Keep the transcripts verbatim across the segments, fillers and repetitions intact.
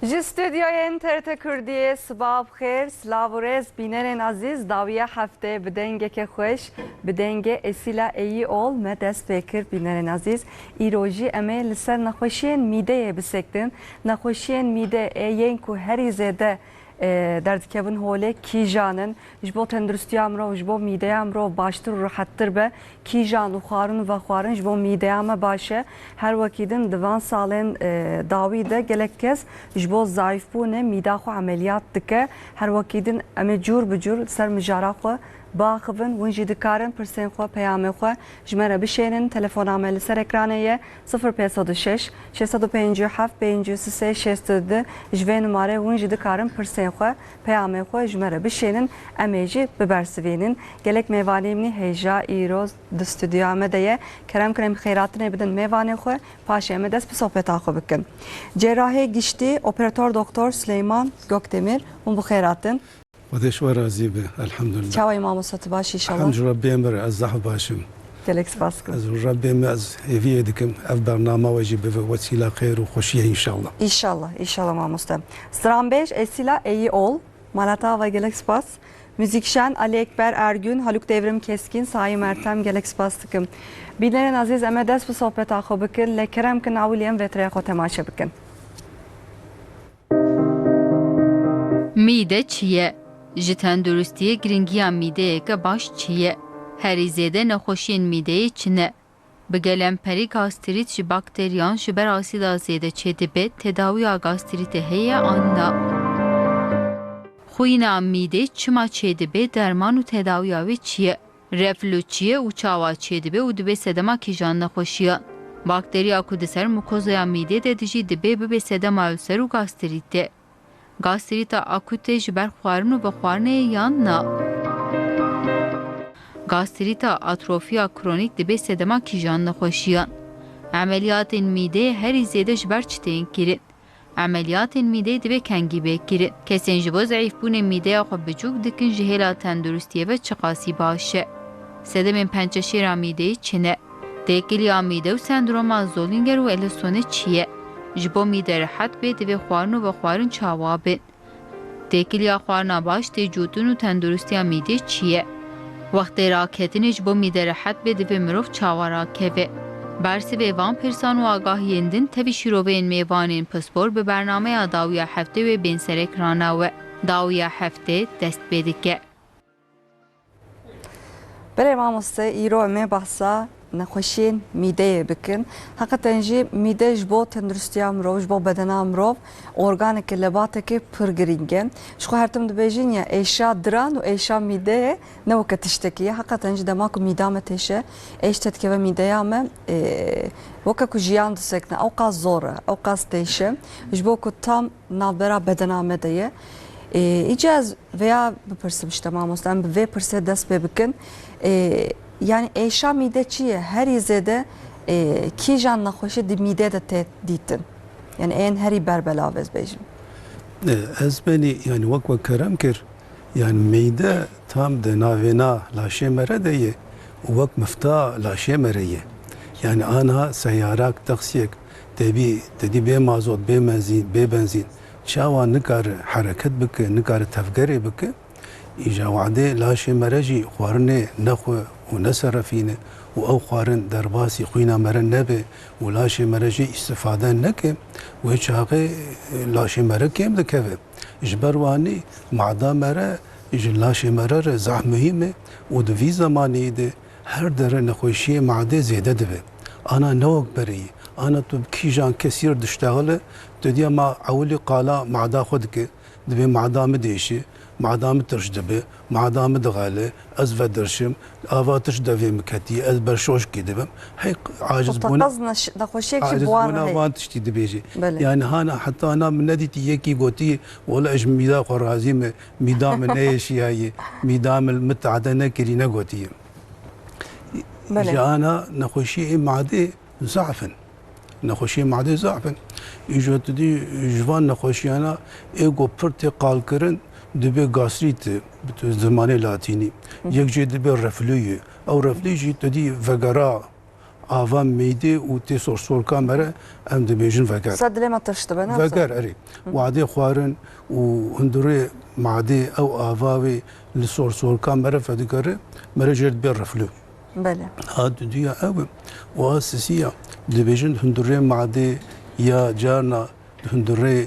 Ji stûdyoyên T R T Kurdiyê siba bi xêr, silav û rêz bînerên ezîz, dawiya heftê bi dengeke xweş, bi dengê Esîla Eyîol me dest pê kir, bînerên ezîz. Îro jî em ê li ser nexweşiyên mîdeyê bisektin. Nexweşiyên mîde ê yên ku herî zêde, e, derdikevin holê kîjan in? Ji bo tenduristiya mirov, ji bo mîdeya mirov baştir û rihettir be, kîjan û xwarin û vexwarin ji bo mîdeya me baş e. Her wekî din di van salên, e, dawî de gelek kes ji bo zayîfbûnê mîda xwe emeliyat dike. Her wekî din em ê cûr bi cûr li ser mijara xwe biaxivin. Hûn jî dikarin pirsên xwe, peyamên xwe ji me re bişênin. Telefona me li ser ekranê ye, sifir pênc sed û şeş, şeş sed û pêncî û heft, pêncî û sê, şêst û du. Ji vê numarê hûn jî dikarin pirsên xwe, peyamên xwe ji me re bişênin, em ê jî bibersivînin. Gelek mêvanê min î hêja îro di stûdyoya me de ye. Kerem kin em xêratinê bidin mêvanê xwe, paşê em ê dest bi sohbeta xwe bikin. Cerrahê giştî, operator doktor Silêman Gokdemîr, hûn bi xêr hatin. Xwedê ji we razî be, elhamdulillah. Çawa yî mamoste, tu baş î înşallah? Elhamdulillah, Rebbê me re, ez zehf baş im. Gelek spas dikim. Ez Rebbê me, ez hêviyê dikim, ev bernama we jî bibe wesîla xêr û xweşiyê înşallah. Înşallah, înşallah mamoste. Stranbêj Esîla Eyîol, mala te ava, gelek spas. Muzîkşen Ali Ekber Ergün, Haluk Devrim Keskin, Sayî Mertem, gelek spas dikim. Bînerên ezîz, em ê dest bi sohbeta xwe bikin, lê kerem kin ewilî em vêtirêya xwe temaşe bikin. Mîde çi ye? Ji tenduristiyê giringiya mîdeyeke baş çi ye? Herî zêde nexweşiyên mîdeyê çi ne? Bi gelemperî gastrît ji bakteriyan ji ber asîda zêde çêdibe, tedawiya gastrîtê heye an na? Xwîna mîdê çima çêdibe, derman û tedawiya wê çi ye? Reflû çi ye û çawa çêdibe û dibe sedema kîjan nexweşiyan? Bakteriya ku di ser mukozaya mîdê de dijî dibê bibe sedema ulser û gastrîtê. Gastrîta akûtê ji ber xwarin û vexwarinê ye yan na? Gastrîta atrofiya kronîk dibe sedema kîjan nexweşiyan? Emeliyatên mîdeyê herî zêde ji ber çi tên kirin? Emeliyatên mîdeyê divê kengî bê kirin. Kesên ji bo zeîfbûnê mîdeya xwe biçûk dikin ji hêla tenduristiyê ve çiqasî baş e? Sedemên pençeşêra mîdeyê çi ne? Têkiliya mîde û sendroma Zollinger û Ellisonê çi ye? Ji bo mîde rehet bê, divê xwarin û vexwarin çawa bin? Têkiliya xwarina baş, têcûtin û tenduristiya mîdê çi ye? Wextê raketinê ji bo mîde rehet bê, divê mirov çawa rakeve? Bersivê van pirsan û agahiyên din tevî şîroveyên mêvanên pispor bi bernameya dawiya heftê wê bên ser ekrana we. Dawiya heftê dest pê dike. Belê mamoste, îro em ê behsa nexweşiyên mîdeyê bikin. Heqeten jî mîde ji bo tenduristiya mirov, ji bo bedena mirov organeke, lebateke pir girîng e. Ji xwe her tim dibêjin ya êşa diran û êşa mîdeyê ne weke tiştekî ye. Heqeten jî dema ku mîda me têşe, êş te dikeve mîdeya me, ê, weke ku jiyan disekine, ew qas zor e, ew qas têşe. Ji bo ku tam navbera bedena me de ye. Ê, îca ez vêya bipirsim ji te mamoste, em bi vê pirsê dest pê bikin. Ê, yanî êşa mîde çi ye? Herî zêde, ê, kîjan nexweşî di mîde de tê dîtin? Yanî ên herî berbelav ez bêjim. Ê, ez benî, yanî wek we kerem kir, yanî mîde tam di navêna laşê me re de ye û wek mifta laşê me re ye. Yanî anha seyarak, taksiyek, Tevî, tevî bê mazot, bê menzîn, bê benzîn çawa nikare hereket bike, nikare tevgerê bike? Îja wadê laşê me re jî xwarinê nexwe û neserefîne û ew xwarin derbasî xwîna me re nebe û laşê me re jî îstifade neke, wê çaxê, e, laşê me re kêm dikeve. Ji ber wanî mada me re ji laşê me re re zehf muhîm e û di vî zemanî de her dere nexweşiyê madê zêde dibe. Ana ne wek berê ye. Ana tu bi kîjan kesîr diştexile, tu diya ma ewilî qala mada xwe dike, dibê mada min dêşe, mada min tirş dibe, mada min dixele, ez vedirşim, ava tirş devê min ketiye, ez berşoşkê dibim. Hey, aciz bûna, teqez neş-, nexweşiyek jî bi wan re heye. Van tiştî dibêje. Belê. Yani hana heta ana min nedîtî yekî gotî, wela ez ji mîda xwe razî me, mîda min neyêşiyaye, mîda min, min tade nekirî, negotiye. Belê. Ji ana nexweşiyê madê zaf in. Nexweşiyê madê zaf in. Îjo tu dî ji van nexweşiyana ê ku pir tê qalkirin, dibê gastrît, bi zimanê latînî. Hı. Yek jê dibê reflû ye. Ew reflû jî tu dî vegera ava mîdê û tê sorsorka me re em dibêjin veger. Ser dilê me tirş dibe, ne? Veger, erê. Wadê xwarin û hundirê madê ew ava wê li sorsorka me re vedigere, me re jê re dibê reflû. Belê. A duduya ew e. Û a sisiya dibêjin hundirê madê ya carna hundirê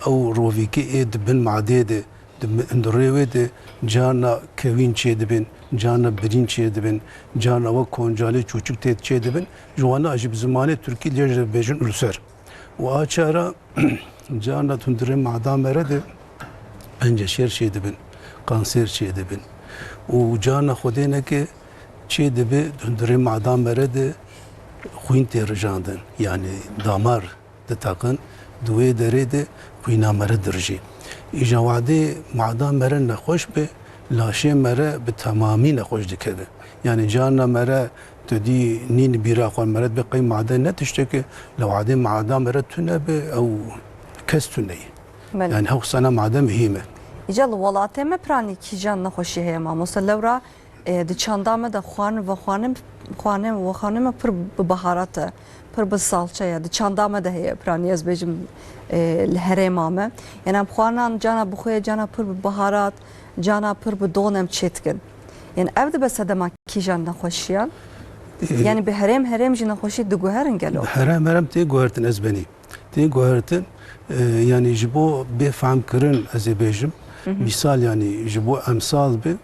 ew rovîkê ê di bin madê de, di mi-, hundirê wê de carna kewîn çêdibin, carna birîn çêdibin, carna wek koncalê çûçik tê çêdibin. Ji wana jî bi zimanê tirkî lê jî dibêjin ulser. Û a çara carna hundirê mada me re de penceşêr çêdibin, kanser çêdibin. Û carna xwedêneke çêdibe hundirê mada me re de xwîn tê rijandin. Yanî damar diteqin, di wê derê de xwîna me re dirijî. Îja wadê mada me re nexweş be, laşê me re bi temamî nexweş dikeve. Yanî carna me re tu dî nîn bîra xwe me re dibe qey made ne tişteke, li wadê mada me re tune be, ew kes tune ye. Belê. Yanî ew xisana made muhîm e. Îca li welatê me piranî kîjan nexweşî heye mamoste? Lewra E, di çanda me de xwarin vexwarin, xwarin vexwarin me pir bi baharat e, pir bi salçe ye. Di çanda me de heye, piranî ez bêjim, e, li herêma me. Yani em xwarinan cana bi xwe ye, cana pir bi baharat, cana pir bi don em çêdikin. Yani ev dibe sedema kîjan nexweşiyan? E, Yani bi herêm herêm jî nexweşî diguherin gelo? Bi herêm herêm tê guhertin ez benî. Tê guhertin, e, yanî ji bo bê fehmkirin ez ê bêjim. Hı hı. Mîsal, yanî ji bo emsal bi,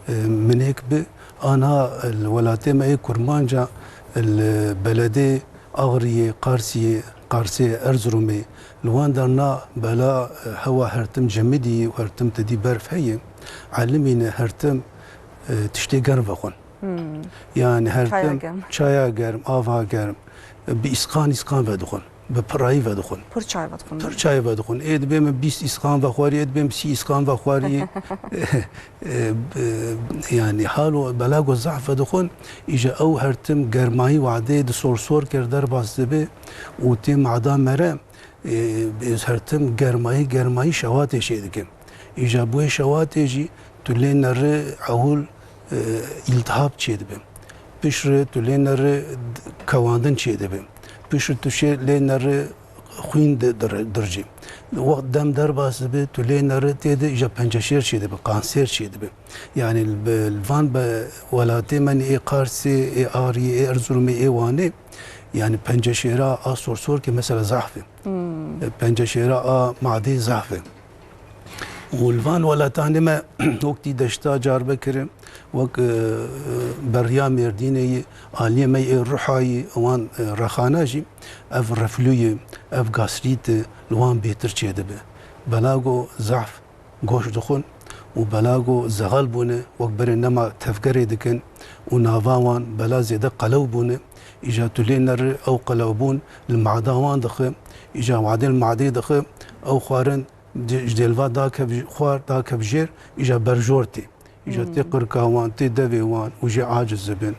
e, minek bi, ana li welatê me yê Kurmanca, li beledê Axriyê, Qarsiyê, Qarsê Erzurumê, li wan derna bela, e, hewa hertim cemidî û hertim tedî berf heye, elimîne hertim, e, tiştê germ vexwin. Hmm. Yani her Çaya tim germ. Çaya germ, ava germ, bi îskan îskan vedixwin, bi pirayî vedixwin. Pir çay vedixwin. Pir çay vedixwin. Ê dibê min bîst îskan vexwarî, ê dibê min sî îskan vexwarî. E, e, yani halo belago zaf vedixwin. Îja ew her tim germayî wadê di sor sor kir derbas dibe û tê mada mere, e, ez her tim germayî, germayî şewatê şey dikim. Îja bo wê şewatê jî tu lê nere ewil, e, îltihab çêdibe. Piştre tu lê nere d-, kewandin çêdibe. Piştre tu şê lê nere xwîn di-, dir-, dircî. Wext dem derbas dibe, tu lê nere tê de îja penceşêr çêdibe, kanser çêdibe. Yani li, li van be welatê me ê Qarsê, ê Ariyê, ê Erzurumê, ê Wanê, yani penceşêra a sorsorkê mesela zahf e. Hmm. E, penceşêra a madê zahf e. Û li van welatanê me wek tî deşta carbe kirin, wek, e, e, beriya Mêrdînê yî, aliyê me yê Ruha yî, wan, e, rexana jî ev reflû ye, ev gastrît e, li wan bêtir çêdibe. Belago zehf goş dixwin û belago zexel bûne, wek berê nema tevgerê dikin û nava wan bela zêde qelew bûne. Îja tu lê nere ew qelewbûn li mada wan dixe, îja wadê li madê dixe, ew xwarin Di-, ji dêlva dakev-, xwar dakev jêr, îja berjor tê. Îja tê Hmm. qirka wan, tê devê wan û jê aciz dibin.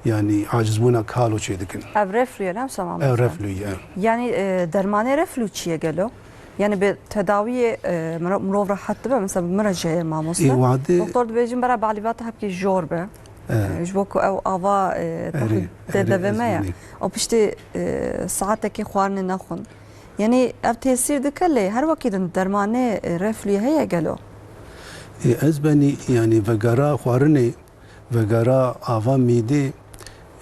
Yanî acizbûna kalo çêdikin. Ev reflû ye, ne, Hüsam Ev Ahmet? Reflû ye. Yanî, e, dermanê reflû çi ye gelo? Yanî bi tedawiyê, e, miro-, mirov rehet dibe, mesela bi min re jê ye mamoste. Ê, wadê Doktor dibêjin bera balîvata hepkî jor be. E. E, ji bo ku ew ava, e, Erê, taxî tê erê, devê ez me ye. Û piştî, e, saetekê xwarinê nexwin. Yanî ev tesîr dike lê her wekî din dermanê, e, reflûyê heye gelo? Ê, ez benî, yanî vegera xwarinê, vegera ava mîdê,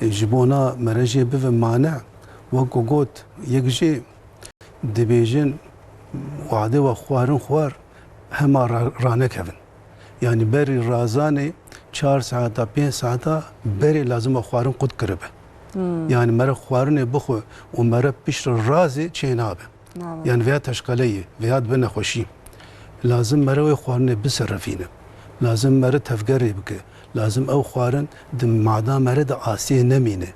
e, ji bona merejê bive mane, wek ku got, yek jê dibêjin, wadê we xwarin xwar, hema ra-, ranekevin. Yanî berî razanê çar saeta, pênc saeta berê lazim e xwarin qut kiribe. Hmm. Yanî mere xwarinê bixwe û mere piştre razê çê nabe. Nabe. Yanî veya teşqele ye, veya dibe nexweşî. Lazim mere wê xwarinê biserifîne. Lazim mere tevgerê bike. Lazim ew xwarin di mada mere de asê nemîne.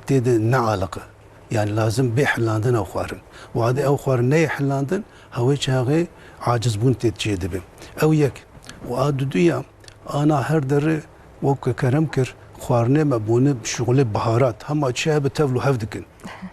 Tê de nealiqe. Yani lazim bê hilandin ew xwarin. Wadê ew xwarin neyê hilandin, hewê çaxê acizbûn tê çê dibe. Ew yek. Û a duduya, ana her derê wek ku kerem kir, xwarinê me bûne şixulê baharat. Hema çi hebe tevl û hev dikin.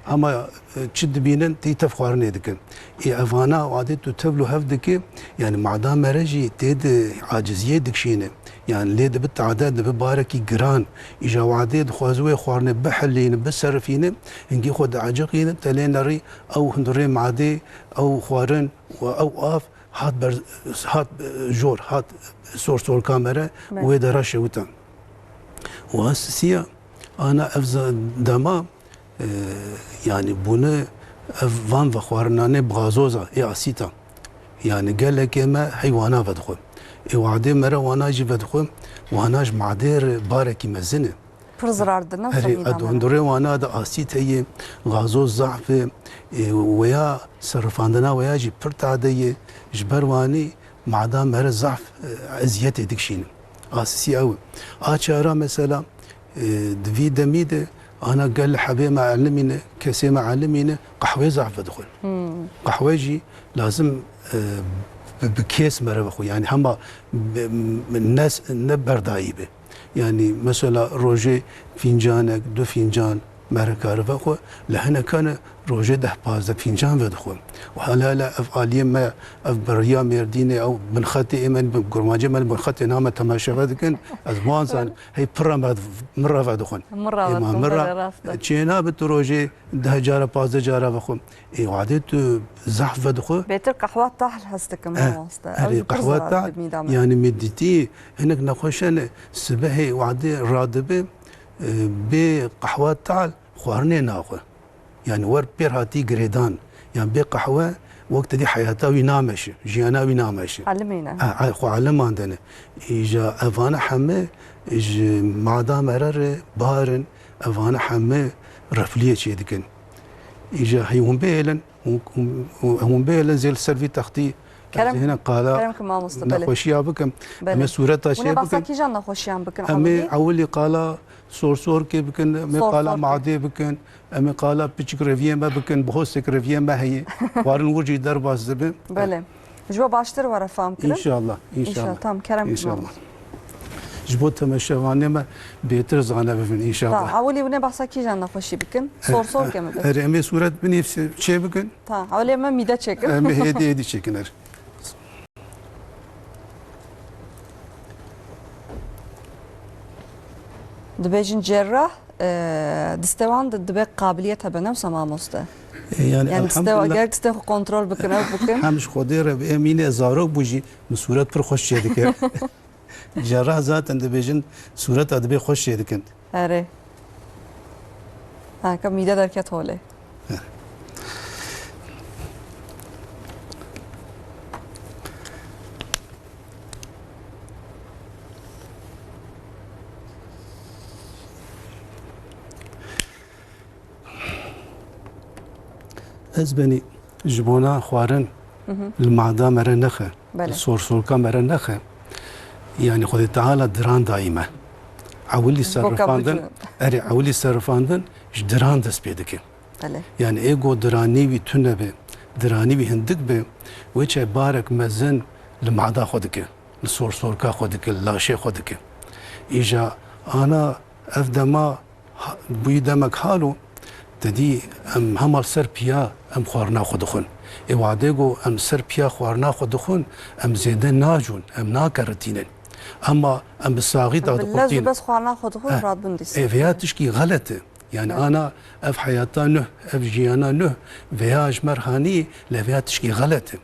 Hema, e, çi dibînin, tê tev xwarinê dikin. Ê evana wadê tu tevl û hev dikî, yani mada mere jî tê de aciziyê dikşîne. Yani lê dibi tade, dibi barekî giran. Îja wadê dixwaze wê xwarine bihilîne, biserifîne, hingî xwe dieciqîne, te lê nerî ew hundirê madê, ew xwarin û ew av hat ber, hat, e, jor, hat sorsorka me re û wê de re şewita. Û a sisiya ana ev za-, dema, e, yani bûne ev van vexwarinanê bi gazoza ê asîta. Yani gelekê me hey wana vedixwe. Ê wadê me re wana jî vedixwe. Wana ji madê re barekî mezin e. Pir zirar didin, Herê, ed hundirê wana de asît heye, gazoz zahf e, e, weya serifandina weya jî pir tade ye. Ji ber wanî mada me re zahf, e, eziyetê dikişîne. Asisî ew e. A çara mesela, e, di vî demî de ana gel hebê me elimîne, kesê me elimîne, qehwê zahf vedixwin. Qehwe jî lazim, e, bi, bi kês me re vexwe. Yani hema bi, ne, ne berdayî be. Yani mesela rojê fîncanek, du fîncan me re kare vexwe, li hinekane rojê deh pazdeh fîncan vedixwe. Û hele hele ev aliyê me, ev beriya Mêrdînê, ew binxetê ê me, kurmancê me li binxetê name temaşe vedikin, ez wan zanim, hey pirre me, mirre vedixwin. Mirre Ê ma vedixwin, mirre belê, rast e. Çênabe tu rojê deh cara, pazdeh cara vexwe. Ê wadê tu zahf vedixwe. Bêtir qehwa tahl hez dikim, Eh, mamoste. Ew erê, jî pir qehwa zerar tahl, didin mîda me. Yani me dîtî hinek nexweşan sibehê wadê radibe, e, bê qehwa tahl xwarinê naxwe. Yani wer pêr hatî girêdan. Yani bê qehwe wek te dî heyata wî nameşe, jiyana wî nameşe. Elimîne. Ha, ha, xwe elimandene. Îja evane heme ji mada me re re barin, evane heme refliyê çêdikin. Îja hey hûn bihêlin, hûn, hûn, hûn bihêlin zê li ser vî textî, Kerem, ez hêna qala kerem ki mamoste, belê. Nexweşiya bikim. Belê. Em ê sûreta çê bikin. Hûn ê behsa kîjan nexweşiyan bikin, Em ê ewilî? Ewilî qala sorsorkê bikin, em ê qala Sorsorkê. Madê bikin, em ê qala piçik reviyê me bikin, bihostek reviyê me heye. Xwarin wir jî derbas dibe. Belê. Ji bo baştir were fam kirin. Înşallah, înşallah. Înşallah, tam kerem ki mamoste. Ji bo temeşevanê me bêtir zane bibin înşallah. Ta, ewilî hûn ê behsa kîjan nexweşî bikin? Eh, Sorsorkê eh, me bikin. Erê, em ê sûret binî çê bikin. Ta, ewilê me mîde çêkin. Em ê hêdî hêdî çêkin, erê. Dibêjin cerrah, e, distê wan di-, dibe qabiliyet hebe, ne wisa mamoste? E, yani Yani distê wa-, elhamdülillah. Ger distê xwe kontrol bikin, ew bikin. Hem ji Xwedê re bi emînê zarok bû jî min sûret pir xweş çêdike. Cerrah zaten dibêjin sûreta dibê xweş çêdikin. Erê. Ha, ka mîde derket holê. Ez benî ji bona xwarin Hı hı. li mada me re nexe, Belê. li sorsorka me re nexe. Yani Xwedê Teala diran dayî me. Ewilî Boka serifandin, bicû. erê, ewilî serifandin ji diran dest pê dike. Belê. Yani ê go diranî wî tune be, diranî wî hindik be, wê çe barek mezin li mada xwe dike, li sorsorka xwe dike, li laşê xwe dike. Îja ana ev dema ha-, bûyî demek halo, te dî em hema li ser piya em xwarina xwe dixwin. Ê wadê go em ser piya xwarina xwe dixwin, em zêde nacûn, em nakeritînin. Ema em bi saxî da Em bi lez û diqurtînin. bes xwarina xwe dixwin, Eh, radibin dîsa. ê vêya tişkî xelet e. Yani Evet. ana ev heyata nuh, ev jiyana nuh, vêya ji me re hanî, lê vêya tişkî xelet e.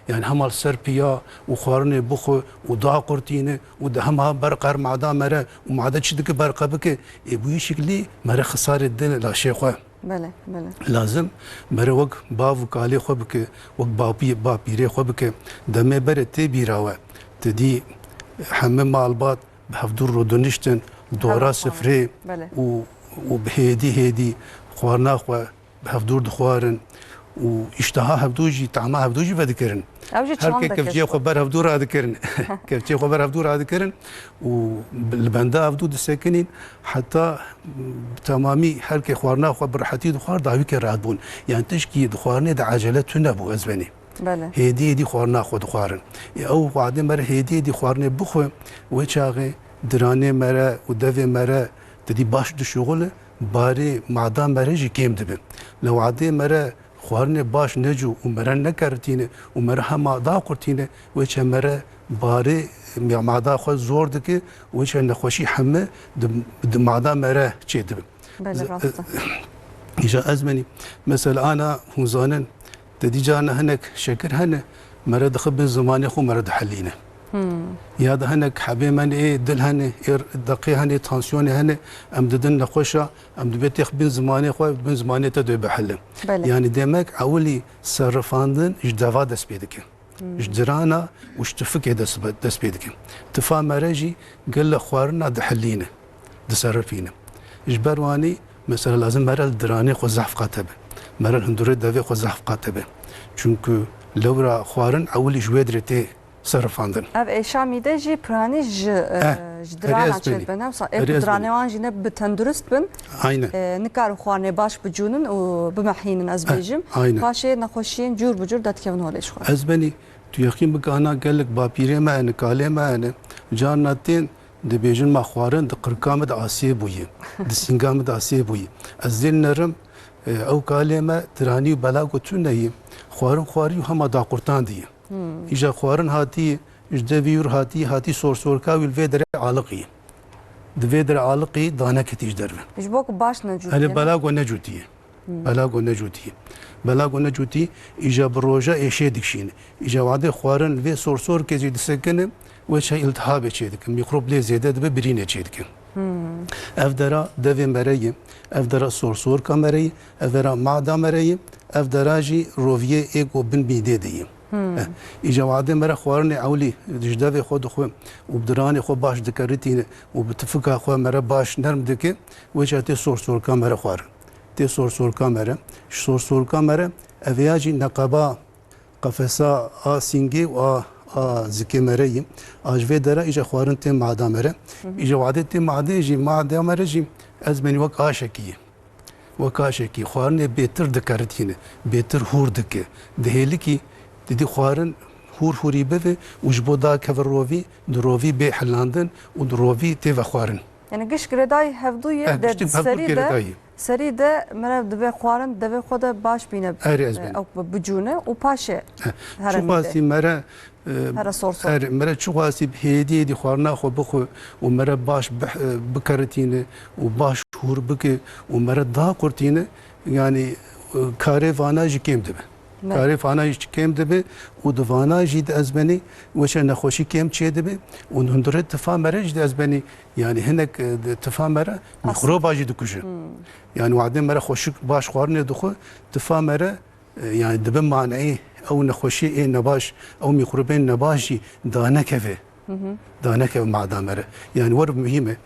Yani hema li ser piya û xwarinê bixwe û daqurtîne û di hema ber qer mada me re û made çi dike ber qe bike, ê bi wî şiklî me re xisarê dide laşê xwe. Belê, belê. Lazim me re wek bav û kalê xwe bike, wek bapî-, bapîrê xwe bike. Demê berê tê bîra we. Te dî heme malbat bi hevdû rûdiniştin, dora Hevdû xwarin. sifrê Belê. û, û bi hêdî hêdî xwarina xwe bi hevdûr dixwarin û îşteha hevdû jî, tama hevdû jî vedikirin. Ew jî Her çand kê dike kevçiyê ji xwe xwe. ber hevdû radikirin. Kevçiyê xwe ber hevdû radikirin û li benda hevdû disekinîn heta bi temamî her kê xwarina xwe bi rehetî dixwar, dawî kê rahat bûn. Yani tişkî di xwarinê de ecele tune bû ez benî. Belê. Hêdî hêdî xwarina xwe dixwarin. Ê ew wadê me re hêdî hêdî xwarinê bixwe, wê çaxê diranê me re û devê me re te dî baş dişuxule, barê mada me re jî kêm dibe. Li wadê me re xwarinê baş necû û mere nekeritîne û mere hema daqurtîne, wê çe mere barê mada xwe zor dike, wê çe nexweşî heme di, di mada mere çêdibe. Belê, rast e. Îja ez benî, mesela ana hûn zanin, te dî carna hinek şekir hene, mere dixe bin zimanê xwe mere dihilîne. Hmm. Ya da hinek hebê me ê dil hene, ê deqê hene, tansiyonê hene, em didin nexweşa, em dibê têx bin zimanê xwe, bin zimanê te dê bihile. Belê. Yani demek ewilî serifandin ji deva dest pê dike. Hmm. Ji dirana û ji tifikê dest, dest pê dike. Tifa mere jî gele xwarina dihilîne, diserifîne. Ji ber wanî mesela lazim mere li diranê xwe zehf qate be. Mere li hundurê devê xwe zehf qate be. Çunku lewra xwarin ewilî ji wê dirê tê serifandin. Ev êşa mîde jî piranî ji, e, Eh, ji herê dirana ez benî. Çêdibe, ne wisa? Ê ku diranê wan jî ne bi tendurist bin, Aynen. e, nikarin xwarinê baş bicûnin û bimehînin, ez Eh, bêjim. Aynen. Paşê nexweşiyên cûr bi cûr derdikevin holê ji xwe. Ez benî, tu yexîn bike ana gelek bapîrê me hene, kalê me hene, carna tên dibêjin ma xwarin di qirka me de asê bûye, di sînga me de asê bûye. Ez dê nerim, e, ew kalê me tiranî û belago tune ye, xwarin xwarî û hema daqurtandî ye. Hmm. Îja xwarin hatî, ji devî wir hatî, hatî sorsorka wî li vê derê aliqî. Di vê derê aliqî daneketî ji derve. Ji bo ku baş necûtiye. Hele belago necûtiye. Hmm. Belago necûtiye. Belago necûtî, îja bi roja êşê dikişîne. Îja wadê xwarin li vê sorsorkê jî disekine, wê çe îltihabê çêdike. Mîkrob lê zêde dibe, birînê çêdike. Hmm. Ev dera devê mere ye, ev dera sorsorka mere ye, ev dera mada mere ye, ev dera jî roviyê ê ku bin mîdê de ye. Hmm. Eh, îja wadê mere xwarinê ewlî ji devê xwe dixwe û bi diranê xwe baş dikeritîne û bi tifika xwe mere baş nerm dike, wê çe tê sorsorka mere xwarin. Tê sorsorka mere. Ji sorsorka mere, ev ya jî neqeba qefesa a sîngê û a, a zikê mere ye. A ji vê dera îja xwarin tê mada mere. Hı hı. Îja wadê tê madê jî, mada mere jî ez benî wek aşekî ye. Wek aşekî xwarinê bêtir dikeritîne, bêtir hûr dike. Dihêlikî didî xwarin hûr hûrî bive û ji bo dakeve rovî, di rovî bê hilandin û di rovî tê vexwarin. Yani giş girêdayî hevdû ye. Eh, de giştî hevdû serî de, girêdayî. Serî de mere divê xwarin devê xwe de baş bîne. Erê ez, e, bînim. Ew bi-, bicûne û paşê Eh, heremî de. Çiqasî mere, e, Here sor sor. Erê, mere çiqasî bi hêdî hêdî xwarina xwe bixwe û mere baş bih-, e, bikeritîne û baş hûr bike û mere daqurtîne, yani, e, karê vana jî kêm dibe. Me. Karê vana jî kêm dibe û di vana jî di ez benî weşe nexweşî kêm çê dibe û hundirê tifa mere jî di ez benî, yani hinek, e, di tifa mere As- mîkroba jî dikuje. Hmm. Yani wadê mere xweşik baş xwarinê dixwe, tifa mere, e, yani dibe maneyê ew nexweşiyê ê nebaş, ew mîkrobên nebaş jî danekeve. Hı hı. Danekeve mada mere. Yani wer muhîm e.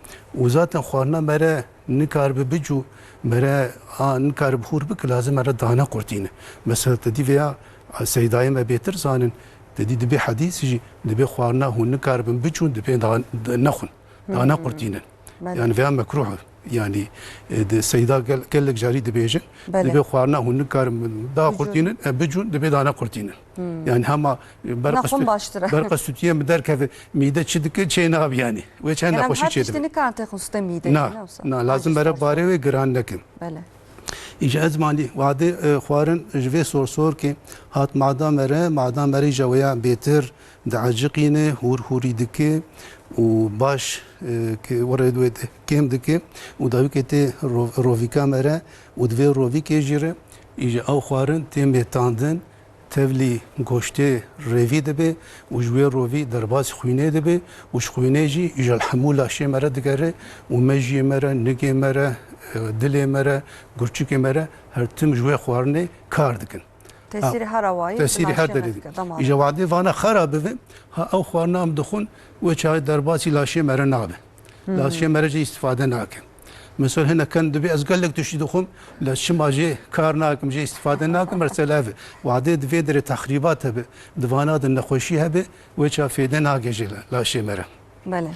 Û zaten xwarina mere nikaribe bicû, mere a nikaribe hûr bike, lazim mere dane qurtîne. Mesela te dî vêya, a, seydayê me bêtir zanin, te dî dibê hedîs jî, dibê xwarina hûn nikaribin bicûn, dibê da-, de-, nexwin. Dane Hmm. qurtînin. Belê. Yani vêya mekruh e. Yani, e, de seyda gel-, gelek carî dibêjin, Belê. dibê xwarina hûn nikaribin da Bicûn. qurtînin, e, bicûn, dibê dane qurtînin. Hmm. Yani hema, e, berqa Nexwin stû-, baştir e. berqa stûtiyê min derkeve, mîde çi dike, çê nabe yani. Wê çend Yani em nexweşî her çê tiştî dibe. nikarin têxin stê mîdê, Na, ne wisa? na, lazim Aciz mere sor sor. barê wê giran nekin. Belê. Îja ez manî, wadê, e, xwarin ji vê sorsorkê hat mada mere, mada mere îja wêya bêtir dieciqîne, hûr hûrî dike û baş, e, ke werê wê kêm dike û dawîkê tê ro-, rovîka mere û di vê rovîkê jî re îja ew xwarin tê mêtandin, tevlî goştê rêvî dibe û ji wê rovî derbasî xwînê dibe û ji xwînê jî îja li hemû laşê me re digere û mejiyê me re, nigê me re, e, dilê me re, gurçikê me re her tim ji wê xwarinê kar dikin. Tesîrê Ha, her awayî tesîrê her derê dike, dike. Îja wadê vana xera bibe, ha ew xwarina em dixwin, wê çaxê derbasî laşê me re nabe. Hmm. Laşê me re jê îstîfade nake. Mesela hinek ken dibê ez gelek tiştî dixwim, lê çima jê kar nakim, jê îstîfade nakim, mesela ev e. Wadê di vê derê texrîbat hebe, di vana de nexweşî hebe, wê ça fêde nake jê la-, laşê me re. Belê.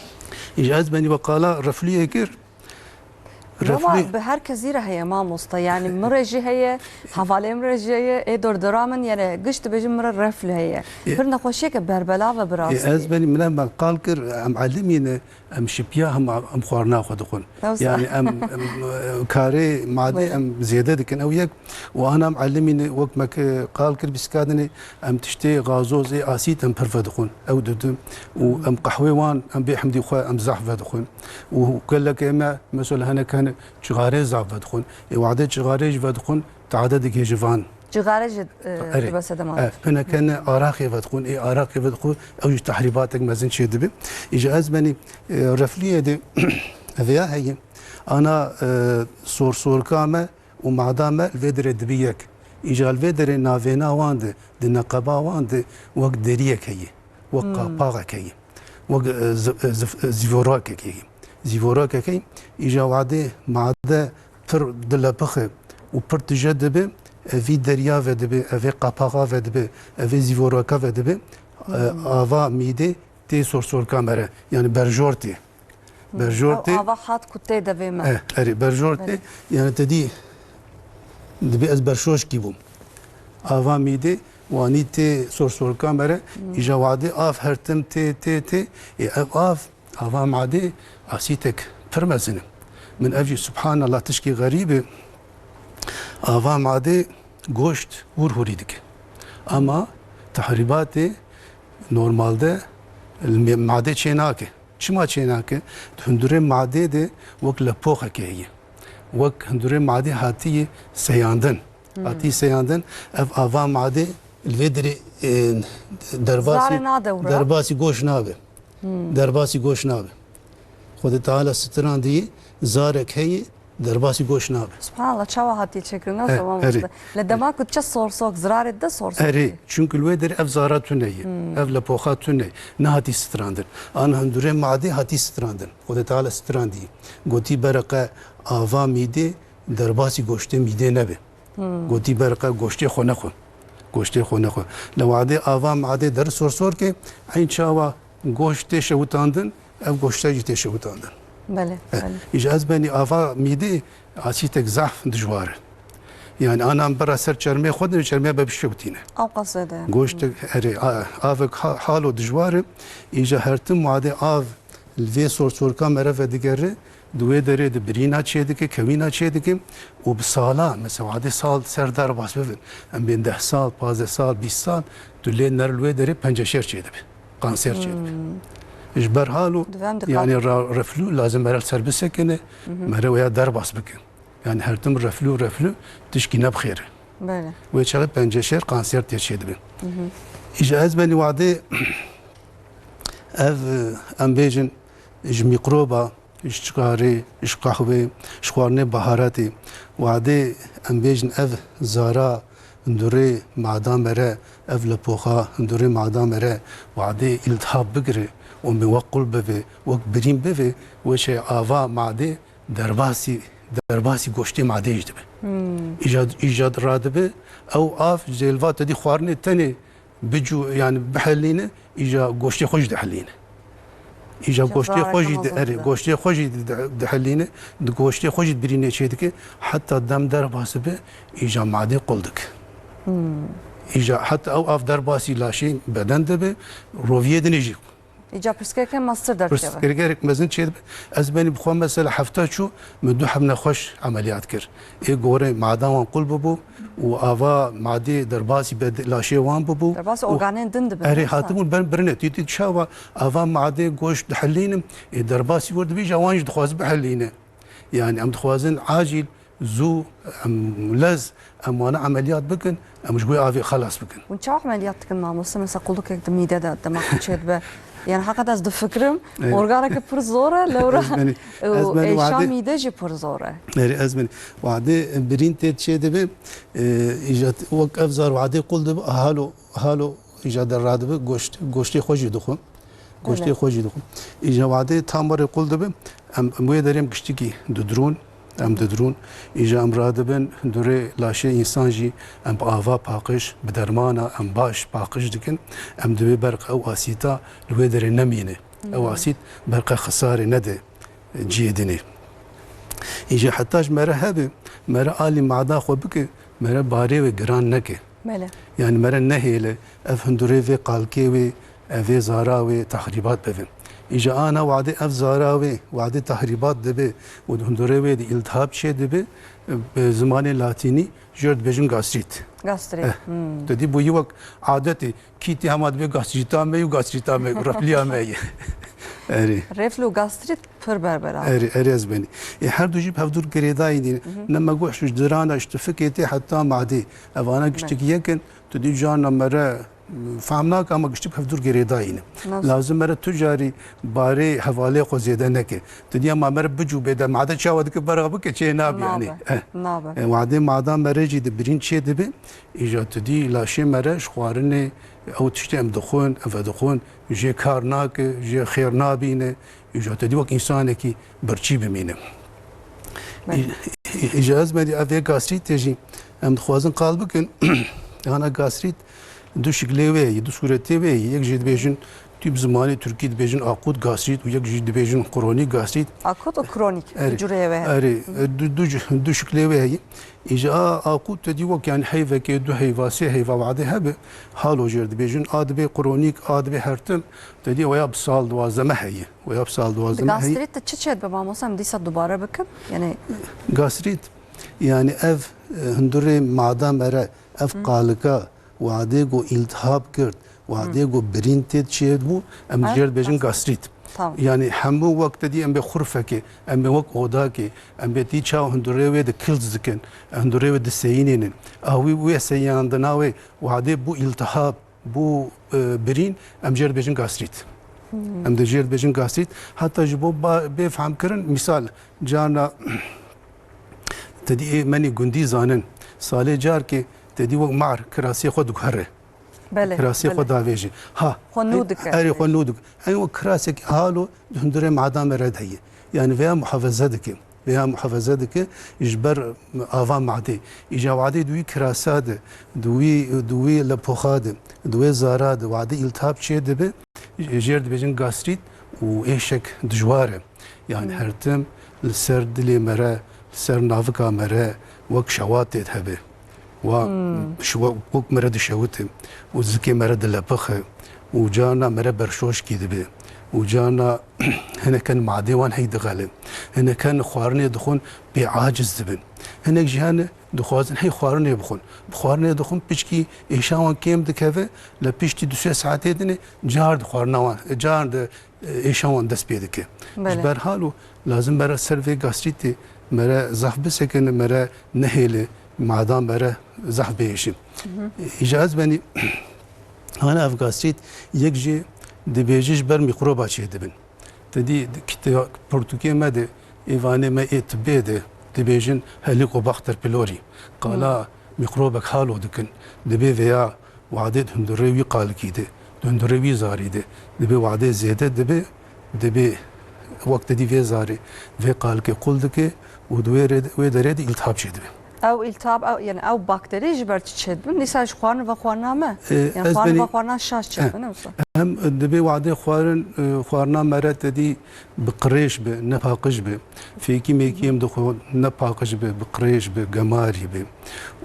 Îja ez benî we qala reflûyê kir, Rewa reflû bi her kesî re heye mamosta. Yani min re jî heye, hevalê min re jî heye, ê dordora min, yani giş dibêjin min re reflû heye. Ê, pir nexweşiyeke berbelav e bi rastî. Ê, ez benî min em qal kir, em elimî ne, em şipiya hem, em xwarina xwe dixwin. Ew sa- Yani em, em, e, karê madê Belê. Em zêde dikin. Ew yek, û ana em elimî ne, wek me ke qal kir bîskadinê, em tiştê gazozê asît em pir vedixwin. Ew didim. Û em qehwê wan, em bê hemdî xwe, em zehf vedixwin. Û gelek ê me, mesela hinek hene, Çixarê zaf vedixwin. Ê wadê çixarê jî vedixwin, tade digihêje van. Çixarê jî, e, Erê. Dibe sedema. E, hinek hene araqê vedixwin, ê araqê vedixwin, ew jî tehrîbatek mezin çê dibe. Îja ez benî, e, refliyê de ev ya heye. Ana, e, sorsorka me û mada me li vê derê dibe yek. Îja li vê derê navêna wan de, di neqeba wan de wek deriyek heye. Wek Hmm. qapaxek heye. Wek, e, zi-, e, zif-, e, zîvorakek heye. Zîvorakek heye. Îja wadê made pir dilepixe û pir tije dibe, evî derya ve dibe, evê qapaxa ve dibe, evê zîvoraka ve dibe, e, Hmm. ava mîdê tê sorsorka me re. Yani berjor tê. Berjor tê. Ew ava hat ku tê devê me. Eh, erê, berjor tê. Belê. Yani te dî dibê ez berşoşkî bûm. Ava mîdê wanî tê sorsorka me re. Hmm. Îja wadê av her tim tê, tê, tê. Ê, ev av, ava madê asîtek pir mezin e. Min ev jî subhanallah tişkî xerîb e. Ava madê goşt hûr hûrî dike. Ama tehrîbatê normalde li me-, madê çê nake. Çima çênake? Di hundurê madê de wek lepoxekê heye. Wek hundurê madê hatiye seyandin. Hmm. Hatiye seyandin, ev ava madê li vê dirê, e, derbasî, Zarê nade û re. Derbasî goş nabe. Hmm. Derbasî goş nabe. Xwedê Teala sitirandiye, zarek heye, derbasî goş nabe. Subhanallah, çawa hatiye çêkirin, nasıl Eh, olmuştu? Erê. Le dema ku çe sorsok, zirarê de sorsok. Erê, çünkü li wê derê ev zara tune ye, Hmm. ev lepoxa tune ye. Nehatiye strandin. An hundurê madê hatiye strandin. Xwedê Teala strandiye. Gotî bereqe ava mîdê derbasî goştê mîdê nebe. Hmm. Gotî bereqe goştê xwe nexwe. Goştê xwe nexwe. Le wadê ava madê der sorsor ke, eyn çawa goşt tê şewitandin, ev goşte jî tê şewitandin. Belê, Eh, belê. Îja ez benî ava mîdê asîtek zehf dijwar e. Yani anan bera ser çermê xwe de çermê be bişewitîne. Ew qasê de. Goştek, erê, a-, avek ha-, halo dijwar e. Îja her tim wadê av li vê sorsorka mere vedigere, di wê derê de birîna çêdike, kewîna çêdike û bi sala, mesela wadê sal ser derbas bibin. Em bên deh sal, pazdeh sal, bîst sal, tu lê ner li wê derê penceşer çêdibe. Kanser çêdibe. Hmm. Ji ber halo, Divem diqat- yani ra-, reflû lazim mere li ser bisekine, Mhm. mere waya derbas bikin. Yani her tim reflû, reflû tişkî ne bi xêr e. Belê. Wê çaxê penceşer kanser tê çêdibe. Mhm. Îja ez benî wadê ev, em bêjin, ji mîkroba, ji çikarê, ji qehwê, ji xwarinê baharatê. Wadê em bêjin ev zara hundurê mada mere, ev lepoxa hundurê mada mere, wadê îltihab bigire û min wek qul bibe, wek birîn bibe, wê çê ava madê derbasî, derbasî goştê madê jî dibe. Hmm. Îja, îja radibe, ew av ji zêlva te dî xwarinê tenê bicû, yani bihelîne, îja goştê xwe jî dihelîne. Îja Îja goştê xwe zareke jî di-, mezin erê, dibe. Goştê xwe jî di-, di-, dihelîne, di goştê xwe jî birînê çêdike, heta dem derbas dibe, îja madê qul dike. Hmm. Îja heta ew av derbasî laşê beden dibe, roviyê dinê jî Îca pirsgirêkên mestir derkeve. Pirsgirêk mezin çêdibe. Ez benî bi xwe mesela hefta çû, min du heb nexweş emeliyat kir. Ê gorê madan wan qul bibû û ava madê derbasî bed-, laşê wan bibû. Derbasî Û organên din dibin, erê wisa. Hatibûn ber-, birine. Tî, tî çawa ava madê goş dihilînim, ê derbasî wir dibî, îja wan jî dixwaz bihilîne. Yani em dixwazin acîl, zû, em lez, em wana emeliyat bikin, em ji wê avê xelas bikin. Hûn çawa emeliyat dikin mamoste? Mesela qulikek di mîde de dema ku çêdibe. Yani heqet ez difikirim, Evet. organeke pir zor e, lewra Ez benî, ez û benî êşa wadê mîde jî pir zor e. Erê, ez benî. Wadê birîn tê çêdibe, e, îja wek ev zar wadê qul dibe, halo, halo îja derradibe, goşt, goştê xwe jî dixwe. Goştê Evet. xwe jî dixwe. Îja wadê tam werê qul dibe, em, em wê derê em giştikî didirûn, em didirûn. Îja em radibin, durê laşê însan jî em bi ava paqij, bi dermana em baş paqij dikin. Em divê berq ew asîta li wê derê nemîne. Ew Hmm. asît berqe xisarê nede cihê dinê. Îja heta ji me re hebe, me re alî mada xwe bike, me re barê wê giran neke. Bele. Yani me re nehêle, ev hundurê vê qalkê wê, ev ê zara wê tahrîbat bibe. Îja ana wadê ev zara wê, wadê tahrîbat dibe û di hundurê wê de îltihab çê dibe, bi zimanê latînî jê re dibêjin gastrit. Gastrit. Eh, Hmm. Te dî bûyî wek adetê, kî tê hema dibê gastrîta me û gastrîta me û repliya me ye. Erê. Reflü û gastrit pir berbera. Erê, erê ez benî. Ê her du jî bi hevdûr girêdayî dîne. Ne me got ji dirana ji tifikê tê heta madê. Evana giştik yekin, tu dî carna me re, m, fehm nake ama giştik bi hevdûr girêdayî ne. Nasıl? Lazim me re tu carî barê hevalê xwe zêde neke. Tu dî ama me re bicû bêde, made çawa dike bera bike çê nabe yani. Nabe. Eh. Nabe. E, wadê mada me re jî di birîn çê dibe. Îja tu dî laşê me re ji xwarinê ew tiştê em dixwin, em vedixwin, jê kar nake, jê xêr nabîne, îja tu dî wek însanekî birçî bimîne. Belê. Î-, î-, îja ez me dî ev yê gastrîtê jî em dixwazin qal bikin. Ana gastrît du şiklê wê ye, du sûretê wê ye. Yek jê dibêjin tu bi zimanê tirkî dibêjin akut gastrît û yek jî dibêjin kronîk gastrît. Akut û kronîk, Erê. Du cureyê wê heye. Erê, du, du, du şiklê wê heye. Îja a, a ku te dî wek, yani, heyvekê, du heyva, sê heyva wadê hebe, halo jê re dibêjin, a dibe kronîk, a dibe her tim, te dî waya bi sal duwazdeme heye. Waya bi sal Di duwazdeme heye. Gastrit de çi çê dibe mamosta? Em dîsa dubare bikin. Yani Gastrit, yani, ev, e, hundurê mada me re, ev Hı. qalika, wadê ku îltihab kir, wadê ku birîn tê çêbû, em Ev jê re dibêjin gastrit. Gastrit. Tamam. Yani hemû wek te dî em bê xurfekê, em bê wek odakê, em bê tî çaw hundurê wê di kilz dikin, hundurê wê diseyînînin. A wî wê seyandina wê wadê bû îltihab, bû, e, birîn, em jê re dibêjin gastrit. Hmm. Em de jê re dibêjin gastrit. Heta ji bo ba-, bê fehmkirin, misal, carna te dî ê menî gundî zanin, salê carkê te dî wek mar kirasê xwe diguhere. Belê, Kirasê xwe belê. davêjî. Ha. Xwe nû dike. Erê xwe nû dike. Ew kirasek halo di hundirê mada me re de ye. Yani veya muhafeze dike. Veya muhafeze dike ji ber ava madê. Îca wadê di wî kirasa de, di wî, di wî lepoxa de, di wê zara de, wadê îltihab çê dibe, jê re dibêjin gastrit û êşek dijwar e. Yani Hmm. her tim li ser dilê me re, li ser navika me re wek şewat tê hebe. Wa Hmm. şi-, wek, wek me re dişewite û zikê me re dilepixe û carna me re berşoşkî dibe û carna hineke madê wan hey dixele. Hineke xwarinê dixwin pê aciz dibin. Hinek jî hene dixwazin hey xwarinê bixwin. Bi xwarinê dixwin piçkî êşa wan kêm dikeve, li piştî du sê saetê dinê car di xwarina wan, car di êşa wan dest pê dike. Belê. Ji ber halo lazim me re ser vê gastrîtê me re zehf bisekine, me re nehêle, mada me re zehf biêşe. Îja ez benî, hane ev gastrît yek jî dibêje ji ber mîkroba çê dibin. Te dî di kite-, pirtûkê me de, êvanê me ê tibê de dibêjin Helicobacter pylori. Qala mîkrobek halo dikin. Dibê vêya wadê di hundirê wî qalikî de, di hundirê wî zarî de, dibê wadê zêde dibe, dibê wek te dî vê zarê, vê qalikê qul dike û di wê rê, wê derê de îltihab çêdibe. Ew îltihab, ew, yani ew bakterî ji ber çi çêdibin? Dîsa ji xwarin ve xwarina me? E, Yani ez xwarin benî ve xwarina şaş çêdibin, e, ne wisa? Em dibê wadê xwarin, e, xwarina me re te dî bi qirêj be, ne paqij be. Fêkî mêkî em dixwin, ne paqij be, bi qirêj be, gemarî be.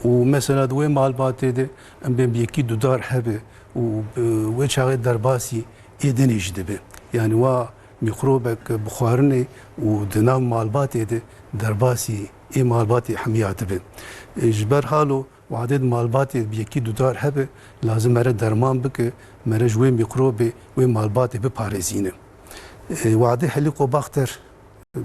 Û mesela di wê malbatê de em bên bi yekî dudar hebe û, e, wê çaxê derbasî ê dinê jî dibe. Yani wa mîkrobek bi xwarinê û di nav malbatê de derbasî ê malbatê hemiya dibe. E, ji ber halo wadê di malbatê bi yekî dudar hebe, lazim mere derman bike, mere ji wê mîkrobê wê malbatê biparêzîne. E, wadê Helicobacter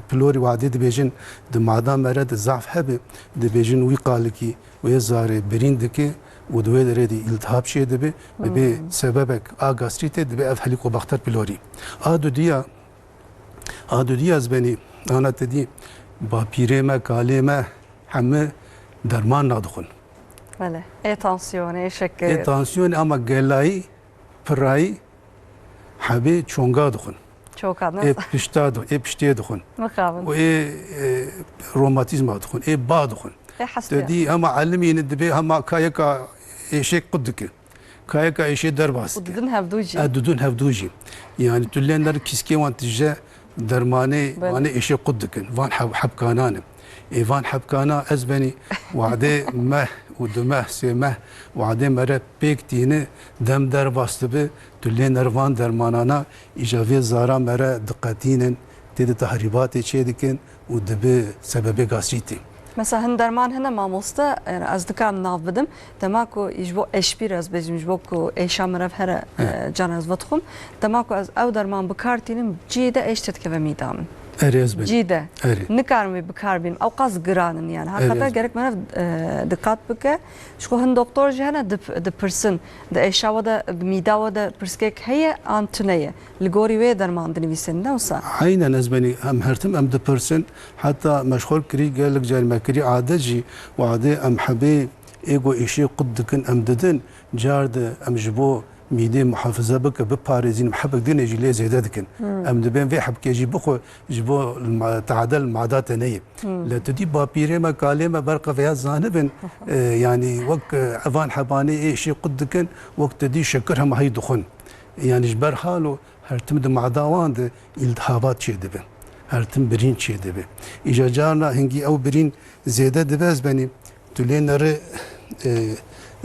pylori wadê dibêjin, di mada mere de zaf hebe, dibêjin wî qalikî wê zarê birîn dike û di wê derê de îltihab çê dibe, dibe Hmm. sebebek a gastrîtê dibe ev Helicobacter pylori. A dudiya, a dudiya ez benî, ana te dî, bapîrê me, kalê me, heme derman nadixwin. Belê. Ê tansiyonê, ê şekerê. Ê tansiyonê ama gelayî, pirayî, hebê çonga dixwin. Çoka, Ê nasıl? pişta di-, ê piştê dixwin. Mixabin. Û ê, e, romatîzma dixwin, ê ba dixwin. Ê hestê. Te dî hema elimî ne dibe hema ka yeka êşê qut dike. Ka yeka êşê derbas dike. Û didin hevdû jî. E, didin hevdû jî. Yani tu lê ner kîskê wan tije, Dermanê Belê. Vanê êşê qut dikin. Van heb-, hebkanan e. Ê van hebkana ez benî wadê meh û du meh, sê meh wadê me re pêk tîne, dem derbas dibe, tu lê ner van dermanana îja vê zara me re diqetînin, tê de tahrîbatê çê dikin û dibe sebebê gastrîtê. Mesela hin derman hene mamoste, yani ez dikarim nav bidim. Dema ku ji bo eşbîr ez bêjim, ji bo ku êşa meriv here, Evet. e, can ez vedixwim. Dema ku ez ew derman bi kar tînim, cihê de êş têdikeve mîda min. Erê ez bêjim. Cihê de. Erê. Nikarim wê bi kar bînim. Ew qas giran in yani. Erê Heqeta ez gerek meriv, e, diqat bike. Ji xwe hin doktor jî hene dip-, dipirsin. Di êşa we de, di mîda we de pirskek heye an tune ye? Li gorî wê derman dinivîsin, ne wisa? Aynen ez benî em her tim em dipirsin. Heta me ji xwe kirî gelek carî me kirî adet jî, wadê em hebê ê ku êşê qut dikin em didin, car de em ji bo mîdê muhafize bike, biparêzîn, em hebek dine jî lê zêde dikin. Hmm. Em dibên vê hebkê jî bixwe ji bo ma-, teadel mada te neyê. Hmm. Lê tu dî bapîrê me, kalê me berqe veya zanibin, e, yanî wek, e, evan hebanê ê êşê qut dikin, wek tu dî şekir hema hî dixwin. Yanî ji ber halo her tim di mada wan de îltihabat çê dibe. Her tim birîn çê dibe. Îja carna hingî ew birîn zêde dibe ez benî. Tu lê nere, e,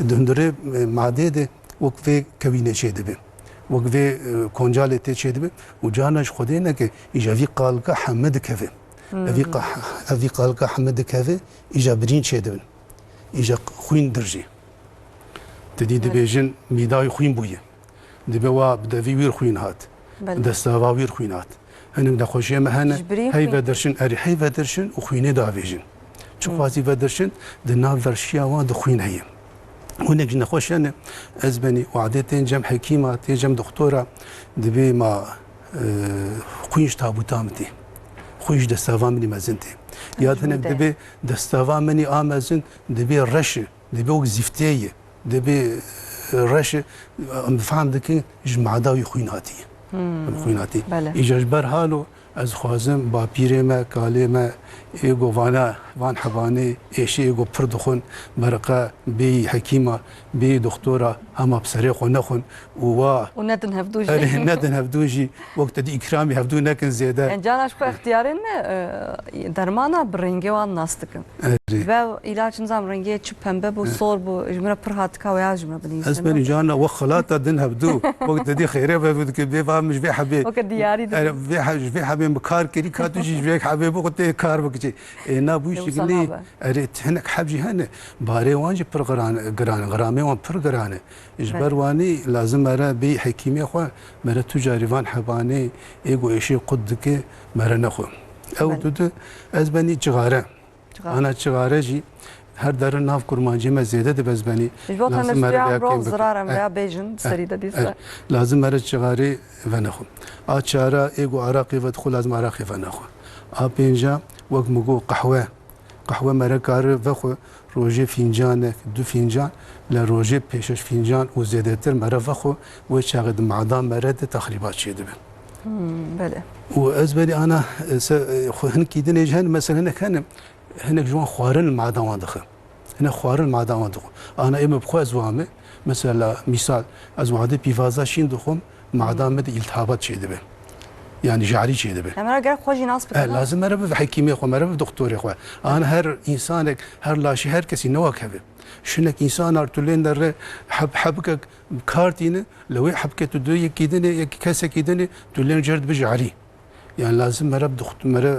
di hundirê, e, madê de wek vê kewînê çê dibe. Wek vê, e, koncalê tê çê dibe. Û carna ji Xwedê neke îja vî qalika heme dikeve. Ev vî Hmm. qa-, ev vî qalika heme dikeve, îja birîn çê dibin. Îja xwîn dirjê. Ti dî Evet. dibêjin mîdayê xwîn bûye. Dibe wa bi devî wîr xwîn hat. Belê. Destava wîr xwîn hat. Hinek nexweşiyê me hene, Ji birîn hey xwîn. vedirşin, erê hey vedirşin û xwînê davêjin. Çi Hı. xwazî vedirşin, di nav verşiya wan di xwîn heye. Hinek ji nexweş hene, ez benî wadê tên cem hekîma, tên cem doktora, dibê ma, e, xwîn ji tabûta min tê. Xwîn ji destava min î mezin tê. Ya Ji hinek min de. dibê destava min î a mezin, dibê reş e. Dibê wek zîftê ye. Dibê, e, reş e, em fehm dikin ji mada wî xwîn hatiye. Hmm. Em xwîn hatiye. Belê. Îja ji ber halo ez xwazim bapîrê me, kalê me, ê govana, van hebanê, êşê ê go pir dixwin, berqe bêyî hekîma, bêyî doktora, hema bi serê xwe nexwin û wa Û nedin hevdû jî. Erê, nedin hevdû jî. Wek te dî îkramî hevdû nekin zêde. Encana ji xwe extiyarên me, e, dermana bi rengê wan nas dikin. Erê. Ve îlaç nizam rengê çi pembe bû, Eh. sor bû, ji min re pir hat ka wê ya ji min re binivîse. Ez benî carna wek xilata din hevdû. Wek te dî xêrê ve bû dike, bê va min ji vê hebê. Weke diyarî dikin. Erê, vê he-, ji vê hebê min kar kirî, ka tu jî ji vê hebê bixwe tê kar bikçî. Ê, na bû Ê, wisa şiklî, nabe. Erê, hinek heb jî hene. Barê wan jî pir giran, giran, giramê wan pir giran e. Ji ber Belê. wanî lazim mere bê hekîmê xwe, mere tu carî van hebanê ê ku êşê qut dike, mere nexwe. Ew Belê. tu de, ez benî cixare. Cixare. Ana cixare jî her derin nav kurmancê me zêde dibe ez benî. Ji bo Lazim mere tenduristiya veya mirov kêm bike. zirar em Eh, veya bêjin eh, serî de dîsa. eh. Lazim mere cixarê venexwe. A çara ê ku araqê vedixwe, lazim araqê venexwe. A pênca wek min got qehwe. Qehwe mere kare vexwe rojê fîncanek, du fîncan, le rojê pêşeş fîncan û zêdetir mere vexwe, wê çaxê di mada mere de texrîbat çêdibe. Hmm, belê. Û ez berî ana, e, se, e, xwe hinkî dinê jî hene, mesela hinek hene, hinek ji wan xwarin li mada wan dixe. Hinek xwarin li mada wan dixwe. Ana ê min bi xwe ez wame, mesela mîsal, ez wadê pîvaza şîn dixwim, mada min de îltihabat çêdibe. Yani jarî çêdibe. Em re gerek xwe jî nas E, bikin, ha? lazim mere bibe hekîmê xwe, mere bibe doktorê xwe. An her insanek, her laşî, her kesî ne wek heve. Şinek insanar tu lên derre heb-, hebikek kar tîne, le wê hebke tu dê yekî dinê, yekî kesekî dinê, tu lên cer dibe jarî. Yani lazim mere bi doxt-, mere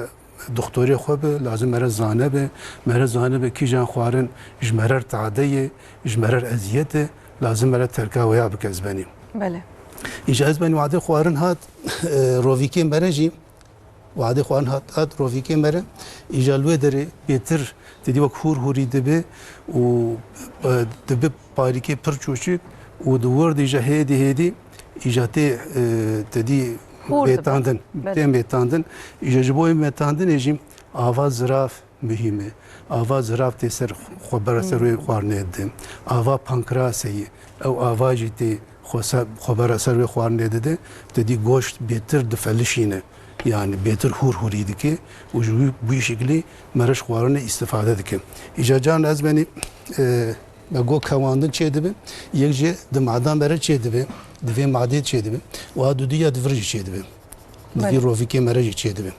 doktorê xwe be, lazim mere zane be, mere zane be kîjan xwarin ji mere re tade ye, ji mere re eziyet e, lazim mere terka weya bike ez benî. Belê. Îja ez benî wadê xwarin hat, e, rovîkê mere jî, wadê xwarin hat, hat rovîkê mere, îja li wê derê bêtir, te dî wek hûr hûrî dibe û, e, dibe parîkê pir çûçik û di wir de îja hêdî hêdî îja tê, e, te dî Hûr dibe. bêtandin, Belê. tê bêtandin. Îja ji bo wê bêtandinê jî ava zirav muhîm e. Ava zirav tê ser xwe bera ser wê xwarinê dide. Ava pankrasê ye. Ew ava jî tê xwe se-, xwe bera ser wê xwarinê dide. Te dî goşt bêtir difelişîne. Yani bêtir hûr hûrî dike û ji wî, wî şiklî mere ji xwarinê îstifade dike. Îja carna ez benî, e, me got kewandin çêdibe, yek jê di mada mere çêdibe, di vê madê çêdibe, û a dudî ya di vir jî çêdibe. Di vî Belê. rovikê me re jî çêdibe.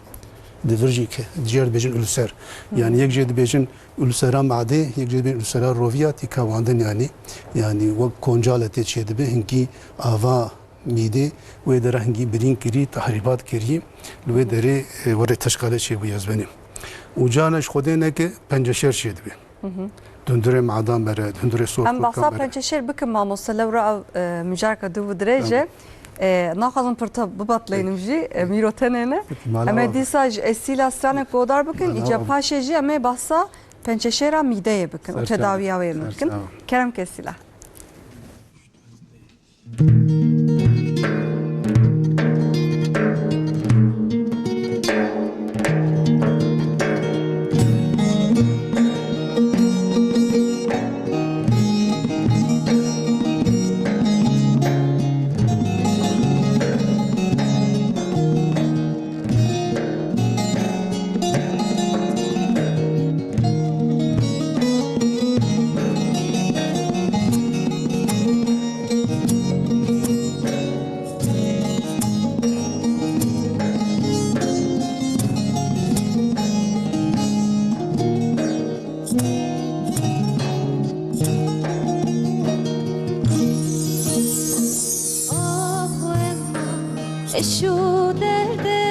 Di vir jî ke-, dicar dibêjin ulser. Hı. Yani yek jê dibêjin ulsera madê, yek jê dibêjin ulsera roviya tîka wandin yani. Yani wek koncale tê çêdibe, hinkî ava mîdê wê dera hinkî birîn kirî, tahrîbat kirî, li wê derê, e, werê teşkale çêbûye ez benî. Û carna ji Xwedê neke penceşer çêdibe. Hı hı. Di hundirê mada me re, di hundirê sor Em bahsa penceşêr bikin mamoste, lewra ev, e, mijarka dû û dirêj e. Tamam. E, naxwazim pirta bibatleynim jî, e, mîro tenê ne. Mala Em ê wa. dîsa ji Esîla stranek godar bikin, Mala îca wa. paşê jî em ê bahsa penceşêra mîdeyê bikin û Ser çawa. tedawiya wê Ser bikin. çawa. Kerem ke Esîla. Ah, wema, eş û derdê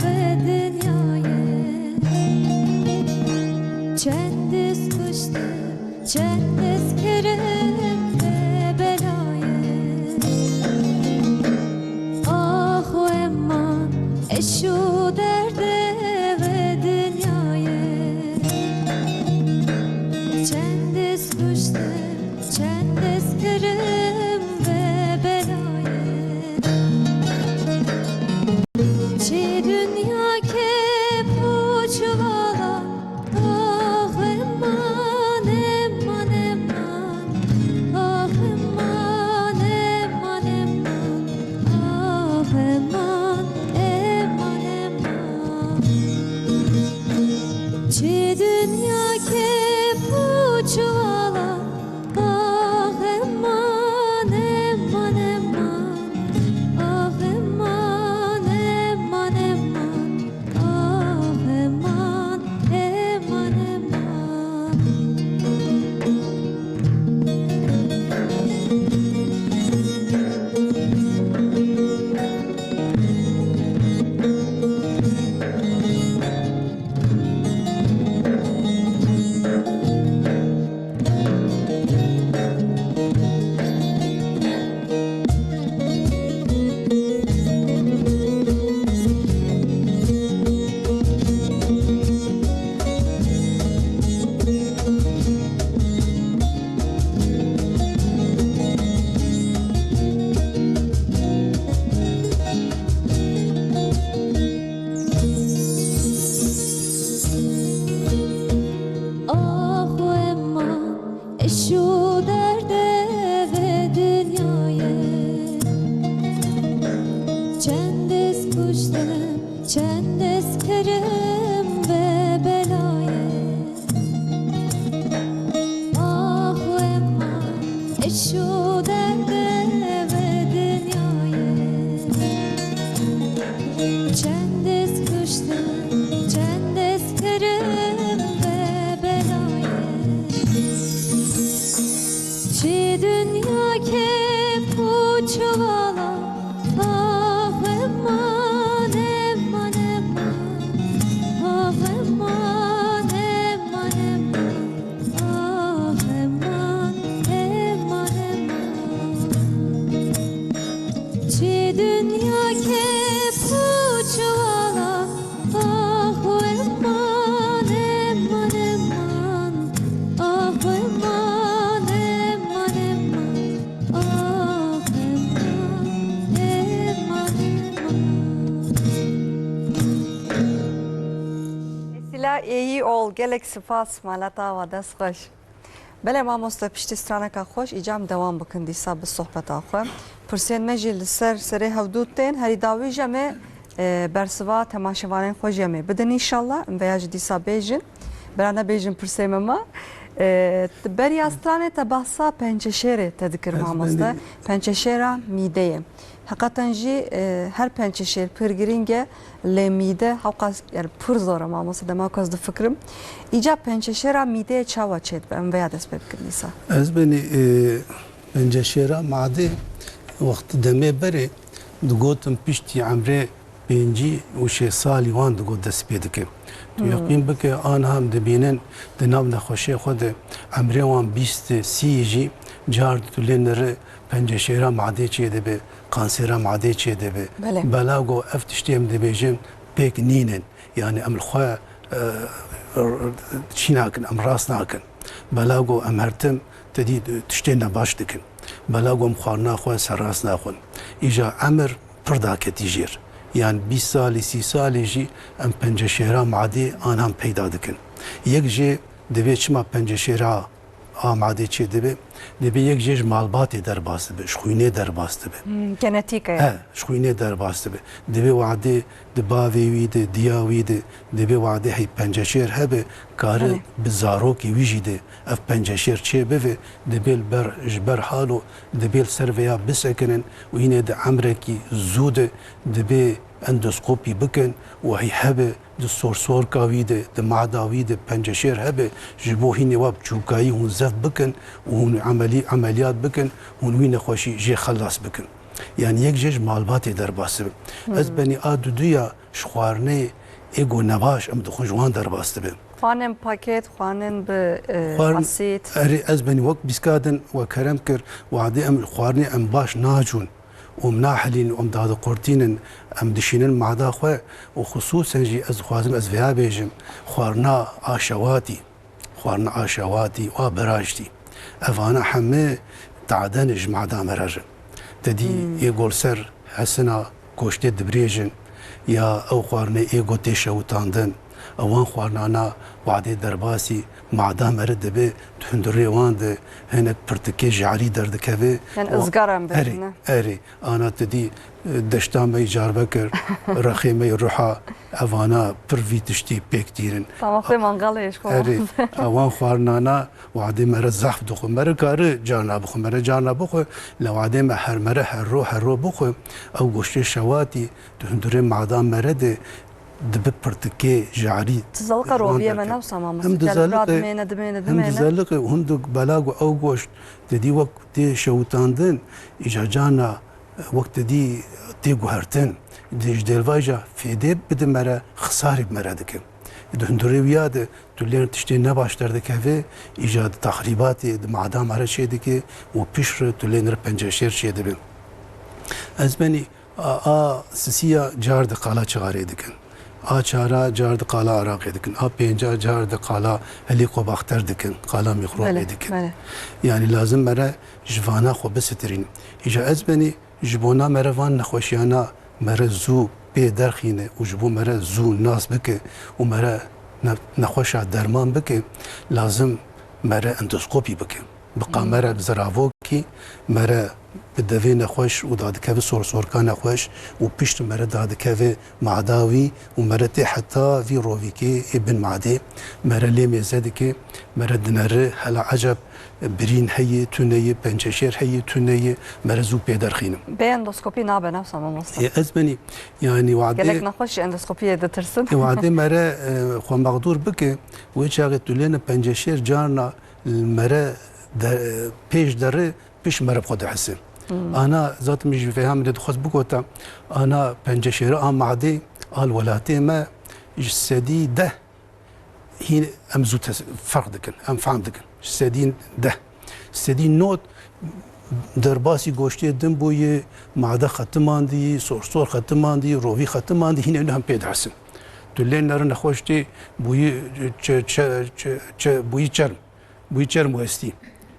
vê dinyayê. Çend ez kuştim, çend ez kirim vê belayê. Ah, wema, eş û derdê vê dinyayê. Çend ez kuştim, çend ez kirim vê belayê. Çi dinya kep û çuvala, ax eman, eman, eman. Ax eman, eman, eman. Ax eman, eman, eman. Çi dinya kep û çuvala, ax eman, eman, eman. Ax eman, eman, eman. Ax eman, eman, eman. Ax wema, eş û derdê vê dinyayê. Çend ez kuştim, çend ez kirim vê belayê. Ax wema, eş û derdê vê dinyayê. Çend ez kuştim, çend ez kirim vê belayê. Çi dinya kep û çuvala, ax eman, eman, eman. Ax eman, eman, eman. Ax eman, eman, eman. Çi dinya kep û çuvala, ax eman, eman, eman. Ax eman, eman, eman. Ax eman, eman, eman. Esîla Êyî Ol, gelek spas, mala te ava, dest xweş. Belê mamoste, piştî straneka xweş, îca em dewam bikin dîsa bi sohbeta xwe. Pirsên me jî li ser serê hevdû tên, herî dawî jî em ê, e, bersiva temaşevanên xwe jî em ê bidin înşallah. Em veya jî dîsa bêjin. Bera nebêjin pirsê me ma. E, beriya stranê te behsa penceşêrê te dikir, mamoste. Penceşêra mîdeyê. Heqeten jî, e, her penceşêr pir girîng e, lê mîde hewqas, yani pir zor e, mamoste, dema ku ez difikirim. Îca penceşêra mîdeyê çawa çêdibe? Em veya dest pê bikin dîsa. Ez benî, e, penceşêra madê wext demê berê digotin piştî emrê pêncî û şêst salî wan digot dest pê dike. Tu Hmm. yeqîn bike, aniha em dibînin di nav nexweşê xwe de emrê wan bîst, sî jî car tu lê niri penceşêra madê çêdibe, kansêra madê çêdibe. Belê. Belago ev tiştê em dibêjin pêk nînin. Yani em li xwe, e, çî nakin, em rast nakin. Belago em her tim te dî tiştê nebaş dikin. Belago em xwarina xwe serrast naxwin. Îja emir pir daketî jêr. Yan bîst salî, sî salî jî em penceşêra madê anan peyda dikin. Yek jê divê çima penceşêra a madê çê dibe, divê yek jê ji malbatê derbas dibe, ji xwînê derbas dibe. Hmm, genetîk e. He, ji xwînê derbas dibe. Divê wadê di bavê wî de, diya wî de, divê wadê hey penceşêr hebe, kare Belê. bi zarokê wî jî de ev penceşêr çê bive, divê li ber, ji ber halo, divê li ser vêya bisekinin û hînê di emrekî zû de divê endoskopî bikin û hey hebe di sorsorka wî de, di mada wî de penceşêr hebe, ji bo hînê wa biçûkayî hûn zeft bikin û hûn emelî-, emeliyat bikin, hûn wî nexweşî jê xelas bikin. Yani yek jê ji malbatê derbas dibe. Ez Hmm. benî a duduya ji xwarinê ê go nebaş em dixwin ji wan derbas dibe. Xwarinên paket, xwarinên bi, e, Xwarin-, asîd. Erê, ez benî wek bîska din we kerem kir, wadê em xwarinê em baş nacûn. Û em nahilîn, û em dadiqurtînin, em dişînin mada xwe û xisûsen jî ez dixwazim ez vêya bêjim, xwarina aşewatî, xwarina aşewatî û a biraştî. Evana heme taden ji mada me re re. Te dî Hmm. ê gol ser hesina goştê dibirêjin ya ew xwarinê ê go tê şewitandin. Ewan xwarinana wadê derbasî mada mere dibe, di hundirê wan de hinek pirtikê jarî derdikeve. Yani Wa-, ızgara em Erê, bêjin, ne? erê. Ana tu dî, e, deşta me yî carve kir, rexê me yî ruha, evana pir vî tiştî pêk tîrin. Tamam, xwê mangalê ji xwe Erê, wan. ewan xwarinana wadê mere zehf dixwe. Mere kari carna bixwe, mere carna bixwe, le wadê me her mere her ro, her ro bixwe. Ew goştê şewatî, di hundirê mada mere de dibi pirtikê jarî. Dizelliqa wan roviyê me derket. Newsa mamoste. Hem Gel dizelliqê, dimêne, dimêne, hem dimêne. dizelliqê, hûn di belago ew goşt, te dî wek tê şewitandin, îca carna, wek te dî tê guhertin, di ji dêlvaja fêdê bidi mere, xisarî bi mere dike. Di hundirê wiya de tu lê tiştê nebaş derdikeve, îca di taxrîbatê, di mada mere çê dike û piştre tu lê nir penceşêr çê dibe. Ez benî A, a sisiya car di qala çixarê dikin. A çara car di qala araqê dikin. A pênca car di qala helîkobaxter dikin, qala mîxrobê Belê, dikin. belê. Yani lazim mere ji vana xwe bisitirîn. Îja ez benî ji bona mere van nexweşiyana mere zû pê derxîne û ji bo mere zû nas bike û mere ne-, nexweşa derman bike, lazim mere endoskopî bike. Bi kamera, bi ziravokî mere bi devê nexweş û dadikeve sorsorka nexweş û pişt mere dadikeve mada wî û mere tê heta vî rovîkê ê bin madê mere lê mêze dike, mere dineri hela eceb birîn heye, tune ye, penceşêr heye, tune ye, mere zû pê derxînim. Bê endoskopî nabe, ne wisa mamoste? Ê, ez benî, yani wadê Gelek nexweş ji endoskopiyê ditirsin. Ê, wadê mere, e, xwe mexdûr bike, wê çaxê tu lêne penceşêr carna mere de, pêş derê pişt mere bi xwe dihise. Hmm. Ana zaten min jî vêha min de dixwest bigota, ana penceşêra a madê a li welatê me ji sedî deh hîn em zû tes-, ferq dikin, em fehm dikin. Ji sedî deh. Sedî nod derbasî goştê din bûye, made xetimandî, sorsor xetimandî, rovî xetimandî, hîn em pê dihisin. Tu lê neri nexweş tê bûyî çe-, çe-, çe-, çe-, bûyî çerm. Bûyî çerm û hestî.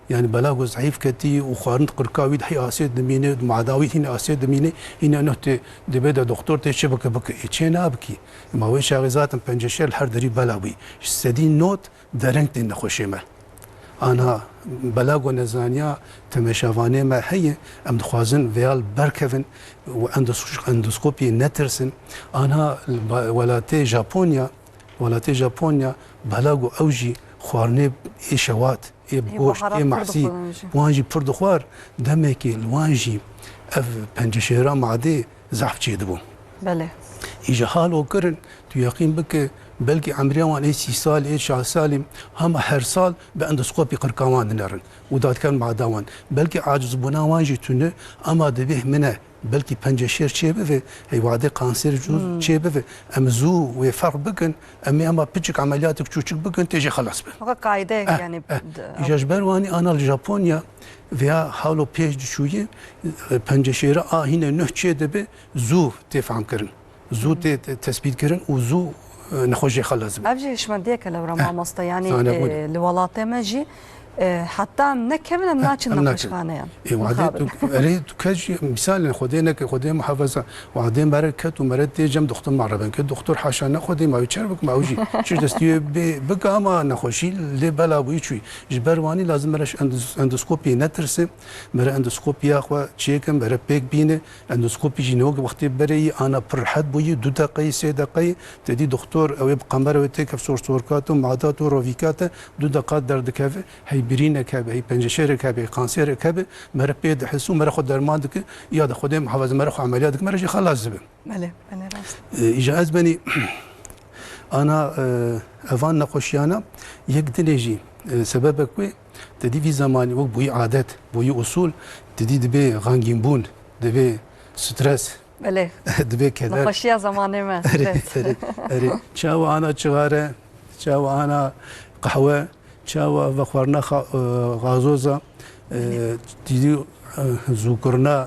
Yani belago zehîf ketî û xwarin qirka wî de hey asê dimîne, mada wî hîn asê dimîne, hîn eno tê, dibê de doktor tê çi bike bike. Ê çê nabikî. Ma wê çaxê zaten penceşêr li her derî bela bûyî. Ji sedî nod dereng tê nexweşê me. Ana belago nezaniya temeşavanê me heye, em dixwazin vêya li ber kevin û endos-, endoskopiyê netirsin. Ana ba-, welatê Japonya, welatê Japonya belago ew jî xwarinê ê şewat, ê Ê goşt, bahara ê pir mehsî, dixwin jî. wan jî pir dixwar, demekê li wan jî ev penceşêra madê zehf çêdibû. Belê. Îja halo kirin, tu yeqîn bike, belkî emriya wan ê sî salî, ê çar salî, hema her sal bi endoskopî qirka wan dinerin û dadikerin mada wan. Belkî acizbûna wan jî tune, ama divê himine belkî penceşêr çê bive, hey wadê kanser cû Hmm. çê bive. Em zû wê ferq bikin, em ê hema piçik emeliyatek çûçik bikin, tê jê xelas be. Weke qaydeyek Eh, yani eh. d- Îja ji ber wanî ana li Japonya veya halo pêş diçûyî, e, penceşêra a hîne nuh çê dibe, zû tê fehm kirin. Zû tê te-, tespît kirin û zû, e, nexweşiyê xelas dibe. Ev jî hişmendiyeke lewra Eh, mamoste, yani, zane bûne. e, li welatê me jî, e, heta em nekevin, em Eh, naçin em naçin. nexweşxaneyan. E, wadê Mixabin. tu, erê, tu kes jî, misal, Xwedê neke, Xwedê muhafaza, wadê mere ket û mere tê cem doktor ma reben ke, doktor haşa ne Xwedê ma wî çer bik, ma wî jî çi destiyê bê, bik ama nexweşî lê bela bûyî çûyî. Ji ber wanî lazim mere ji endos-, endoskopiyê netirse, mere endoskopiya xwe çêkin, mere pêk bîne, Endoskopî jî ne wek wextê berê yî ana pir rehet bûyî, du deqeyî, sê deqeyî, te dî doktor ew ê bi qemera wê têkev sorsorka te û mada te û rovîka te, du deqa derdikeve, hey birînek hebe, hey penceşêrek hebe, hey kanserek hebe, mere pê dihis û mere xwe derman dike, ya da Xwedê muhafaza mere xwe emeliya dike, mere jê xelas dibe. Belê, belê rast. E, îja ez benî ana, e, evan nexweşiyana yek dinê jî, e, sebebek wê, te dî vî zemanî wek bûyî adet, bûyî usûl, te dî dibê xengînbûn, dibê stres, Belê. dibê keder. Nexweşiya zemanê me. Erê, Stres. erê, erê. Çawa ana çixare, çawa ana qehwe, çawa vexwarina xa-, e, gazoza, e, Belê. dî, e, zûkirina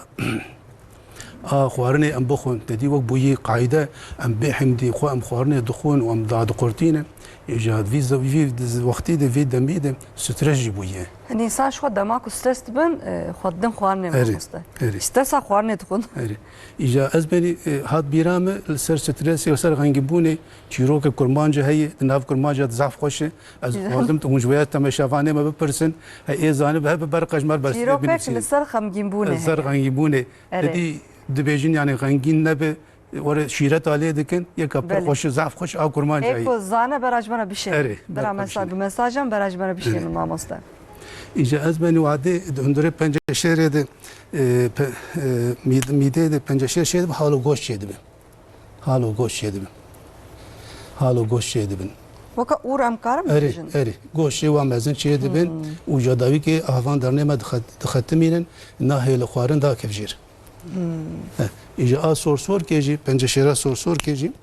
a xwarinê em bixwin. Te dî wek bûyî qayde, em bê himdî xwe em xwarinê dixwin û em dadiqurtînin. Îja vî ze-, vî wextî de, vî demî de stres jî bûye. Hani însan ji xwe dema ku stres dibin, e, xwe didin xwarinê Erê, mamoste. erê. Stresa xwarinê dixwin. Erê. Îja ez benî, e, hat bîra min li ser stresê, li ser xengîbûnê, çîrokek kurmanca heye, di nav kurmanca de zaf xweş e. Ez Îja. dixwazim tu hûn ji wê temeşevanê me bipirsin. He, ê zanî bi hebe berqa ji me re bersivê Çîrokek binivîsî. li ser xemgînbûnê Li ser heye. xengîbûnê. Erê. Te dî dibêjin, yani xengîn nebe, were şîreta lê dikin, yeka pir Belê. xweş, zaf xweş a kurmanca Ê heye. ku zane bera ji me re bişêne. Erê, Bera berqa mesa-, bişêne. bi mesajan bera ji me re bişêne Erê. mamoste. Îja ez benî wadê di hundirê penceşêrê de, e, pe-, e, mîd-, mîdê de penceşêr çê dibe, halo goş çê dibe. Halo goş çê dibin. Halo goş çê dibin. Weke ûr em karin Erê, bibêjin. erê. Goşê wa mezin çê dibin Hmm. û jadawîkê avan dernê me dixet-, dixetimînin, nahêle xwarin dakev jêr. Hmm. Eh, îja a sorsorkê jî, penceşêra sorsorkê jî,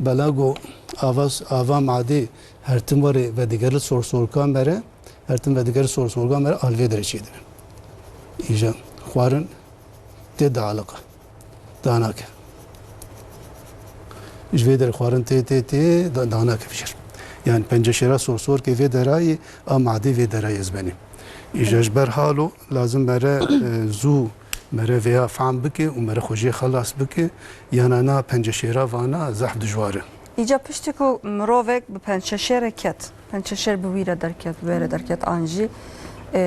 belago ava, ava madê her tim warê vedigeril sorsorka mere, her tim vedigeril sorsorka mere alvê derê çê dibin. Îja xwarin tê dialiqe. Danake. Ji vê derê xwarin tê, tê, tê, da-, danake vijêr. Yani penceşêra sorsorkê vê derayê, a madê vê derayê ez benî. Îja ji ber halo lazim mere, e, zû mere vêya fehm bike û mere xwe jê xelas bike. Yana na penceşêra vana zehf dijwar e. Îca piştî ku mirovek bi penceşêre ket, penceşêr bi wî re derket, bi wê re derket an jî, e,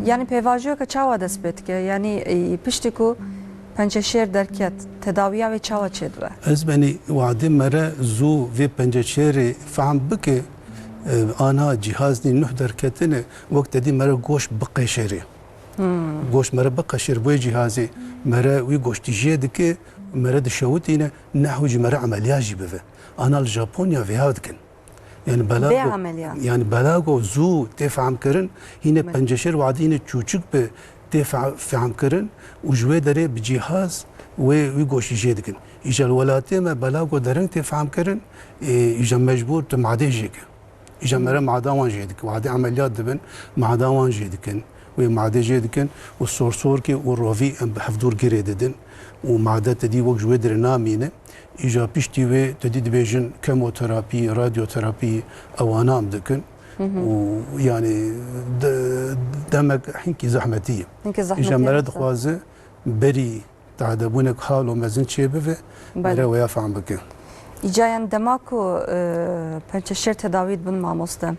yanî pêvajoyeke çawa dest pê dike? Yanî, e, piştî ku penceşêr derket, tedawiya wê çawa çêdibe? Ez benî wadê mere zû vê penceşêrê fehm bike, e, ana cîhazî nuh derketine, wek te dî mere goş biqeşêrê. Hmm. Goş mere biqeşêr, bo yê cîhazê mere wî goştî jê dike, mere dişewitîne, nehw jî mere emeliya jî bive. Ana li Japonya vêya dikin. Yani belago, Bê ameliyat. yani belago zû tê fehm kirin, hîne Me- penceşêr wadî hîne çûçik bi tê fe-, fehm kirin û ji wê derê bi cîhaz wê wî goşî jê dikin. Îja li welatê me belago dereng tê fehm kirin, e, îja mecbûr tu madê jê ke. Îja mere mada wan jê dikin. Wadê emeliyat dibin, mada wan jê dikin. Wê madê jê dikin û sorsorkê û rovî em bi hevdûr girê didin û made te dî wek ji wê derê namîne. Îja piştî wê te dî dibêjin kemoterapî, radyoterapî ewana em dikin. Hı hı. Û yani de-, demek hinkî zehmetî ye. Hinkî Îja zehmetî ye, mere dixwaze berî tadebûnek halo mezin çê bive, Belê. mere wêya fehm bike. Îca yan dema ku, e, pençeşêr tedawî dibin mamoste,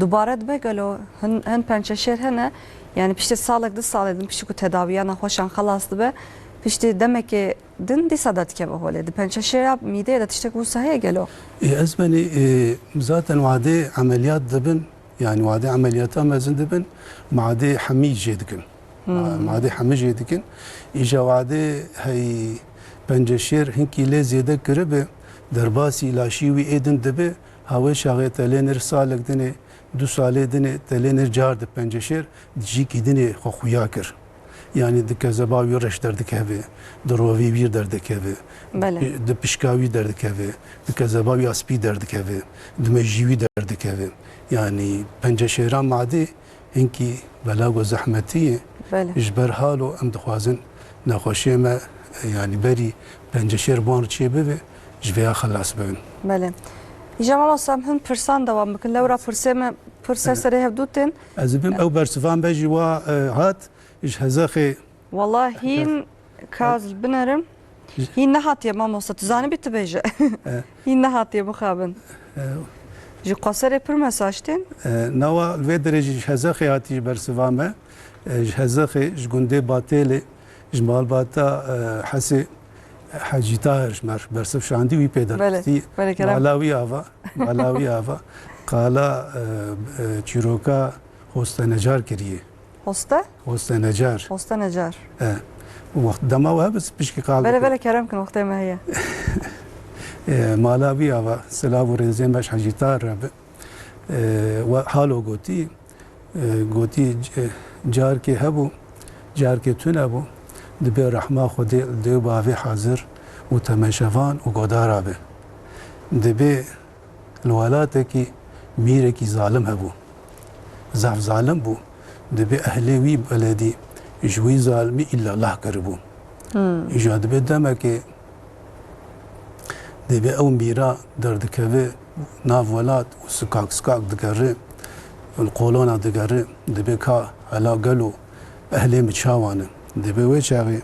dubare dibe gelo hin, hin pençeşêr hene, yani piştî salek, du salê din piştî ku tedawiya nexweşan xelas dibe, piştî demekê din dîsa de dikeve holê. Di pençeşêra mîdeyê de tiştek wisa heye gelo? Ê, ez benî, ê, zaten wadê emeliyat dibin, Yani wadê emeliyata mezin dibin, madê hemî jê dikin. Ma-, madê hemî jê dikin. Îja wadê hey Penceşêr hinkî lê zêde kiribi, derbasî laşî wî ê din dibi, hawê şaxê te lê nir salek dinê, du salê dinê, te lê nir car di Penceşêr, di jîkî dinê xwe xuya kir. Yani di kezeba wî reş derdikeve, di rovî wî derdikeve, Belê. di pişka wî derdikeve, di kezeba wî ya spî derdikeve, di mejî wî derdikeve. Yani Penceşêra madê hinkî belago zehmetî ye. Belê. Ji ber halo em dixwazin nexweşiyê me, yani berî Penceşêr ban çê bibe, ji vêya xelas bibin. Belê. Îja mamosta em hin pirsan dewam bikin. Lewra pirsê me pir ser serê hevdû tên. Ez dibim ew bersivan be jî wa, e, hat, ji Hezexê. Wala hîn kaz binerim. Hîn nehatiye mamosta. Tu zanibî tu bêje. E. Hîn nehatiye bixabin. E. Ji Qaserê pir mesaj tên. E, nawa li vê derê jî ji Hezexê hatî ji bersiva me. E, ji Hezexê, ji gundê Batêlê, ji malbata, e, Hesê Hecî Tahir ji me re bersiv şandî wî pê Belê, derxistî. Belê, kerem. Mala wî ava, mala wî ava. Qala, e, e, çîroka Hoste Necar kiriye. Hoste? Hoste Necar. Hoste Necar. E, wext dema we hebis pişkî qal Belê, bikin. Belê, kerem kin, wextê me heye. E, mala wî ava, silav û rêzê me ji Hecî Tahir re bi. E, we halo gotî, e, gotî, c-, carkê hebû, carkê tune bû, dibê rehma Xwedê li dê û bavê hazir û temeşevan û godara be. Dibê li welatekî mîrekî zalim hebû. Zaf zalim bû. Dibê ehlê wî beledî ji wî zalimî îlla lah kiribû. Hmm. Îja dibê demekê dibê ew mîra derdikeve nav welat û sikak sikak digere, li qolana digere, dibê ka hela gelo ehlê min çawa ne? Dibê wê çaxê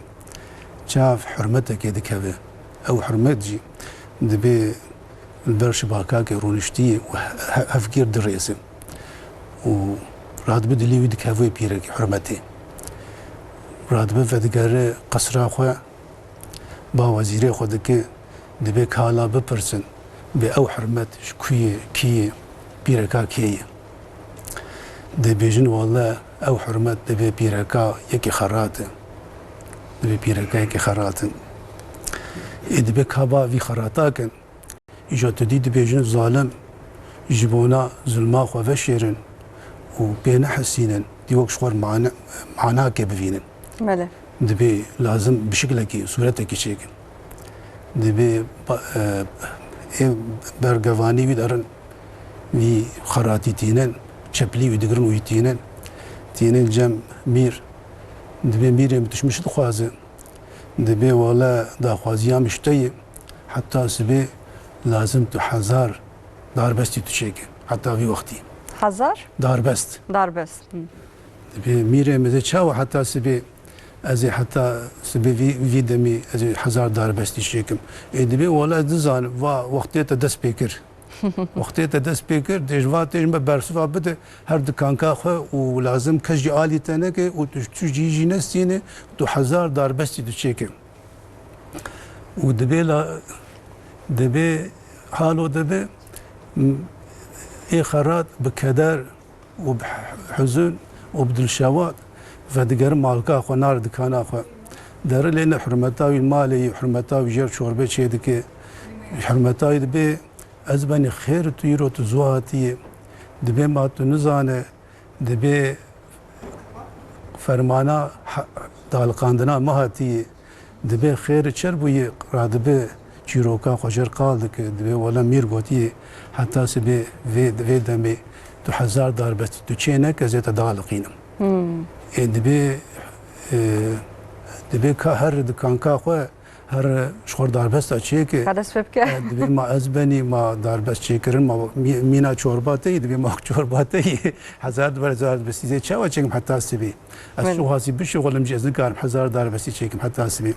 çav hurmetekê dikeve. Ew hurmet jî dibê li ber şibakakê rûniştiyê û he-, he-, hevgîr dirêze. Û radibe dilê wî dikeve wê pîrekî hurmetê. Radibe vedigere qesra xwe, ba wezîrê xwe dike, dibê kala bipirsin, bê ew hurmet ji ku ye, kî ye, pîreka kê ye? Dibêjin, wele ew hurmet dibê pîreka yekê xerat e. Dibê pîreka yekê xerat e. Ê dibê ka ba vî xerata kin. Îja tu dî dibêjin zalim ji bona zulma xwe veşêrin û pê nehesînin, dî wek ji xwe re mane-, manakê bivînin. Belê. Dibê lazim bi şiklekî, sûretekî çêkin. Dibê ba-, e, ê bergevanî wî derin, vî xeratî tînin, çeplî wî digirin û wî tînin. Tînin cem mîr, dibê mîrê min tu ji min çi dixwaze? Dibê wele daxwaziya min ji te ye, heta sibê lazim tu hezar darbestî tu çêke. Heta vî wextî. Hezar? Darbest. Darbest. Hı. Dibê mîrê min dê çawa heta sibê, ez ê heta sibê vî, vî demî ez ê hezar darbestî çêkim. Ê dibê wele ez dizanim, va wextê te dest pê kir. Wextê te dest pê kir, dê ji va tê ji me bersiva bide her dikanka xwe û lazim kes jî alî te neke û tu, tu jî jî nestîne, tu hezar darbestî tu çêke. Û dibê la, dibê halo dibe, m-, ê xerat bi keder û bi huzun û bi dilşewat vedigerin malka xwe, nar dikana xwe. Deri lê ne hurmeta wî malê yî, hurmeta wî jêr çorbe çê dike. Hurmeta wî dibê, ez benî xêr tu îro tu zû hatiyê. Dibê ma tu nizane, dibê fermana ha-, daliqandina me hatiyê. Dibê xêr çer bûye, radibe çîroka xwe jêr qal dike. Dibê wele mîr gotiye, heta sibê vê, vê demê tu hezar darbestî tu çê neke, ez ê te daliqînim. Hmm. Ê dibê, e, dibê ka her dikanka xwe, her ji xwe darbesta çêke. Ka dest pê bike. E, dibê ma ez benî, ma darbest çêkirin, ma mî-, mîna çorba te yî, dibê ma çorba te yî. Hezar dibe, hezar darbestî zê çawa çêkim heta sibê? Ez Belê. Çi xwazî bişuxulim jî ez nikarim hezar darbestî çêkim heta sibê.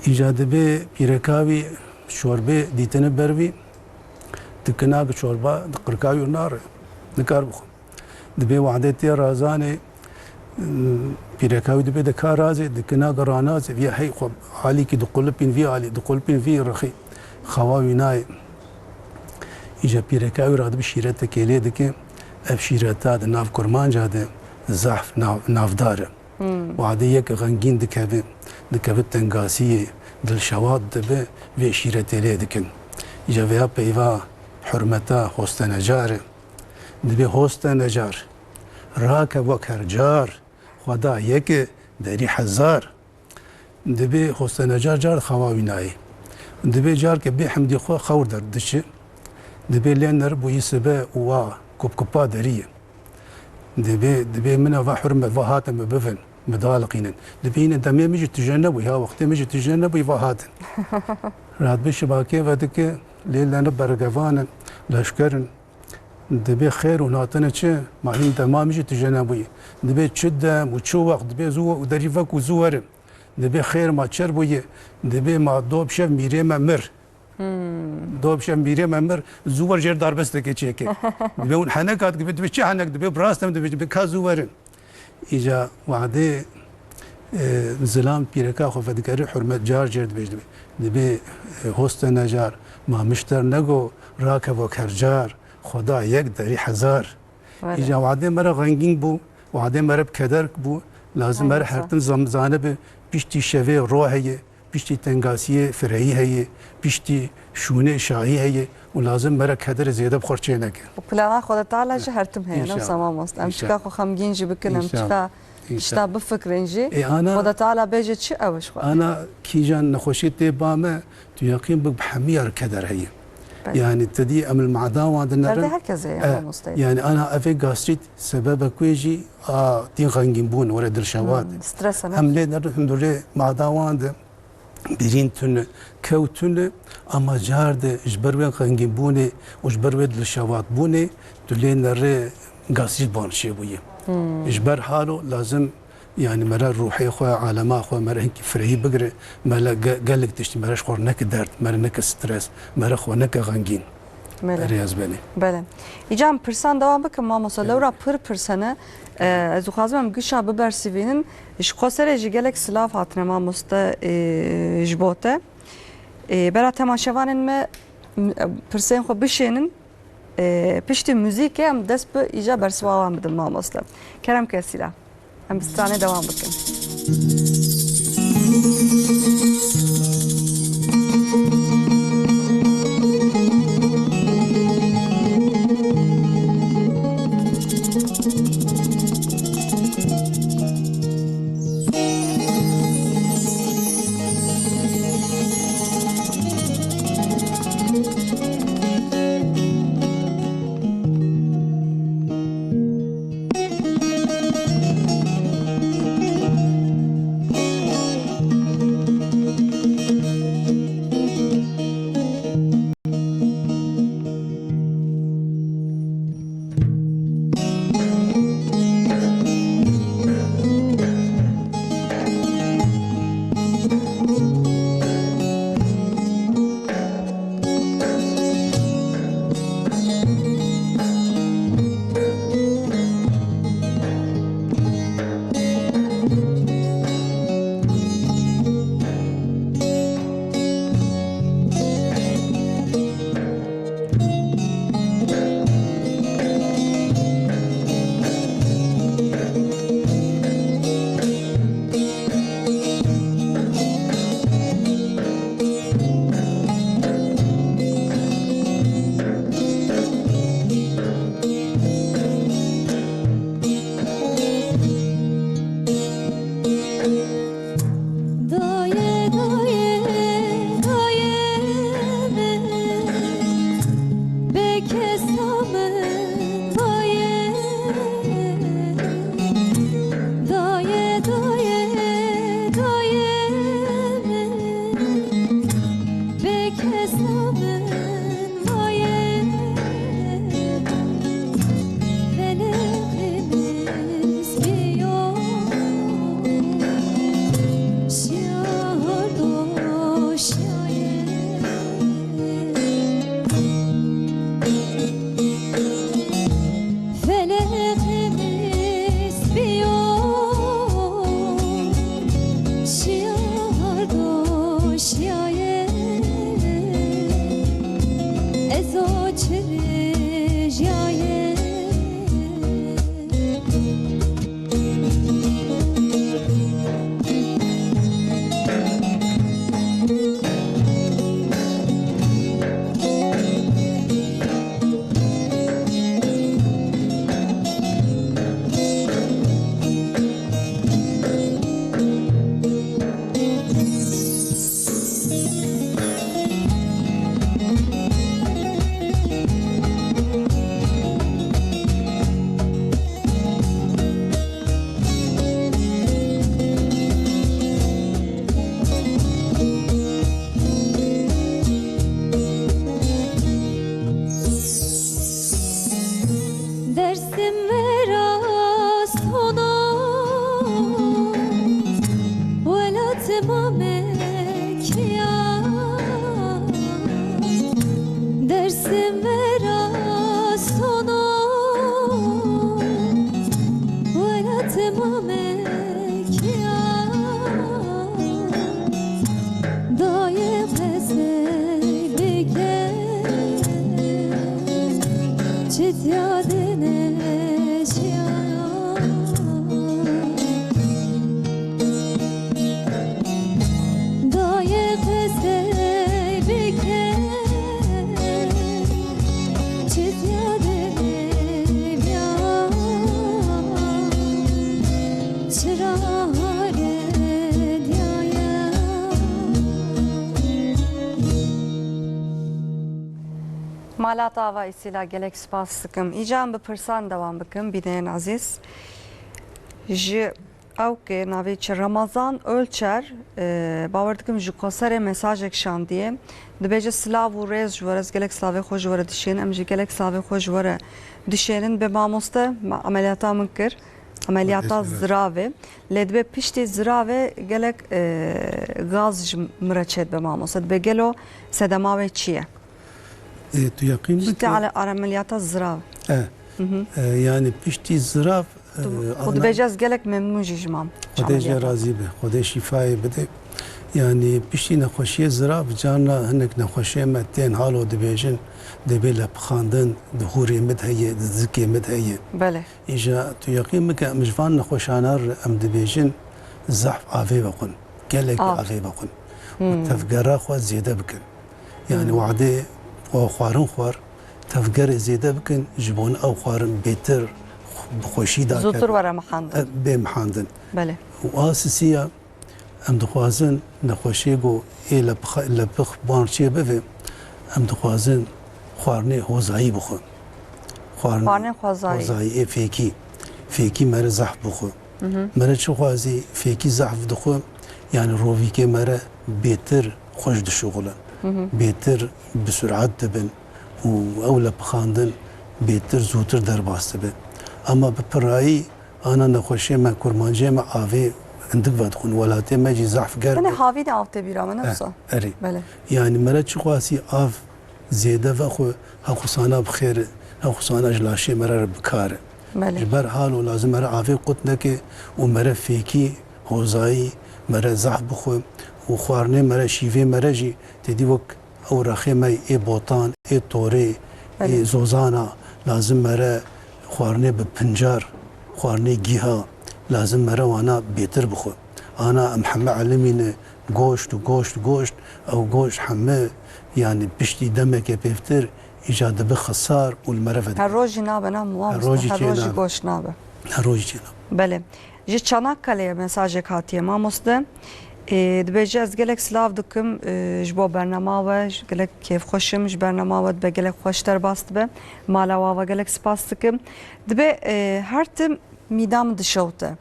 Îca dibê pîreka wî çorbê dîtine ber wî, dikina ki çorba di qirka wî nare. Nikar bixwe. Dibê wadê tê razanê, pîreka wî dibê de ka razê, dikina ki ranazê, viya hey xwe alîkî diqulipîn vî alî, diqulipîn vî rixî. Xewa wî nayê. Îca pîreka wî radibi şîretekê lê dike. Ev şîreta di nav kurmanca de zehf nav, navdar e. Wadê yek xengîn dikeve, dikeve tengasiyê, dilşewat dibe, vê şîretê lê dikin. Îja vêya peyva hurmeta hostenecar e. Dibê hostenecar, rake wek her car, Xweda yek e, derî hezar. Dibê hostenecar car xewa wî nayê. Dibê carke bê hemdî xwe xewr derdiçe. Dibê lê neribûyî sibe û wa kupkupa derî ye. Dibê, dibê min e va hurmet, va hatin min bivin, min daliqînin. Dibê yine demê min jî tije nebûyî, ha wextê min jî tije nebûyî, va hatin. Radbê şibakê vedike, lê lene bergevan in, leşker in. Dibê xêr û natine çi? Ma hîn dema min jî tije nebûyî. Dibê çi dem û çi wext, dibê zû û derî vek û zû werin. Dibê xêr ma çer bûye. Dibê ma dob şev mîrê me mir. Dob şev mîrê me mir. Zû wer jêr darbestekê çêke. Dibê hûn henek hat, dibê, dibê çi henek, dibê bi rast em, dibê, dibê ka zû werin. Îca wadê, e, zilam pîreka xwe vedikere hurmet car jêr dibêj dibê. Dibê, e, hoste necar, ma mişter nego, rakevo kercar, Xweda yek derî hezar. Were. Îca wadê me re xengîn bû, wadê me re bi keder bû, lazim me re Aynen. hertin zam-, zanibe, piştî şevê ro heye, piştî tengasiyê fireyî heye, piştî şûnê şahî heye û lazim me re kederê zêde bi xwe çê neke. Û plana Xweda Teala jî her tim heye, ne İnşallah. wisa mamoste? Em İnşallah. çika xwe xemgîn jî bikin, em İnşallah. çika İnşallah. tişta bifikirin jî. E, ana, Xweda Teala bêje çi ew e ji xwe. Ana kîjan nexweşî tê ba me, tu yeqîn bik bi hemiya re keder heye. Belê. Yani te dî em li mada wan dinerin. Derdê herkesê ye, E, mamoste. Yani ana evê gastrît sebebek wê jî a tîn xengîn bûn, were dilşewat. Hmm, stres e, ne? Em lê nerin hundirê mada wan de. Birîn tune, kew tune, ama car de ji ber wê xengînbûnê û ji ber wê dilşewatbûnê tu lê nerê gastrît ban çêbûye. Hmm. Ji ber halo lazim, yani me re ruhê xwe, alema xwe, me re hinkî firehî bigire, me re ge-, gelek tiştî, me re ji xwe neke derd, me re neke stres, me re xwe neke xengîn. Belê. Rêz benê. Belê. Îca em pirsan dewam bikin, mamosta. Belê. Lewra pir pirs hene. E, ez dixwazim em gişa bibersivînin. Ji xwe serê jî gelek silav hatine, mamoste, e, ji bo te. E, bera temaşevanên me, m-, pirsên xwe bişênin. E, piştî muzîkê em dest bi îca bersiva wan bidin, mamoste. Kerem ke Sîla. Em bi stranê dewam bikin. Mamekî ya, Dêrsim vera sono, welat Mamekî ya, dayê qesey bike, çitiya dine çiya. Dayê qesey bike, çitiya dine çiya. Çira hare diya ya. Mala te ava Îsîla, gelek spas dikim. Îca em bi pirsan dewam bikim, bînerên ezîz. Ji ew ke navê çi Ramazan Ölçer, e, bawer dikim ji Qoserê mesajek şandiye. Dibêje, silav û rêz ji we re, ez gelek silavê xwe ji we re dişênim. Em jî gelek silavê xwe ji we re dişênin. Bê mamoste, me emeliyata min kir. Emeliyata Teşekkür ederim. Ziravê. Lê dibê piştî ziravê gelek, e, gaz ji min re çêdibe mamoste. Dibê gelo sedema wê çi ye? E, tu yeqîn Ji bike. te ale-, ameliyata zirav. E, Hı hı. e, yani piştî zirav, e, Tu, û ana dibêje ez gelek memnûn jî ji mam. Xwedê ji Ameliyata. razî be. Xwedê şîfayê bide. Yani piştî nexweşiyê zirav, carna hinek nexweşiyê me tên halo dibêjin, dê bê lepixandin, di hûrê min de heye, di zikê min de heye. Belê. Îja tu yeqîn bike, em ji van nexweşana re em dibêjin, zehf avê vexwin. Gelekî Av. avê vexwin. Û Hmm. tevgera xwe zêde bikin. Yani Hmm. wadê xwe xwarin xwar, tevgerê zêde bikin, ji bo ew xwarin bêtir bi xweşî dakeve. Zûtir were mihandin. E, bê mihandin. Belê. Û a sisiya em dixwazin nexweşiyê ku ê lepix-, lepix ban çê bive, em dixwazin xwarinê hozayî bixwin. Xwarin-, Xwarinên xwezayî. Xwezayî, ê fêkî. Fêkî mere zehf bixwe. Hı hı. Mere çi xwazî fêkî zehf dixwe, yani rovîkê mere bêtir xweş dişuxulin. Hı hı. Bêtir bi surat dibin û ew lepixandin bêtir zûtir derbas dibe. Ama bi pirayî ana nexweşiyê me, kurmanciyê me avê hindik vedixwin. Welatê me jî zehf germ Tenê e. havî de av tê bîra me, ne Eh, wisa? erê. Belê. Yani mere çi xwazî av zêde vexwe, hexusana bi xêr e, hexusana ji laşê me re bi kar e. Belê. Ji ber halo lazim mere avê qut neke û mere fêkî, hozayî, mere zehf bixwe û xwarinê mere, şîvê mere jî tedî wek ew rexê me ê botan, ê torê, Belê. ê zozana, lazim mere xwarinê bi pincar, xwarinê gîha, lazim mere wana bêtir bixwe. Ana em heme elimîne goşt û goşt û goşt, ew goşt heme, yani piştî demeke pêvtir, îca dibe xisar û li mere vedike. Her rojî nabe, ne mamoste, Her rojî her çê rojî nabe. goşt nabe. Her rojî çê nabe. Belê. Ji Çanakkale'ye mesajek hatiye mamoste. Ê, dibêje, ez gelek silav dikim, ê, ji bo bernama we, ji gelek kêfxweş im ji bernama we, dibe gelek xweş derbas dibe. Mala we ava gelek spas dikim. Dibe, ê, her tim mîda min dişewte.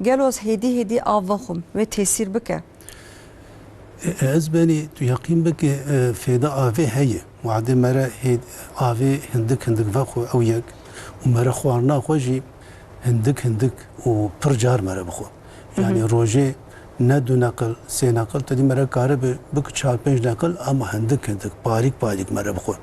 Gelo ez hêdî hêdî av vexwim, wê tesîr bike? E, e, ez benî, tu yeqîn bike, e, fêda avê heye. Wadê mere hê-, avê hindik hindik vexwe ew yek û mere xwarina xwe jî hindik hindik û pir car mere bixwe. Hı hı. Yani rojê ne du neqil, sê neqil, tedî mere karibe bik çar pênc neqil, ama hindik hindik, parîk parîk mere bixwe.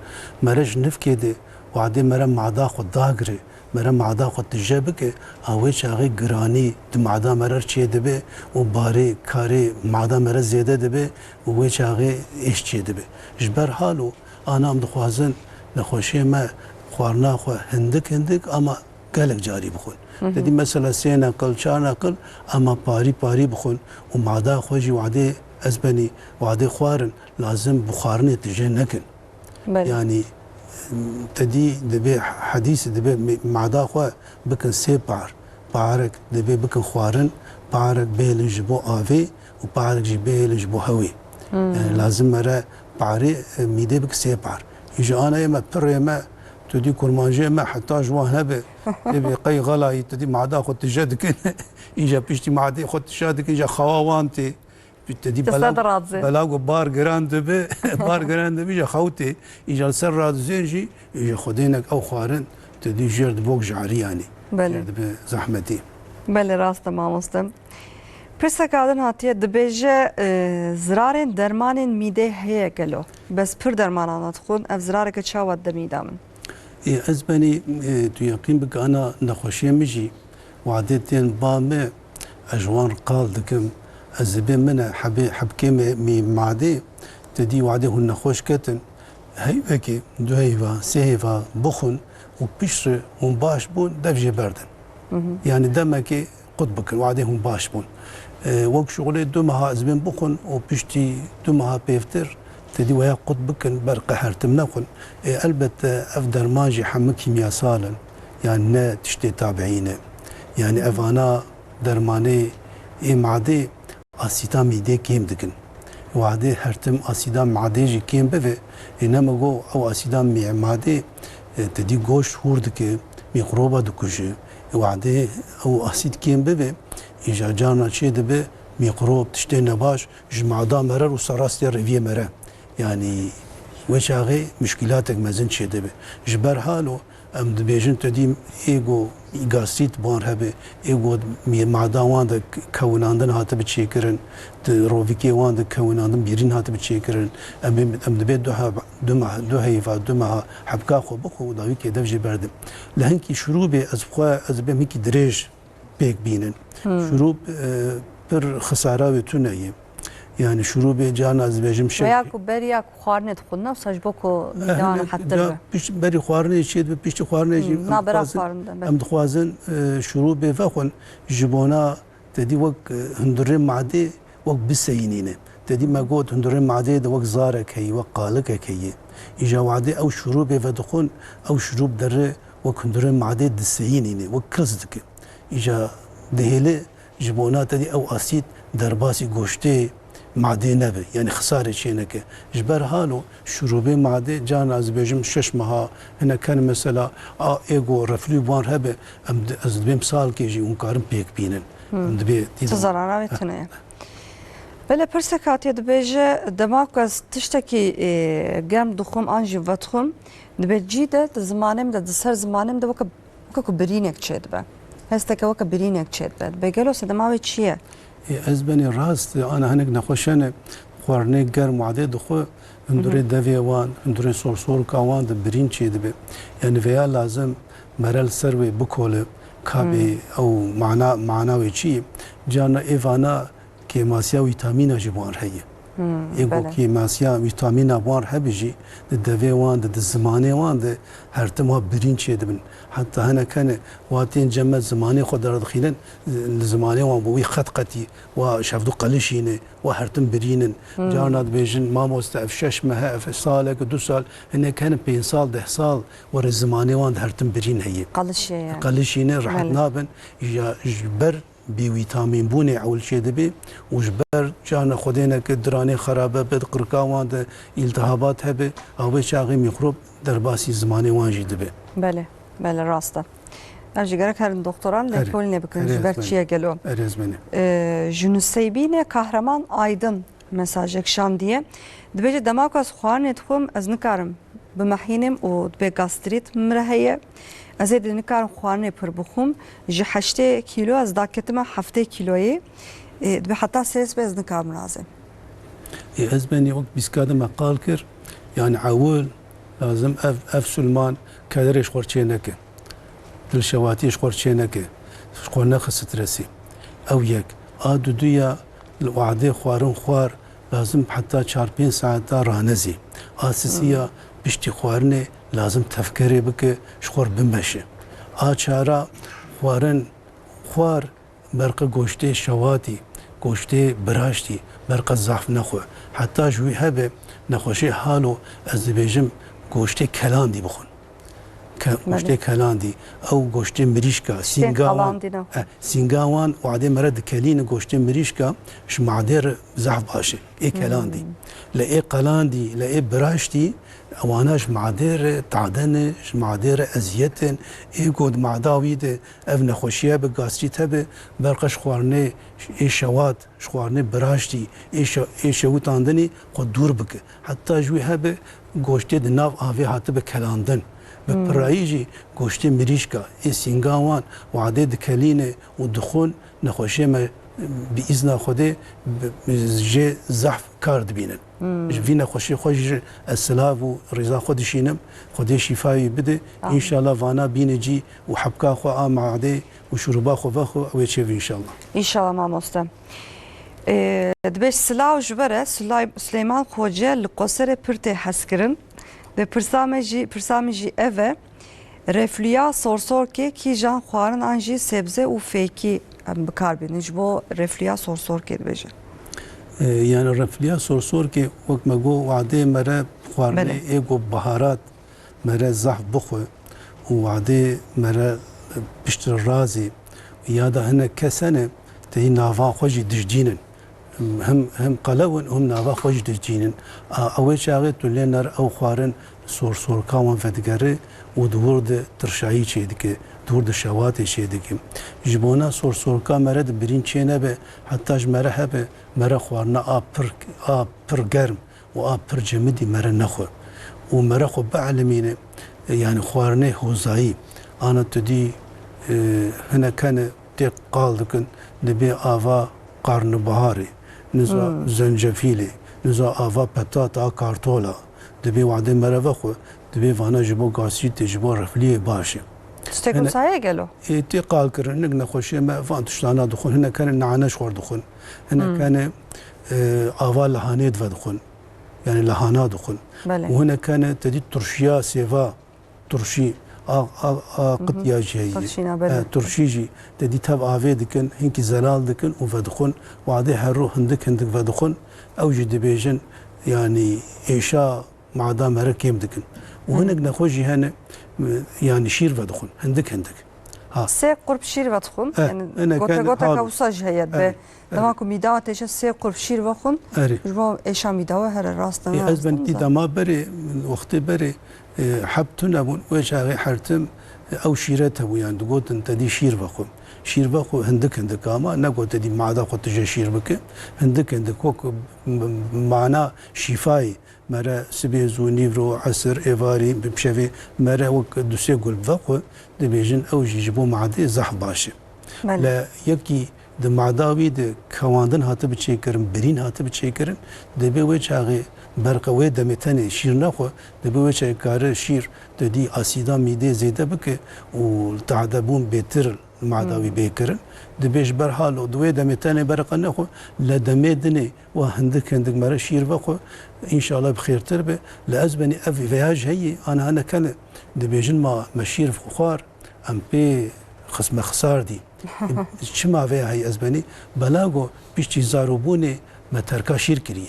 Mere ji nifkê de wadê mere mada xwe dagire, mere mada xwe tije bike, a wê çaxê giranî di mada mere re çê dibe û barê karê mada mere zêde dibe û wê çaxê êş çê dibe. Ji ber halo ana em dixwazin nexweşiyê me xwarina xwe hindik hindik ama gelek carî bixwin. Hı hı. Tedî mesela sê neqil, çar neqil ama parî parî bixwin û mada xwe jî wadê ez benî wadê xwarin lazim bi xwarinê tije nekin. Belê. Yani, tedî dibê hedîs dibê me-, mada xwe bikin sê par. Parek dibê bikin xwarin, parek bêlin ji bo avê û parek jî bêlin ji bo hewê. Hmm. Yani, lazim mere parê, e, mîdê bikin sê par. Îja ana yê me, pirê me, tu dî kurmanciyê me heta ji wan hebe, dibê qey xelayî, tu dî mada xwe tije dikin. Îja piştî madê xwe tije dikin, îja xewa wan tê. Te dî Te bela, ser dirazê. bela ku bar giran dibe, bar giran dibe, îja xew tê, îja li ser radizên jî, îja xwedênek ew xwarin, te dî jêr dibe wek jarî yanî. Belê. Jêr dibe zehmetî. Belê, rast e mamoste. Pirseka din hatiye dibêje, e, zirarên dermanên mîdê heye gelo? Bes pir dermanan dixwin, ev zirareke çawa demî da min? Ê, ez benî, e, tu yeqîn bike ana nexweşiyê min jî wadê tên ba me, ez ji wan qal dikim, ez ê bê min e, hebê, hebkê me mî madê, te dî wadê hûn nexweş ketin, heyvekê, du heyva, sê heyva bixwin û piştre hûn baş bûn, dev jê berdin. Yanî demekê qut bikin, wadê hûn baş bûn. E, wek şixulê du meha ez bên bixwin û piştî du meha pêvtir, te dî weya qut bikin, ber qehertim nexwin. E, elbette ev derman jî hemû kîmyasal in. Yanî ne tiştê tabiî ne. Yanî evana dermanê ê madê asîta mîdê kêm dikin. Wadê her tim asîda madê jî kêm bibe, ê nema go ew asîda mî-, madê, e, te dî goşt hûr dike, mîkroba dikuje. Ê wadê ew asîd kêm bibe, îja carna çê dibe mîkrob, tiştê nebaş ji mada me re û serastê rêviyê me re. Yanî wê çaxê muşkîlatek mezin çê dibe. Ji ber halo Em dibêjin te dî ê go gastrît wan hebe, ê go mada wan de kewinandin hatibe çêkirin, di rovikê wan de kewinandin bîrîn hatibe çêkirin. Em, em dibê du heb-, du meh, du heyva, du meha hebka xwe bixwe û dawî kê dev jê berdin. Li hinkî şirûbê ez xwe, ez dibêm hinkî dirêj pêk bînin. Şirûb, e, pir xisara wê tune ye. Yanî şirûbê carna ez dibêjim şev. Veya ku beriya ku xwarinê dixwin, ne wisa ji bo ku mîdan rehettir be. Pişt, berî xwarinê çê dibe, piştî xwarinê jî em dixwazin, em dixwazin, e, şirûbê vexwin ji bona te dî wek, e, hundurê madê wek biseyînîne. Te dî me got hundurê madê de wek zarek heye, wek qalikek heye. Îja wadê ew şirûbê vedixwin, ew şirûb dere wek hundurê madê diseyînîne, wek kirs dike. Îja dihêle ji bona te dî ew asîd derbasî goştê madê nebe, yanî xisarê çê neke. Ji ber halo şirûbê madê, carna ez dibêjim şeş meha, hinek hene mesela a êgo reflû wan hebe, em di, ez dibêm salkê jî hûn karin pêk bînin. Em dibê dî. Ti zarara wê tune ye. Belê pirsek hatiye dibêje, dema ku ez tiştekî, e, germ dixwim an jî vedixwim, di ber cî de, di zimanê min de, di ser zimanê min de weke Weke ku birînek çêdibe. Hesteke weke birînek çêdibe. Dibe gelo sedema wê çi ye? Ê, ez benê rast, ana hinek nexweş hene, xwarinê germ wadê dixwe, hundurê devê wan, hundurê sorsorka wan de birîn çêdibe. Yanî veya lazim mere li ser wê bikole, kabê ew mana, mana wê çi ye? Carna ê vana kêmasiya vîtamîna jî bi wan re heye. Ê ku kêmasiya vîtamîna bi wan re hebe jî, di devê wan de, di zimanê wan de her tim wa birîn çêdibin. Heta hinek hene wa tên cem me zimanê xwe deradixînin, li zimanê wan bi wî qet qetî, wa şevdu qelişîne, wa her tim birîn in. Carna dibêjin, mamoste, ev şeş meh e, ev salek, du sal, hinek hene pênc sal, deh sal, were zimanê wan de her tim birîn heye. Qelişiye yani. Qelişîne, rehet nabin. Ya ji ber bêvîtamînbûnê ewil çêdibe û ji ber carna xwedêneke diranê xerabe be, di qirika wan de îltihabat hebe, a wê çaxê mîkrob derbasî zimanê wan jî dibe. Belê, belê, rast e. Ev jî gerek herin doktoran lêkolînê bikin ji ber çi ye gelo. Erê ez benê. Ee, ji Nuseybînê Kahraman Aydin mesajek şandiye. Dibêje, dema ku ez xwarinê dixwim, ez nikarim bimehînim û dibê gastrît min re heye. Ez ê dî nikarim xwarinê pir bixwim. Ji heştê kîlo ez daketime heftê kîloyê. Ê, dibê heta sê sibê ez nikarim razim. Ê, ez benî wek bîska de me qal kir. Yanî ewil lazim ev, ev sulman kederê ji xwe çê neke. Dilşewatiyê ji xwe çê neke. Ji xwe nexe stresî. Ew yek. A duduya li wadê xwarin xwar lazim heta çar pênc saeta ranezî. A sisiya piştî xwarinê lazim tevkerê bike, ji xwe bimeşe. A çara xwarin xwar berqe goştê şewatî, goştê biraştî, berqe zaf nexwe. Heta ji wî hebe nexweşê halo, ez dibêjim goştê kelandî bixwin. Ke-, goştê kelandî, ew goştê mirîşka, sînga wan, eh, sînga wan wadê me re dikelîne goştê mirîşka, ji madê re zaf baş e, ê kelandî. Lê ê qelandî, lê ê biraştî, ewana ji madê re tade ne, ji madê re eziyet in, ê ku di mada wî de ev nexweşiye bi gastrît hebe, berqe ji xwarinê ê şewat, ji xwarinê biraştî, ê şe-, ê şewitandinê xwe dûr bike. Heta ji wî hebe goştê di nav avê hatibe kelandin. Bi pirayî jî goştê mirîşka, ê sînga wan wadê dikelîne û dixwin, nexweşiyê me bi îzna Xwedê bi, bi, jê zehf kar dibînin. Ji vî nexweşî xwe jî ez silav û rêza xwe dişînim. Xwedê şîfa wî bide. Amîn. Înşallah vana bîne cî û hebka xwe a madê û şuruba xwe vexwe ew ê çêbe înşallah. Înşallah mamoste. Ee, dibêj silav ji we re Sulay-, Suleyman Xoce li Qoserê pir tê hezkirin. Ve pirsa me jî, pirsa min jî ev e. Reflûya sorsorkê kîjan xwarin an jî sebze û fêkî em bi kar bînin? Ji bo reflûya sorsorkê dibêje. Ee, yani reflûya sorsorkê wek me got wadê me re xwarinê Belê. ê got biharat me re zehf bixwe û wadê me re piştre razî ya da hinek kes hene teyî nava xwe jî dijcînin. Him, him qelew in û him nava xwe jî dicînin. A, ew ê çaxê tu lê ner ew xwarin sorsorka wan vedigere û di wir de tirşayî çêdike, di wir de şewatê çêdike. Ji bona sorsorka mere de birîn çênebe, heta ji mere hebe, mere xwarina a pir, a pir germ û a pir cemidî mere nexwe. Û mere xwe bielimîne, yani xwarinê hozayî. Ana tu dî, e, hinek hene tê qal dikin, dibê ava qarnibiharê, niza Hmm. zencefîlê, niza ava petat a kartola, dibê wadê mere vexwe, dibê vana ji bo gastrîtê, ji bo refliyê baş e. Tiştek Hene- wisa heye gelo? Ê, tê qal kirin, hinek nexweşiyê me van tiştana dixwin, hinek hene nane ji xwe dixwin, hinek Hmm. hene, e, ava lihanê dive dixwin, yani lahana dixwin. Belê. Û hinek hene te dî turşiya sêva, turşî, a, a, a qitiya jî heye. Turşîna, belê. E, turşî jî te dî tev avê dikin, hinkî zelal dikin û vedixwin. Wadê her rû hindik hindik vedixwin. Ew jî dibêjin, yanî êşa mada mere kêm dikin. Û Hı. hinek nexweş jî hene, yanî şîr vedixwin, hindik hindik. Ha. Sê qurb şîr vedixwin. Eh, Yani hinek gote hene gote hal- kewsa jî heye. Be Evet. Dema ku mîda têşe sê qurb şîr vexwin, Erê. ji bo êşa mîda we here rast Ê, dana ez ben rast tî dana. dema berê, wextê berê, e, heb tune bûn, wê çaxê her tim, e, ew şîret hebû, yani digotin te dî şîr vexwe. Şîr vexwe hindik hindik ama, ne got te dî mada xwe tije şîr bike. Hindik hindik wek m-, m-, mana şîfayê. Mere sibê zû, nîvro, esir, êvarî, bi şevê mere wek du sê gul vexwe, dibêjin ew jî ji bo madê zehf baş e. Belê. Le yekî di mada wî de kewandin hatibi çêkirin, birîn hatibi çêkirin, dibê wê çaxê berqe wê demê tenê şîr nexwe, dibê wê çaxê kare şîr te dî asîda mîdê zêde bike û tadebûn bêtir mada wî Hmm. bê kirin. Dibê ji ber halo di wê demê tenê berqe nexwe, le demê dinê wa hindik hindik mere şîr vexwe, înşallah bi xêrtir be. Le ez benî ev veya ji heyî, ana hene kene, dibêjin ma me şîr xwar, em pê xisme xisar dî. Çima vê heyî ez benî? Belago piştî zarobûnê me terka şîr kiriye.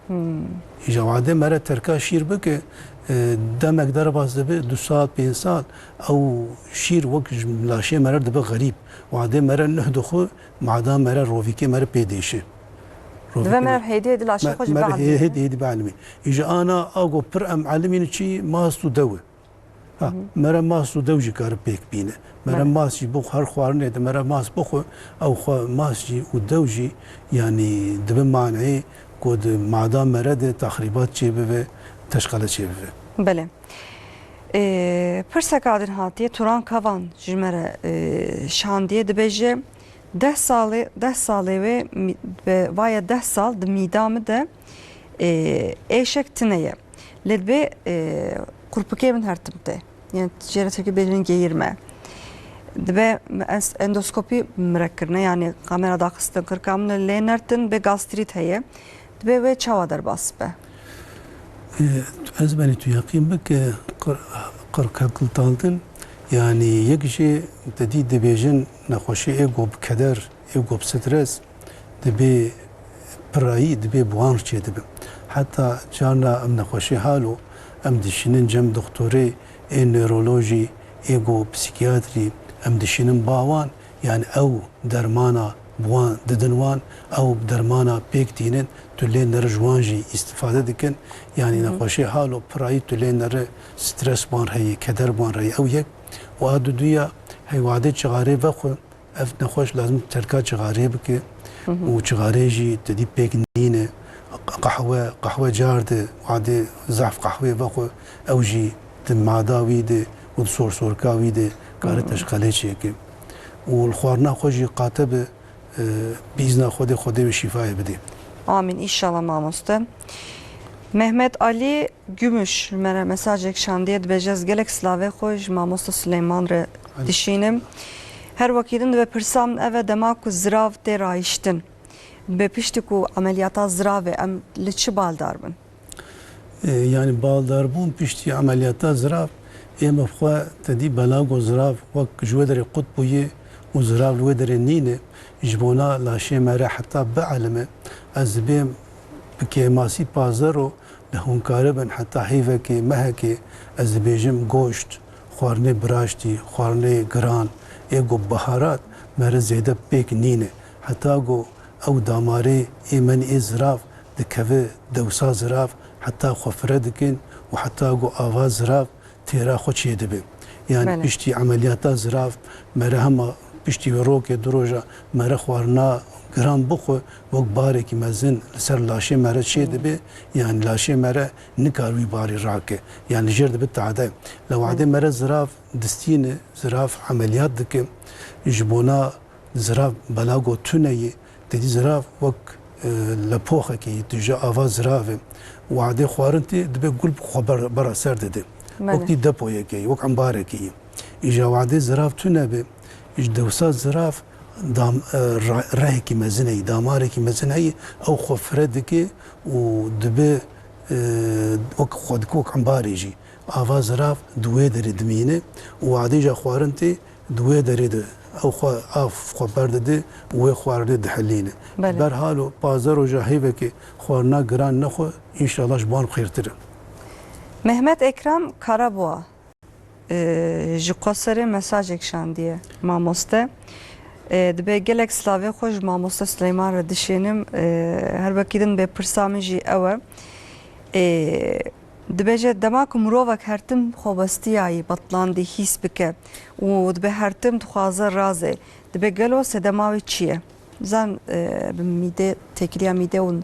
Hmm. Îja wadê mere terka şîr bike, e, demek derbas dibe, du sal, pênc sal, ew şîr wek ji laşê mere dibe xerîb. Wadê mere nuh dixwe, mada mere rovîkê mere pê dêşe. Dibe Rovîkê mere hêdî hêdî laşê me-, xwe jî mere hê-, bielmê. hêdî hêdî bielmê. Îja ana ago pir em elimîn çi mast û dew e. Ha, Hı hı. mere mas û dew jî kare pêk bîne. Mere Mere. mas jî bixwe, her xwarinê de mere mas bixwe, ew xwe mas jî û dew jî, yanî dibe maneyê ku di mada mere de texrîbat çêbibe, teşqele çêbibe. Belê. Ê, pirseka din hatiye, Turan Kavan ji me re, ê, şandiye, dibêje, deh salê, deh salê wê mî-, be, vaye deh sal di mîda min de, ê, êşek tune ye. Lê dibê, e, qurpikê min her tim tê. Yani jê re Tirkî bêjin geğirme. Dibe me es-, endoskopî min re kirine, yani kamera daxistin, qirka min lê nertin, bê gastrît heye. Dibe wê çawa derbas be? E, ez benî tu yaqîn bike, qir-, qirkekiltandin, yani yek jê te dî dibêjin nexweşî ê go bi keder, ê go bi stres, dibê pirayî, dibê bi wan çêdibe. Heta carna em nexweşê halo, em dişînin cem doktorê ê newrolojî, ê go psîkiyatrî, em dişînin ba wan, yani ew dermana bi wan didin wan, ew dermana pêk tînin, tu lê nere ji wan jî îstifade dikin. Yani Hı hı. nexweşê halo pirayî tu lê nere stres wan heye, keder wan heye, ew yek. Û a duduya heywadê çixarê vexwe, Ev nexweş lazim terka cixarê bike Hı hı. û cixarê jî te dî pêk nîne. Qehwe, qehwe car de, wadê zehf qehwê vexwe, ew jî di mada wî de û di sorsorka wî de kare Hı hı. teşqelê çêke. Û li xwarina xwe jî qate be, Bi îzna Xwedê, Xwedê wê şîfayê bidê. Amîn, înşallah mamoste. Mehmet Ali Gümüş ji me re mesajek şandiye, dibêje, ez gelek silavê xwe ji mamoste Sileyman re dişînim. Her wekî din dibe pirsa min ev e, dema ku zirav tê rayiştin, bi piştî ku emeliyata ziravê em li çi baldar bin? E, yanî baldarbûn piştî emeliyata zirav, ê min xwe te dî belago zirav wek ji wê derê qut bûye û zirav li wê derê nîne. Ji bona laşê me re heta bielime, ez dibêm bi kêmasî pazdero li hûn karibin heta hêvekê, mehekê, ez dibêjim goşt, xwarinê biraştî, xwarinê giran, ê ku biharat me re zêde pêk nîne. Heta ku ew damarê ê menî ê zirav dikeve dewsa zirav, heta xwe fire dikin û heta ku ava zirav têra xwe çêdibe. Yani Belê. piştî emeliyata zirav me re hema piştî wê rokê du roja me re xwarina giran bixwe, wek barekî mezin li ser laşê me re çêdibe, yani laşê me re nikar wî barî rake. Yani li jêr dibe tade. Li wadê Belê. me re zirav distîne, zirav emeliyat dike. Ji bona zirav belago tune ye. Te dî zirav wek, e, lepoxekê ye, tu ji ava ziravê. Wadê xwarin tê dibe gul xwe ber-, bera ser dide. Belê. Wek tî depoyekê ye, wek embarekê ye. Îja wadê zirav tune be, ji dewsa zirav dam-, e, ra-, rehekî mezin heye, damarekî mezin heye, ew xwe fire dike û dibe, e, wek xwe dike wek embarê jî. Ava zirav di wê derê dimîne û wadê ja xwarin tê, di wê derê de ew xwe av xwe berdide û wê xwarinê dihilîne. Belê. Berhalo pazdeh roja hêvekê xwarina giran nexwe, înşallah ji wan xêrtir e. Mehmet Ekrem Karaboğa, e, ji Qoserê mesajek şandiye mamoste. E, dibe gelek silavê xwe ji mamoste Sileyman re dişênim. E, her wekî din bê pirsa min jî ew e. E, Dibêje, dema ku mirovek her tim xwebestiyayî, betlandî hîs bike û dibe her tim dixwaze razê, dibe gelo sedema wê çi ye? Nizan, e, bi mîde, têkiliya mîde û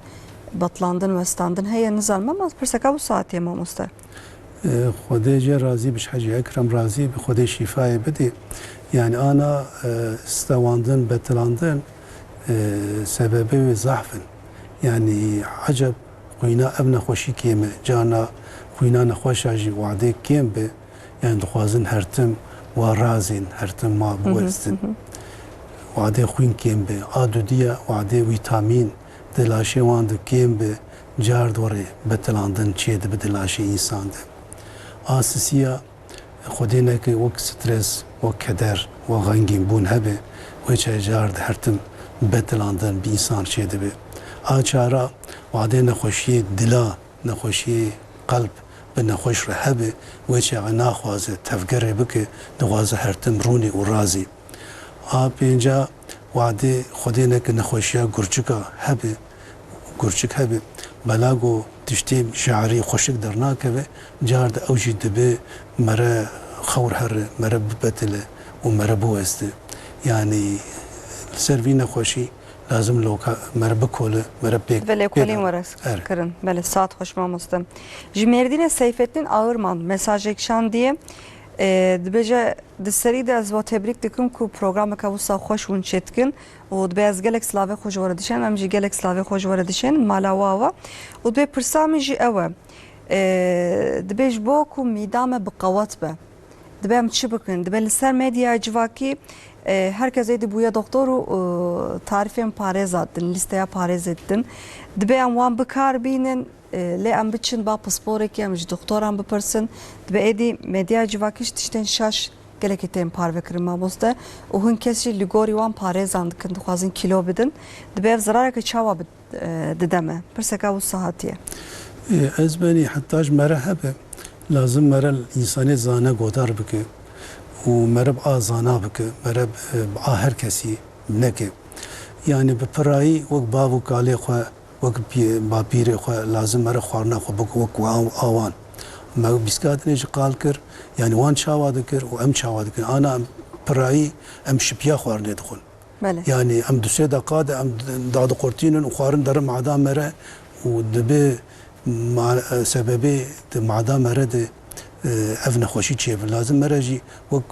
betlandin, westandin heye, nizanim, ama pirseka wisa hatiye mamoste. E, Xwedê jê razî bi, ji Hecî Ekrem razî bi, Xwedê şîfayê bidê. Yani ana, e, stewandin, betilandin, e, sebebê wê zahf in. Yani eceb Xwîna ev nexweşî kêm e. Carna xwîna nexweşa jî wadê kêm be, yani dixwazin her tim wa razên, her tim ma Hı hı, biwestin. hı hı. Wadê xwîn kêm be. A dudiya wadê vîtamîn di laşê wan de kêm be, car dorê betilandin çêdibe di laşê însan de. A sisiya Xwedê neke wek stres, wek keder, wek xengîn bûn hebe, wê çaye car di her tim betilandin bi însan çêdibe. A çara wadê nexweşiyê dila, nexweşiyê qelb bi nexweş re hebe, wê çaye naxwaze tevgerê bike, dixwaze her tim rûnê û razî. A pênca wadê Xwedê neke nexweşiya gurçika hebe, gurçik hebe, belago tiştê şe'rî xweşik dernakeve, car de ew jî dibe mere xewr here, mere bibetile û mere biweste. Yanî li ser vî nexweşî lazim loka mere bikole, mere pêk Ve lêkolîn pêk were er. kirin. Belê, saet xweş mamoste. Ji Mêrdînê Seyfettin Ağırman mesajek şandiye. E, dibêje, di serî de ez we tebrik dikim ku programeke wisa xweş hûn çêdikin û dibê ez gelek silavê xwe ji we re dişênim, em jî gelek silavê xwe ji we re dişênin, mala we ava. Û dibê pirsa min jî ew e. E, dibê ji bo ku mîda me bi qewet be, dibê em çi bikin? Dibê li ser medyaya civakî, e, her kes êdî bûye doktor û, e, tarîfên parêza didin, lîsteya parêzê didin. Dibê em wan bi kar bînin, e, lê em biçin ba pisporekî, em ji doktoran bipirsin. Dibê êdî medyaya civakî ji tiştên şaş gelekî tên parvekirin mamoste û hin kes jî li gorî wan parêzan dikin, dixwazin kîlo bidin. Dibê ev zirareke çawa bi, e, dide me? Pirseka wisa hatiye. E, ez benî heta ji mere hebe, lazim mere însanê zane godar bike û mere bi a zana bike, mere bi, e, bi a her kesî neke. Yani bi pirayî wek bav û kalê xwe, wek pî-, bapîrê xwe lazim mere xwarina xwe bike wek aw-, awan. Me bîska dinê jî qal kir, yani wan çawa dikir û em çawa dikin. Ana em pirayî em şipiya xwarinê dixwin. Belê. Yani em du sê deqa de em dadiqurtînin û xwarin dere mada mere û dibe ma-, e, sebebê di mada mere de, e, ev nexweşî çêbin. Lazim mere jî wek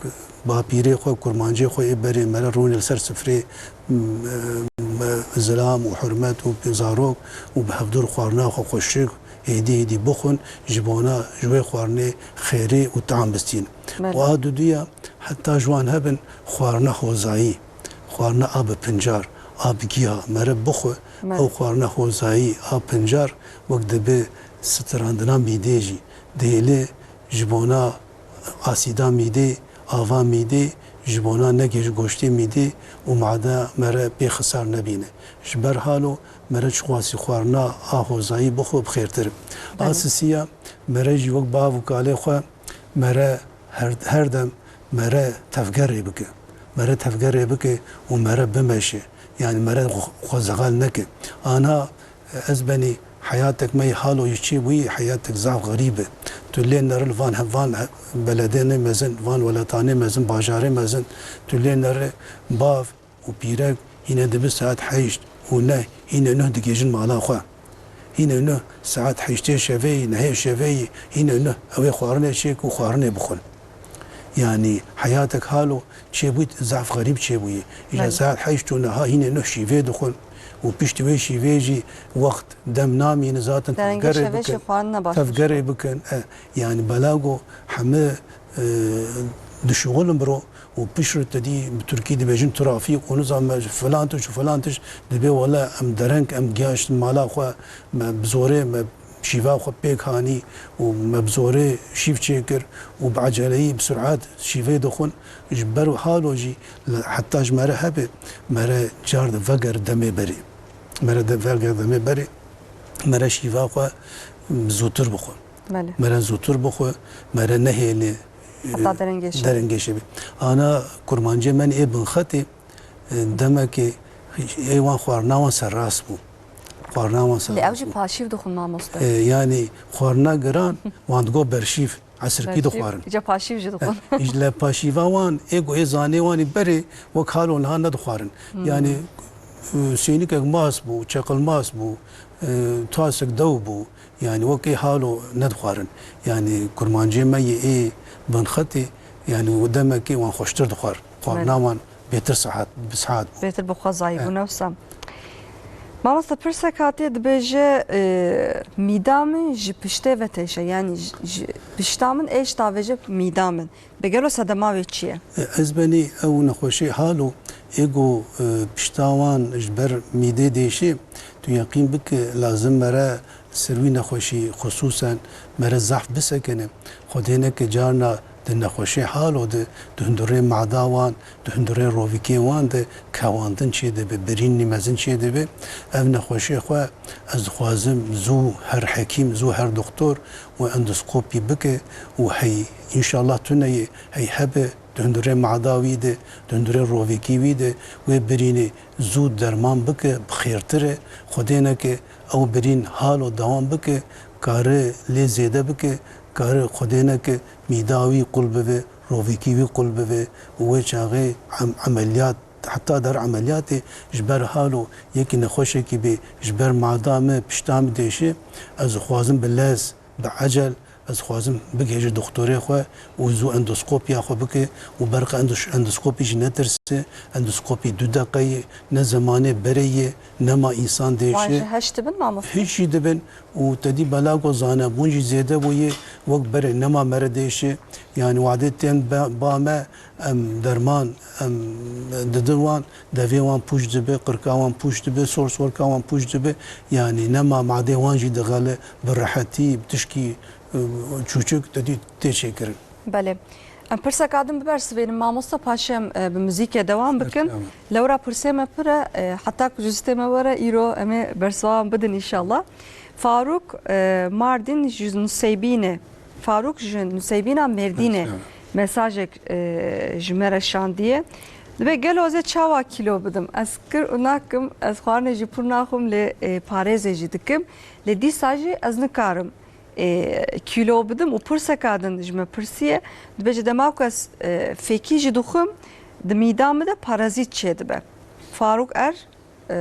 bapîrê xwe, kurmancê xwe ê berê mere rûnê li ser sifrê, m-, e, zilam û hurmet û zarok û bi hevdûr xwarina xwe xweşik êdî êdî bixwin, ji bona ji wê xwarinê xêrê û tam bistîn. Belê. Û a duduya heta ji wan hebin xwarina hozayî, xwarina a bi pincar, a bi giya meriv bixwe, Belê. ew xwarina hozayî a pincar wek dibe sitirandina mîdê jî dihêle ji bona asîda mîdê, ava mîdê, ji bona negêj goştê mîdê û made mere pê xisar nebîne. Ji ber halo mere çiqasî xwarina a hozayî bixwe bi xêrtir. Belê. A sisiya mere jî wek bav û kalê xwe mere her, her dem mere tevgerê bike. Mere tevgerê bike û mere bimeşe. Yani mere xwe, xwe zexal neke. Ana Ez benî heyatek me yê halo yî çêbûyî, heyatek zaf xerîb e. Tu lê nere li van he-, van he-, beledênê mezin, van welatanê mezin, bajarê mezin, tu lê nere bav û pîrek hîne dibe saet heşt û ne hîne nuh digihêjin mala xwe. Hîne nuh saet heştê şevê yî, nehê şevê yî, hîne nuh ew ê xwarinê çêk û xwarinê bixwin. Yanî heyatek halo çêbûyî, zaf xerîb çêbûyî. Îja Belê. saet heşt û niha hînê nuh şîvê dixwin û piştî wê şîvê jî wext dem namîne zaten Derengê tevgerê şevê bikin. Jî xwarin ne baş Tevgerê bikin. E, yanî belago heme, e, dişuxulin biro û piştre te dî bi Tirkî dibêjin trafîk û nizam me filan tişt û filan tişt dibê wele em dereng em giyaştin mala xwe me bi zorê me şîva xwe pêk hanî û me bi zorê şîv çêkir û bi eceleyî, bi sur'at şîvê dixwin. Ji ber halo jî li, heta ji me re hebe, me re car de veger demê berê. Me re de veger demê berê, me re şîva xwe zûtir bixwe. Belê. Me re zûtir bixwe, me re nehêlê, Heta e, derengê şevê. derengê şevê. Ana kurmancê me yên binxetê, e, demekê ê wan xwarina wan serrast bû. Xwarina wan Lê ew jî serrast bû. paşîv dixwin mamoste. E, yanî xwarina giran wan digot berşîv, esirkî Berşîv, dixwarin. Îca paşîv jî dixwin. E, îc le paşîva wan, ê ku ê zanê wan î berê wek halo niha nedixwarin. Hmm. Yanî, e, sênikek mas bû, çeqilmas bû, e, tasek dew bû. Yanî wek ê halo nedixwarin. Yanî kurmancê me yê ê binxetê, yanî û demekê wan xweştir dixwar. Xwarina Belê. wan bêtir sihat, bi sihat bû. Bêtir bi xwezayî bû, Evet. newsa. Mamoste, pirsek hatiye dibêje, e, mîda min ji piştê ve têşe, yanî ji, ji pişta min êş tavêje mîda min. Bi gelo sedema wê çi ye? E, ez benî ew nexweşê halo, ê ku, e, pişta wan ji ber mîdê dêşê, tu yeqîn bike, lazim mere ser wî nexweşî xusûsen mere zehf bisekine. Xwedê neke carna di nexweşê halo de, di hundirê mada wan, di hundirê rovîkê wan de kewandin çêdibe, birînî mezin çêdibe. Ev nexweşê xwe ez dixwazim zû her hekîm, zû her doktor û endoskopî bike û hey, înşallah tune ye, hey hebe, di hundirê mada wî de, di hundirê rovîkî wî de wê birînê zû derman bike, bi xêrtir e. Xwedê neke ew birîn halo dewam bike, kare lê zêde bike, kare Xwedê neke mîda wî qul bibe, rovîkî wî qul bibe û wê çaxê em-, emeliyat, heta der emeliyatê ji ber halo yekî nexweşekî bê, ji ber mada me, pişta min dêşe, ez dixwazim bi lez, bi ecel, ez dixwazim bigihêje doktorê xwe û zû endoskopiya xwe bike û berqa endos-, endoskopî jî netirse, endoskopî du deqe ye, ne zemanê berê ye, nema însan Wan dêşe. ji heş dibin, mamoste? Hiç jî dibin û te dî bela ku zanebûn jî zêde bûye, wek berê nema mere dêşe. Yanî wadê tên be-, ba me, em derman, em didin wan, devê wan pûç dibe, qirka wan pûç dibe, sor sorka wan pûç dibe. Yanî nema madê wan jî dixele bi rehetî, bi tişkî, e, çûçik te dî tê çêkirin. Belê. Em pirseka din bibersivênin mamoste, paşê em, e, bi muzîkê dewam bikin. Berçav. Lewra pirsê me pir e, e, heta ku ji destê me were, îro em ê bersiva wan bidin înşallah. Farûk, e, Mardîn ji Nuseybînê. Farûk ji Nuseybîna Mêrdînê Berçav. mesajek, e, ji me re şandiye. Dibe gelo ez ê çawa kîlo bidim? Ez kir û nakim, ez xwarinê jî pir naxwim, lê, e, parêzê jî dikim. Lê dîsa jî ez nikarim e, kîlo bidim û pirseka din ji me pirsiye, dibêje dema ku ez, e, fêkî jî dixwim, di mîda min de parazît çêdibe. Farûk Er, e,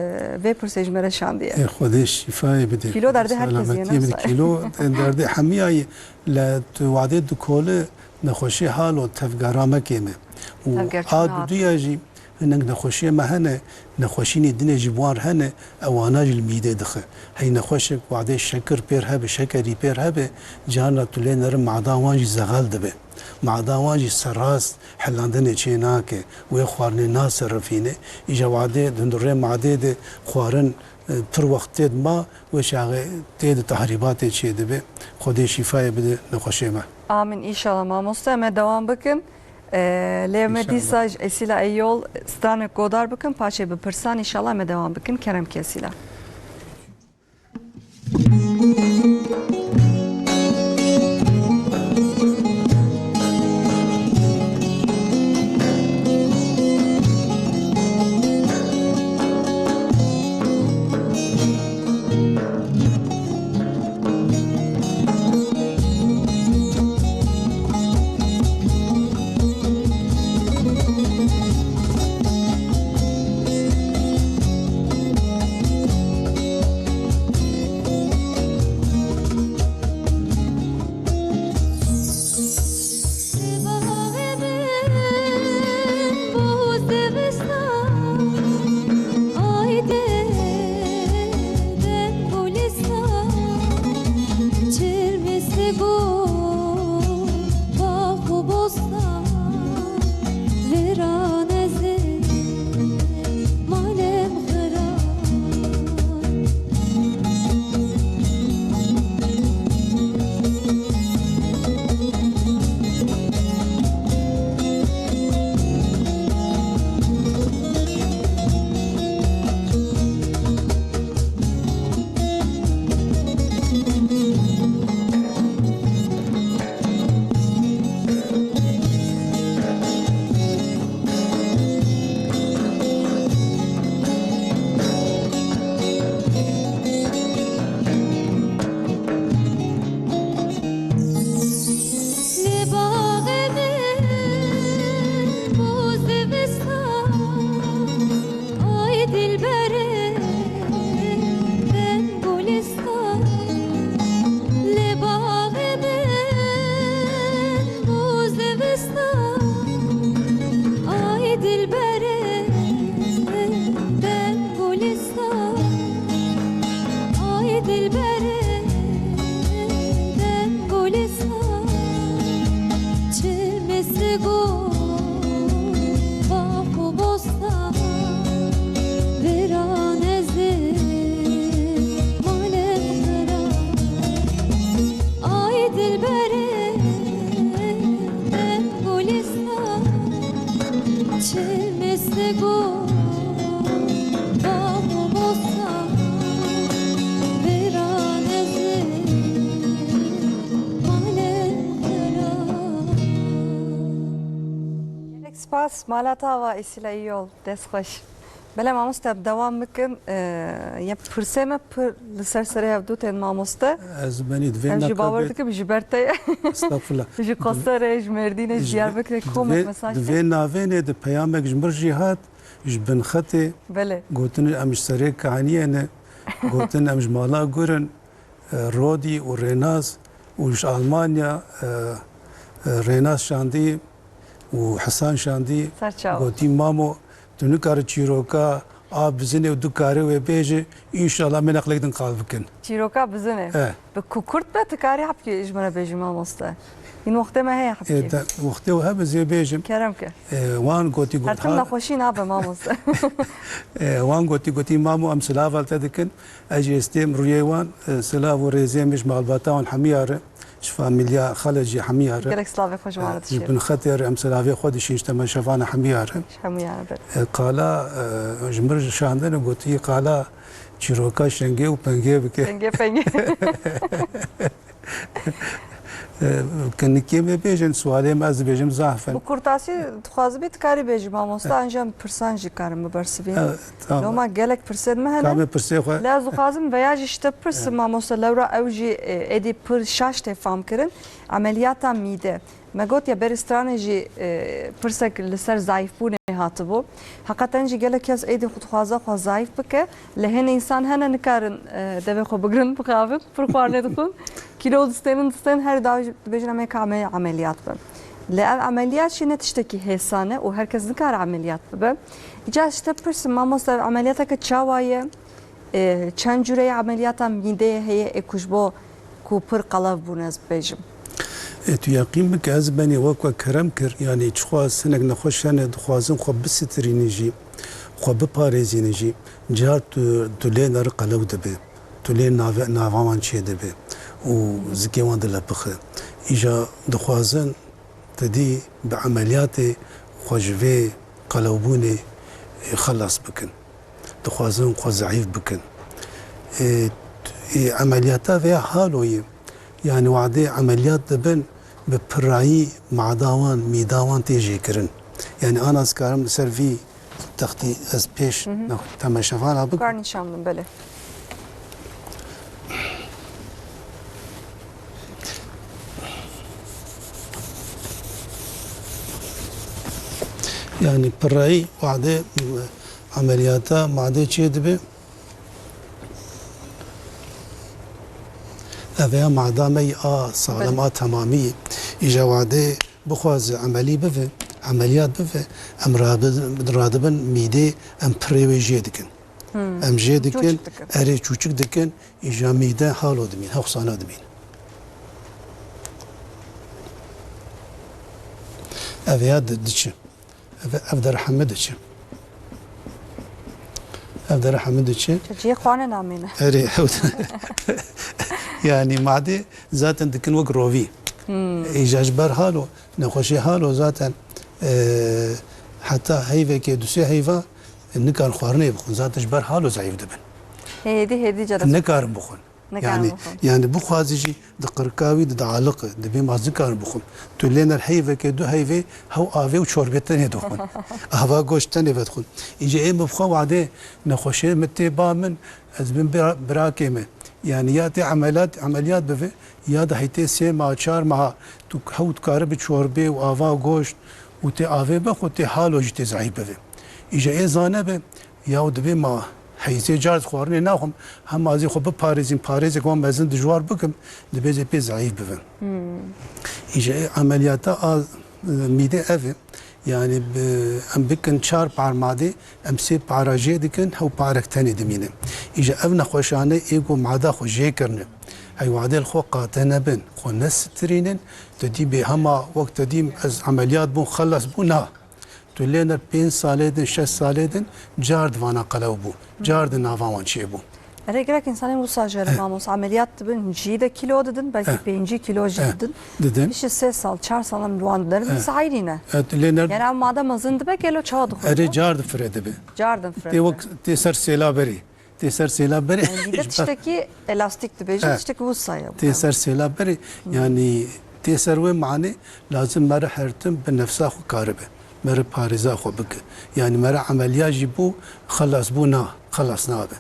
vê pirsê ji me re şandiye. Ê Xwedê şîfayê bide. Kîlo derdê her kesî ye, Selametiyê bide. Kîlo, e, derdê hemiya ye. Le tu wadê dikole nexweşê halo tevgera me kêm e. Û Tevger a çûna duduya jî Hindik nexweşiyê me hene, nexweşînê dinê jî bi wan re hene, ewana jî li mîdê dixe. Hey nexweşek wadê şekir pêr hebe, şekerî pêr hebe, carna tu lê nerin madan wan jî zexel dibe. Madan wan jî serrast helandinê çê nake, wê xwarinê naserifîne. Îja wadê di hundirê madê de xwarin, e, pir wext tê de ma, wê çaxê tê de tehrîbatê çê dibe. Xwedê şîfayê bide nexweşê me. Amin, înşallah mamoste, me dewam bikin. Ee, lê me Înşallah. Dîsa ji Esîla Eyol stranek godar bikin, paşê bi pirsan înşallah me dewam bikin. Kerem ki Esîla. Gelek spas, mala te ava Esîla Eyol, dest xweş. Belê mamoste, em dewam bikin. Ee, ya pirsê me pir li ser serê hevdû tên mamoste. Ez benî di vê Em jî bawer neqabê dikim ji ber te ye. Estağfurullah. Ji Qoserê, ji Mêrdînê, ji Diyarbekirê komek mesaj Di vê navênê de peyamek ji mir jî hat, ji Binxetê. Belê. Gotin em ji serê kaniyê ne, gotin em ji mala gur in. E, Rodî û Rênas û ji Almanya, e, e, Rênas şandî û Hesan şandî. Ser çav. Gotî, Mamo, tu nikare çîroka a bizinê û du karê wê bêje, înşallah me neqlek din qal bikin. Çîroka bizinê? E. Bi ku kurt be, tu karî hebkî ji min re bêjî mamoste. Hîn wextê me heye hebkî. E, te, wextê we hebe zê bêjim. Kerem ke. E, wan gotî got Her tim ha- nexweşî nabe mamoste. E, wan gotî, gotî, Mamo, em silav li te dikin. Ez jî estêm rûyê wan, e, silav û rêzê min ji malbata wan hemiya re, ji famîlya xalê jî hemiya re. Gelek silavê xwe ji wan re E, ji dişêrim. Binxetê re em silavê xwe dişîn ji temaşevana hemiya re. Ji hemiya re, belê. E, qala, e, ji mir şandine gotî, qala çîroka şengê û pengê bike. Şengê pengê. E, kinikê me bêjin, sualê me ez dibêjim zaf in. Bi kurtasî dixwazibî dikarî bêjî mamoste, E. Anca em pirsan jî karin bibersivînin. E, tamam. Loma gelek pirsên me hene. Tamam, pirsê xwe. Lê ez dixwazim veya jî ji te bipirsim, E. Mamoste, lewra ew jî, e, êdî pir şaş tê fam kirin. Emeliyata mîde. Me got ya berî stranê jî, e, pirsek li ser zayîfbûnê hatibû. Heqeten jî gelek kes êdî xwe dixwaze xwe zayîf bike. Lê hene însan hene nikarin, e, devê xwe bigirin, bixavin, pir xwarinê dixwin. Kîlo distênin, distênin, her daw jî dibêjin em ê ka em ê emeliyat bin. Lê ev emeliyat jî ne tiştekî hêsan e û her kes nikare emeliyat bibe. Îca ji te pirsim, mamoste, ev emeliyateke çawa ye? E, çend cûreyê emeliyata mîdeyê heye ê ku ji bo ku pir qelew bûn ez bibêjim? E, tu yeqîn bike, ez benê wek we kerem kir, yanî çixwaz hinek nexweş hene, dixwazin xwe bisitirînin jî, xwe biparêzînin jî, car tu, tu lê neri qelew dibe. Tu lê nave-, nava wan çêdibe û zikê wan dilepixe. Îja dixwazin tu dî bi emeliyatê xwe ji vê qelewbûnê, e, xelas bikin. Dixwazin xwe zeîf bikin. E, e, emeliyata vêya halo ye. Yanî wadê emeliyat dibin, bi pirayî mada wan, mîda wan tê jêkirin. Yanî ana ez karim li ser vî textî ez pêş Hı hı. temeşevana bikim. Kar nîşan bidin, belê. Yanî pirayî wadê emeliyata madê çê dibe. Ev ya mada me yî a saxlem, Belê. a temamî. Îja wadê bixwaze emelî bive, emeliyat bive, em rabi-, radibin mîdê, em pirê wê jê dikin. Hmm. Em jê dikin, Çûçik dikin. erê çûçik dikin, îja mîde halo dimîn, hewsana dimîn. Ev ya di-, diçe. Ev, ev der heme diçe. Ev der heme diçe. Çi cihê xwane namêne. Erê, ew de-, yanî madê zaten dikin wek rovî. Hmm. Îja ji ber halo, nexweşê halo zaten, e, heta heyvekê, du sê heyva nikarin xwarinê bixwin. Zaten ji ber halo zeîf dibin. Hêdî, hêdî ceribin. Nikarin bixwin. Nikarin Yanî, bixwin. yanî bixwazî jî di qirika wî di dialiqe, dibê ma ez nikarim bixwim. Tu lê ner heyveke, du heyvê, hew avê û çorbê tenê dixwin. Ava goşt tenê vedixwin. Îca ê min bixwe wadê nexweşê min tê ba min, ez bin bira-, birakê min. Yanî ya tê emeliyat, emeliyat bive, ya da heytê sê meha, çar meha, tu hew dikare bi çorbê û ava goşt û tê avê bixwe, tê halo jî tê zeîf bive. Îca ê zane be, Yaw dibê ma heyzê car xwarinê naxwim, hema ez ê xwe biparêzim, parêzek wan mezin dijwar bikim, dibê ez ê pê zeîf bibim. Hmm. Îja ê emeliyata a, e, mîde ev e. Yanî bi, em bikin çar par madê, em sê para jê dikin, hew parek tenê dimîne. Îja ev nexweşane ê ku mada xwe jê kirine. Hey wadê li xwe qate nebin, xwe nesitirînin, te dî bê hema wek te dîm ez emeliyat bûm, xelas bû, na. Tu lê ner pênc salê din, şeş salê din, car di vana qelew bû, car di nava wan çêbû. Erê, gelek insanên wisa jê re, Eh. mamos, emeliyat dibin, cî de kîlo didin, belkî Eh. pêncî kîlo jî Eh. didin. Didin. Piştî sê sal, çar sal em li wan derin Eh. sayrî ne. Eh, tu lê ner- Yani ev made mezin dibe, gelo çawa dixwe? Erê, car di fire dibe. Car din fire Tê dibe. wek tê ser sêla berê. Tê ser sêla berê. Yani dî de tiştekî elastîk dibêjin, Ha. tiştekî wisa ye. Tê ser sêla berê, Hmm. yani tê ser wê manê lazim mere her tim bi nefsa xwe karibe. Mere parêza xwe bike. Yani mere emeliya jî bû, xelas bû, na, xelas nabe.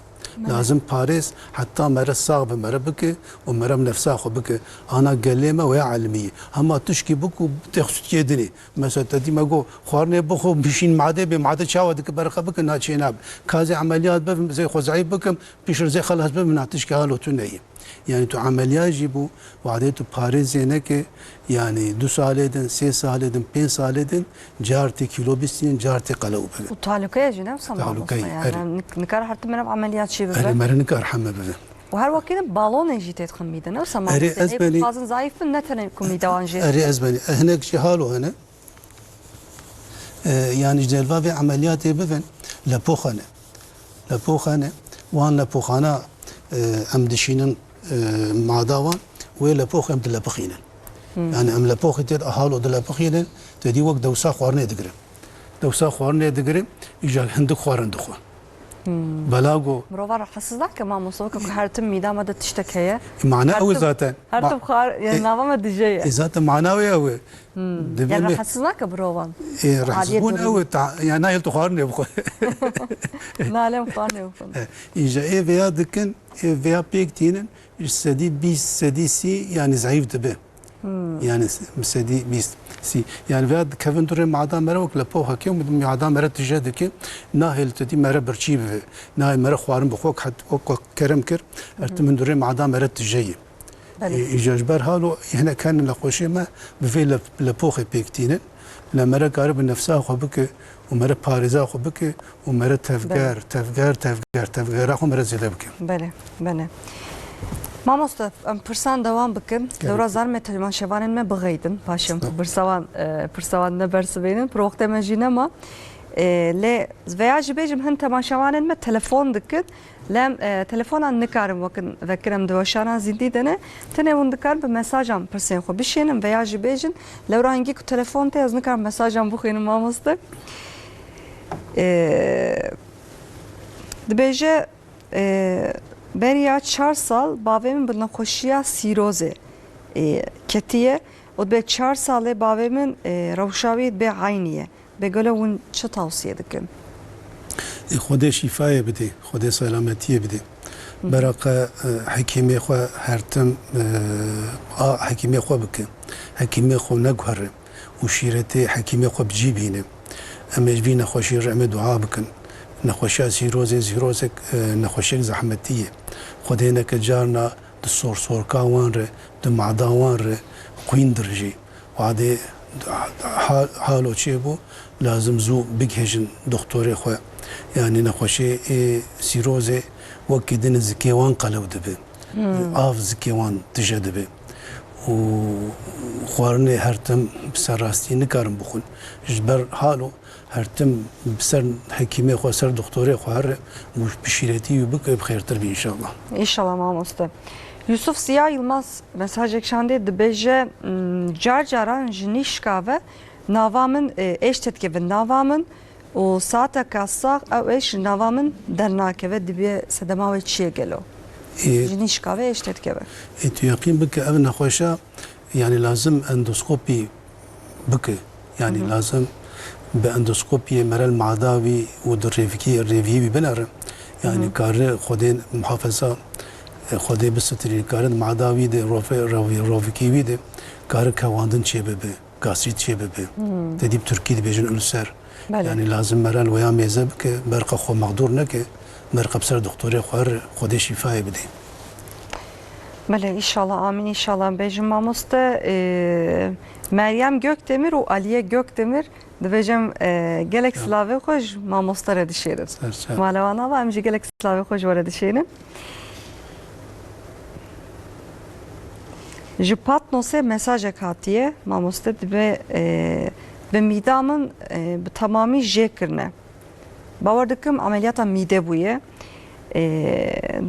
Lazim parêz heta mere sax be, mere bike û mere nefsa xwe bike. Ana gelê me wê elmî. Hema tişkî bik û tê xwe dinê. Mesela te dî me got, xwarinê bixwe, bişîn madê bê, made çawa dike, berxe bike, na çê nabe. Ka zê emeliyat bibim, zê xwe zeîf bikim, piştre zê xelas bibim, na tişkî halo tune ye. Yani tu emeliyat jî bû, wadê tu parêzê neke, yani du salê din, sê salê din, pênc salê din, car tê kîlo bistînin, car tê qelew bibe. Û tahlûke ye jî ne wisa Tahlûke mamoste ye, yani. erê. Nik-, nikare her tim meriv emeliyat jî bibe. Erê, mere nikar heme bibe. Û her wekî din balonê jî tê dixin mîde, ne wisa Erê, mamoste? ez Ê benî- dixwazin zayîf bin, ne tenê ku mîde wan jê. Erê, ez benî. Eh, hinek jî halo hene. E, yani ji delva vê emeliyatê bibin, lepox hene. Lepox hene. Wan lepoxana, e, em dişînin, e, mada wan, wê lepox em dilepixînin. Hmm. Yani em lepoxê tê de halo dilepixînin, te dî wek dewsa xwarinê digirin. Dewsa xwarinê digirin, îja hindik xwarin dixwe. Hmm. Belago. Mirova rahatsiz nake mamoste, weke ku her tim mîda me de tiştek heye. Mana Her ew e tim, zaten. her Ma- tim xwar, yani E, nava me dije ye. e, zaten mana wê ew e. Hmm. Dibê Yani me- rahatsiz nake mirovan. E, rahatsiz Aliyê bûn derûnî. ew e, ta-, yani nahêl tu xwarinê bixwe. Nalem xwarinê bixwe. E, îja ê veya dikin, ê veya pêk tînin, ji sedî bîst, sedî sî, yani zayîf dibe. Hmm. Yani s-, sedî bîst, sî. Yani veya dikevin durê mada mere wek lepoxeke û mada mere tije dike, nahêl tu dî mere birçî bibe. Nahêl mere xwarin bixwe, wek het-, wek kerem kir, her tim min durê mada mere tije ye. Belê. Ê, îca ji ber halo hinek hene nexweşê me bi vê lep-, lepoxê pêk tînin. Lê mere kare bi nefsa xwe bike û mere parêza xwe bike û mere tevger, Belê. tevger, tevger, tevgera xwe mere zêde bike. Belê, belê. Mamoste, em pirsan dewam bikin. Gerek Dewra yok. Zar me temaşevanên me bixeydin. Paşê em Estağfurullah. pirsawan, e, pirsawan nebersivênin. Pir wextê me jî nema. E, lê veya jî bêjim hin temaşevanên me telefon dikin. Lem, e, telefonan nikarim wekin, vekirim di weşana zîndî de ne. Tenê hûn dikarin bi mesajan pirsên xwe bişênin veya jî bêjin. Lewra hingî ku telefon te ez nikarim mesajan bixwînim mamoste. E, dibêje, e, beriya çar sal bavê min bi nexweşiya sîrozê, e, ketiye. Û dibê çar salê bavê min, e, rewşa wî dibê eynî ye. Bê gelo hûn çi tavsiye dikin? Ê, Xwedê şîfayê bidê, Xwedê selametiyê bidê. Hı. Beraqa, e, hekîmê xwe her tim, e, a hekîmê xwe bike. Hekîmê xwe neguhere û şîretê hekîmê xwe bi cî bîne. Em ê ji vî nexweşî re em ê dua bikin. Nexweşiya sîrozê, sîrozek, e, nexweşiyek zehmetî ye. Xwedê neke carna di sorsorka wan re, di mada wan re xwîn dirijê. Wadê ha-, halo çêbû, lazim zû bigihêjin doxtorê xwe. Yanî nexweşê ê sîrozê wekî din zikê wan qelew dibe. Hmm. Av zikê wan tije dibe. Û xwarinê her tim bi serrastî nikarin bixwin. Ji ber halo her tim bi ser hekîmê xwe, ser doxtorê xwe here û bi şîretî wî bike, bi xêrtir bî înşallah. Înşallah mamoste. Yusuf Ziya Yilmaz mesajek şandê dibêje, m, car caran ji nîşka ve nava min, e, êş têdikeve nava min û saeteka sax ew êş ji nava min dernakeve, dibe sedema wê çi ye gelo? Ê, Ji nîşka ve êş têdikeve. Ê, tu yeqîn bike ev nexweşa, yanî lazim endoskopî bike. Yanî Hı hı. lazim bi endoskopiyê mere li mada wî û di rêvikî, rêviyê wî binere. Yanî Hı hı. kare Xwedê muhafeza, e, Xwedê bisitirî, kare di mada wî de, rove-, revî-, rovikî wî de kare kewandin çêbibe, gastrît çêbibe. Hı. Te dî bi tirkî dibêjin ulser. Belê. Yanî lazim mere li wêya mêze bike, berqa xwe mexdûr neke, berqa bi ser doktorê xwe re Xwedê şîfayê bidê. Belê, înşallah, amîn, înşallah. Bêjim mamoste, e, Meryem Gökdemir û Aliye Gökdemir dibêjim, e, gelek Ya. silavê xwe ji mamoste re dişêrin. Ser çav. Malewana va em jî gelek silavê xwe ji we re dişêrin. Ji Patnosê mesajek hatiye, mamoste dibe, e, bi mîda min, e, bi temamî jê kirine. Bawer dikim emeliyata mîde bûye. E,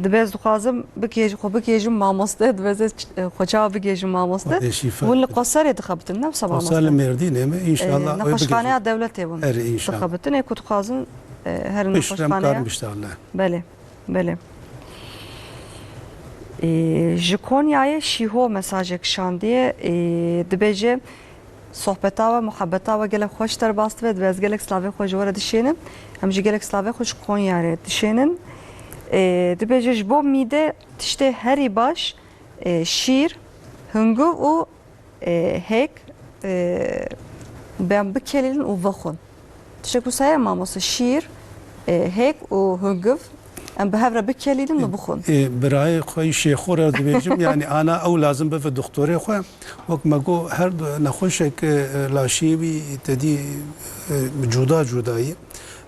dibe ez dixwazim bikêj-, xwe bikêjim mamoste, dibe ez ê ç-, e, xwe çawa bigêjim mamoste. Xwedê şîfa Hûn li bide. Qoserê dixebitin, ne wisa Qoser mamoste? Li Mêrdînê me, înşallah, E, wê nexweşxaneya bigihîjin. dewletê hûn Erê, înşallah. dixebitin. Ê ku dixwazin, e, herin Piştre em nexweşxaneya. karin biştexile. Belê. Belê. Ê, ji Konyayê Şîho mesajek şandiye, ê, dibêje, sohbeta we, muhabbeta we gelek xweş derbas dibe, dibe ez gelek slavê xwe ji we re dişênim. Em jî gelek slavê xwe ji Konyayê re dişênin. Ê, dibêje, ji bo mîde tiştê herî baş, ê, şîr, hunguv û e, hêk, e, ben bikelînin û vexwin. Tiştek wisa ye mamoste, şîr, e, hêk û hungiv, em bi hev re bikelînin û bixwin. E, birayê xwe yî Şêxo re dibêjim, yanî ana ew lazim bibe doktorê xwe. Wek me got, her du nexweşek, e, laşiyê wî tedî, e, cuda cuda ye.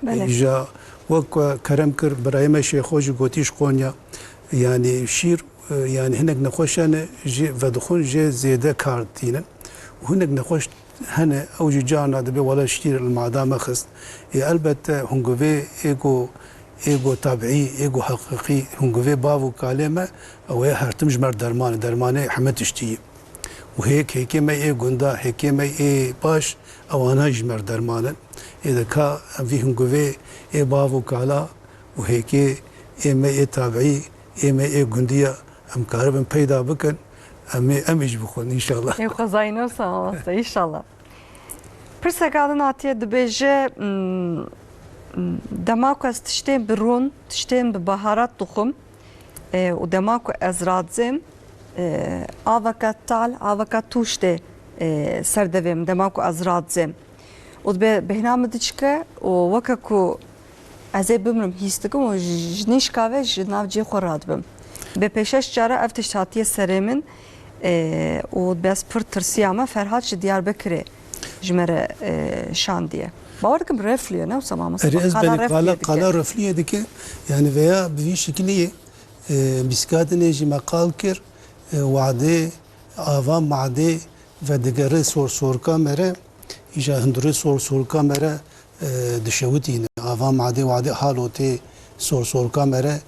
Belê. E, îja wek ku kerem kir, birayê me Şêxo jî gotî ji Konya, yanî şîr E, yanî hinek nexweş hene jê vedixwin, jê zêde kar dînin. Û hinek nexweş hene, ew jî carna dibê wele şîr li mada me xist. Ê, elbette hingivê ê ku, ê ku tabiî, ê ku heqîqî, hingivê bav û kalê me, ew ê her tim ji me re derman e, dermanê heme tiştî ye. Û hêk, hêkê me ê gunda, hêkê me ê baş, ewana jî ji me re derman in. Ê de ka em vî hingivê ê bav û kala û hêkê ê me ê tabiî, ê me ê gundiya em karibin peyda bikin, em ê, em ê jî bixwin, înşallah. Ê xwezayî ne wisa mamoste, înşallah. Pirseka din hatiye dibêje, mm, mm, dema ku ez tiştên bi rûn, tiştên bi baharat dixwim, e, û dema ku ez radzêm, e, aveka tal, aveka tûş tê, e, ser devê min, dema ku ez radzêm. Û dibe bêhna min diçike û weke ku ez ê bimrim hîs dikim û ji, ji nîşka ve ji nav cihê xwe radibim. Bi pêşeş cara ev tişt hatiye serê min, e, û bes pir tirsiya me, Ferhat ji Diyarbekirê ji me re, e, şandiye. Bawer dikim reflû ye, ne wisa mamoste? Erê, ez qala benî reflûyê qala, dike. Qala reflûyê dike. Yani veya bi vî şekilî, e, bîskadinê jî me qal kir, e, wadê, ava madê vedigere sor sorka me re, îja hundurê sor sorka me re, e, dişewitîne. Ava madê wadê halo tê sor sorka me re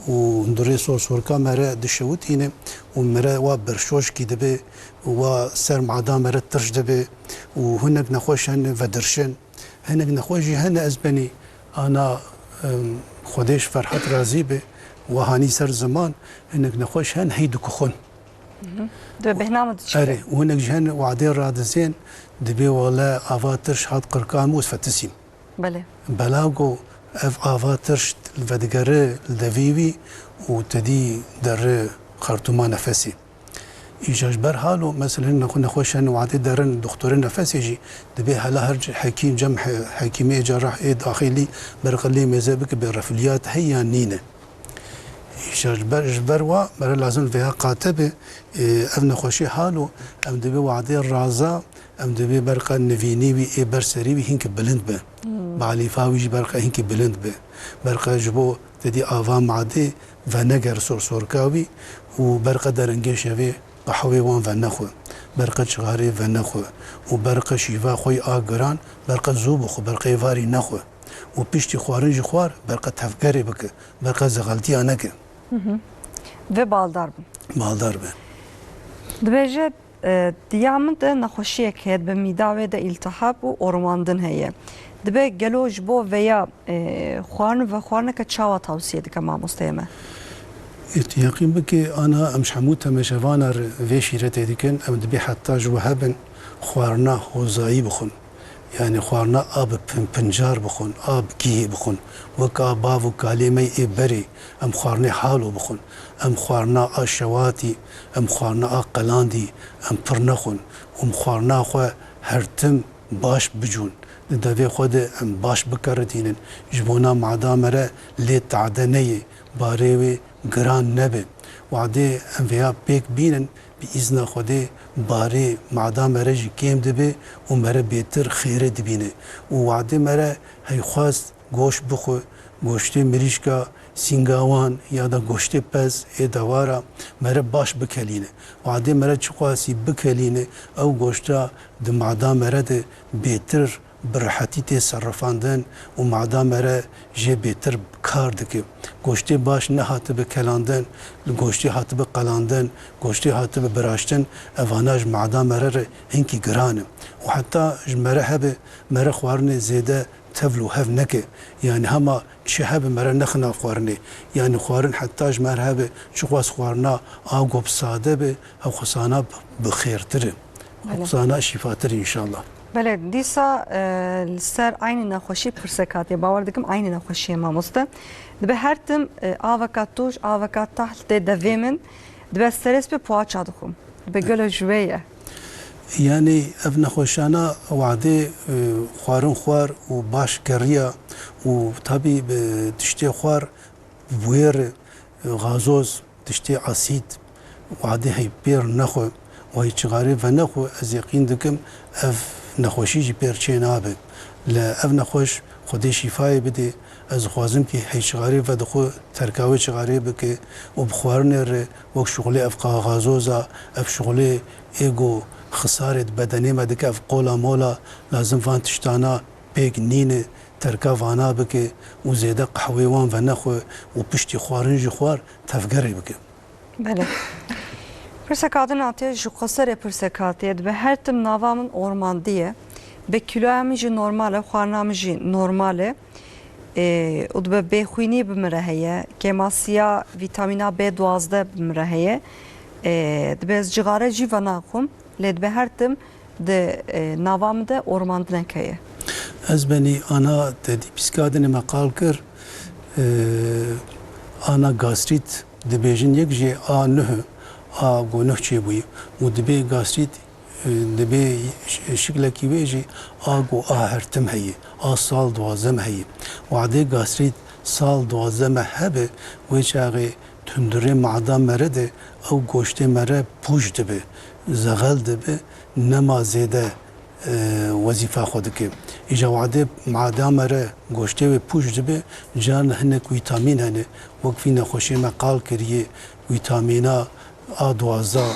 û hundurê sor sorka me re dişewitîne û me re wa berşoşkî dibe û wa ser mada me re tirş dibe û hinek nexweş hene vedirşin. Hinek nexweş jî hene ez benî ana, em, Xwedê ji Ferhat razî be, wa hanî ser ziman, hinek nexweş hen hey dikuxun. Hı hı. Dibê bêhna min diçike. Erê, û hinek jî hene wadê radizên, dibê wele ava tirş hat qirkan û fetisîm. Belê. Bela ku ev ava tirş vedigere li devî wî û te dî derre xertûma nefesê. Îja ji ber halo, meselen, nexwe-, nexweş hene wadê derin, doxtorê nefesê jî dibê hela her c-, hekîm, cem he-, hekîmê, cerrah ê daxilî berqe lê mêze bike bê refliyat heye yan nîne. Îşte ji ber, ji ber wa mere lazim vêya qate be, e, ev nexweşî halo, em dibê wadê raza, em dibê berqa nivînî wî ê ber serî wî hinkî bilind be. Hmm. Balîfa wî jî berqa hinkî bilind be. Berqa ji bo te dî ava madê veneger sor sorka wî û berqa derengê şevê qehwê wan venexwe. Berqa çixarê venexwe û berqa şîva xwe yê a giran, berqa zû bixwe, berqa êvarî nexwe. Û piştî xwarin jî xwar, berqa tevgerê bike. Berqa zexeltiya neke. Hı hı. Ve baldar bin. Baldar be. Dibêje, e, diya min de nexweşiyek heye, dibe mîda wê de îltihab û ormandin heye. Dibe gelo ji bo veya, e, xwarin û vexwarineke çawa tawsiye dike mamosteyê me? Ê, tu yeqîn bike, ana em ji hemû temeşevana re vê şîretê dikin, em dibê heta ji we hebin, xwarina hozayî bixwin. Yani xwarina a bi pin-, pincar bixwin, a bi kîhê bixwin. Wek a bav û kalê me ê berê, em xwarinê halo bixwin. Em xwarina a şewatî, em xwarina a qelandî, em pir nexwin. Em xwarina xwe her tim baş bicûn. Di devê xwe de em baş bikeritînin. Ji bona mada me re lê tade neyê, barê wê giran nebe. Wadê em vêya pêk bînin, bi îzna Xwedê barê mada me re jî kêm dibe û me re bêtir xêrê dibîne. Û wadê me re heyxwast goşt bixwe, goştê mirîşka sîngawan ya da goştê pez ê dewara me re baş bikelîne. Wadê me re çiqasî bikelîne, ew goşta di mada me re de bêtir bi rehetî tê serifandin û mada me re jê bêtir kar dike. Goştê baş nehatibe kelandin, li goştê hatibe qelandin, goştê hatibe biraştin, evana ji mada me re re hinkî giran e. Û heta ji me re hebe, me re xwarinê zêde tevl û hev neke. Yani hema çi hebe me re nexe nav xwarinê. Yani xwarin heta ji me re hebe, çiqas xwarina a ku bi sade be, hewxwesana bi, bi xêrtir e. Belê. Hewxwesana şîfatir e înşallah. Belê, dîsa, e, li ser eynî nexweşî pirsek hatiye. Bawer dikim eynî nexweşiyê mamoste. Dibe her tim, e, aveka tûj, aveka tahl tê devê min. Dibe serê spî poğaça dixwim. Dibe gelo ji wê ye. Yani ev nexweşana wadê, e, xwarin xwar û baş geriya û tabî bi tiştê xwar bûyer, e, gazoz, tiştê asîd, wadê hey pêr nexwe û hey çixarê venexwe, ez yeqîn dikim ev nexweşî jî pêr çê nabe. Li ev nexweş Xwedê şîfayê bidê. Ez dixwazim kî hey çixarê vedixwe, terka wê çixarê bike û bi xwarinê re wek şixulê ev qaxazoza, ev şixulê ê ku xisarê di bedenê me dike, ev qola mola, lazim van tiştana pêk nîne, terka vana bike û zêde qehwê wan venexwe û piştî xwarin jî xwar tevgerê bike. Belê. Pirseka din hatiye, ji xweserê pirsek hatiye, dibe her tim nava min ormandî ye. Be kîloya min jî normal e, xwarina min jî normal e. Ê, û dibe bêxwînî bi min re heye, kêmasiya vîtamîna B duwazdeh bi min re heye. Ê, dibe ez cixare jî venaxwim, lê dibe her tim di, e, nava min de ormandinek heye. Ez benî ana te dî pîskadinê me qal kir, e, ana gastrît dibêjin, yek jê A nuh, A ku nuh çêbûyî û dibê gastrît, e, dibê ş-, şiklekî wê jî A ku A hertim heye, A sal duwazdeh me heye. Wadê gastrît sal duwazdeh me hebe, wê çaxê hundirê mada mere de ew goştê mere pûç dibe, zexel dibe, nema zêde, e, wezîfa xwe dike. Îja wadê mada mere goştê wê pûç dibe, carna hinek vîtamîn hene, wek vî nexweşiyê me qal kiriye, vîtamîna A duwazdeh,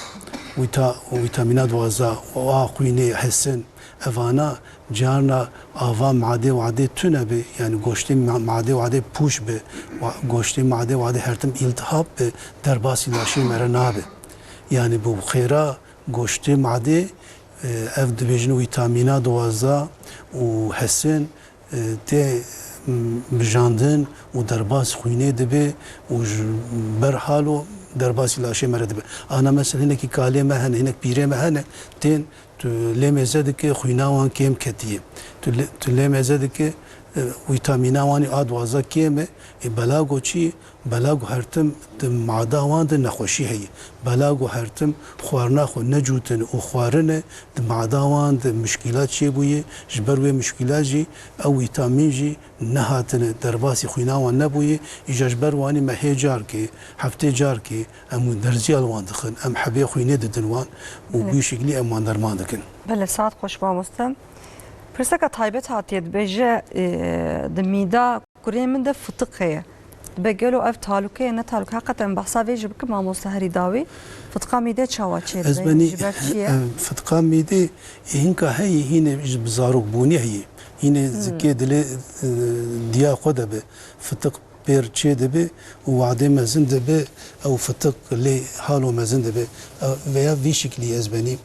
vîta-, vîtamîna duwazdeh û A xwînê, hesin, evana carna ava madê wadê tune be, yani goştê ma-, madê wadê pûç be, wa-, goştê madê wadê her tim îltihab be, derbasî laşê mere nabe. Yani bu xêra goştê madê, e, ev dibêjin vîtamîna duwazdeh û hesin, e, tê, m, mijandin û derbas xwînê dibe û ji ber halo derbasî laşê mere dibe. Ana mesela hinekî kalê me hene, hinek pîrê me hene, tên tu lê mêze dike xwîna wan kêm ketiye. Tu lê, tu lê mêze dike, e, vîtamîna wan ê A duwazdeh kêm e. Ê belago çi? Belago her tim di mada wan de nexweşî heye. Belago her tim xwarina xwe necûtin û xwarine di mada wan de mişkîlat çêbûye. Ji ber wê mişkîlat jî ew vîtamîn jî nehatine derbasî xwîna wan nebûye. Îja ji ber wanî me hê carkê, heftê carkê em derziya li wan dixin, em hebê xwînê didin wan û Evet. bi wî şeklî em wan derman dikin. Belê, saet xweş mamoste. Pirseka taybet hatiye dibêje, e, di mîda kurê min de fitiq heye. Dibe gelo ev talûke ye, ne talûke? Heqeten behsa vê jî bikin mamoste herî dawî. Fitiqa mîdê çawa çêdibe? Ez benî, Ji ber çi ye? e, fitiqa mîdê, e, hinka heye, hîne ji bi zarokbûnê heye. Hîne Hmm. zikê dilê, e, diya xwe de be. Fitiq pêr çê dibe û wadê mezin dibe, ew fitiq lê halo mezin dibe. Ew, veya vî şiklî ez benî.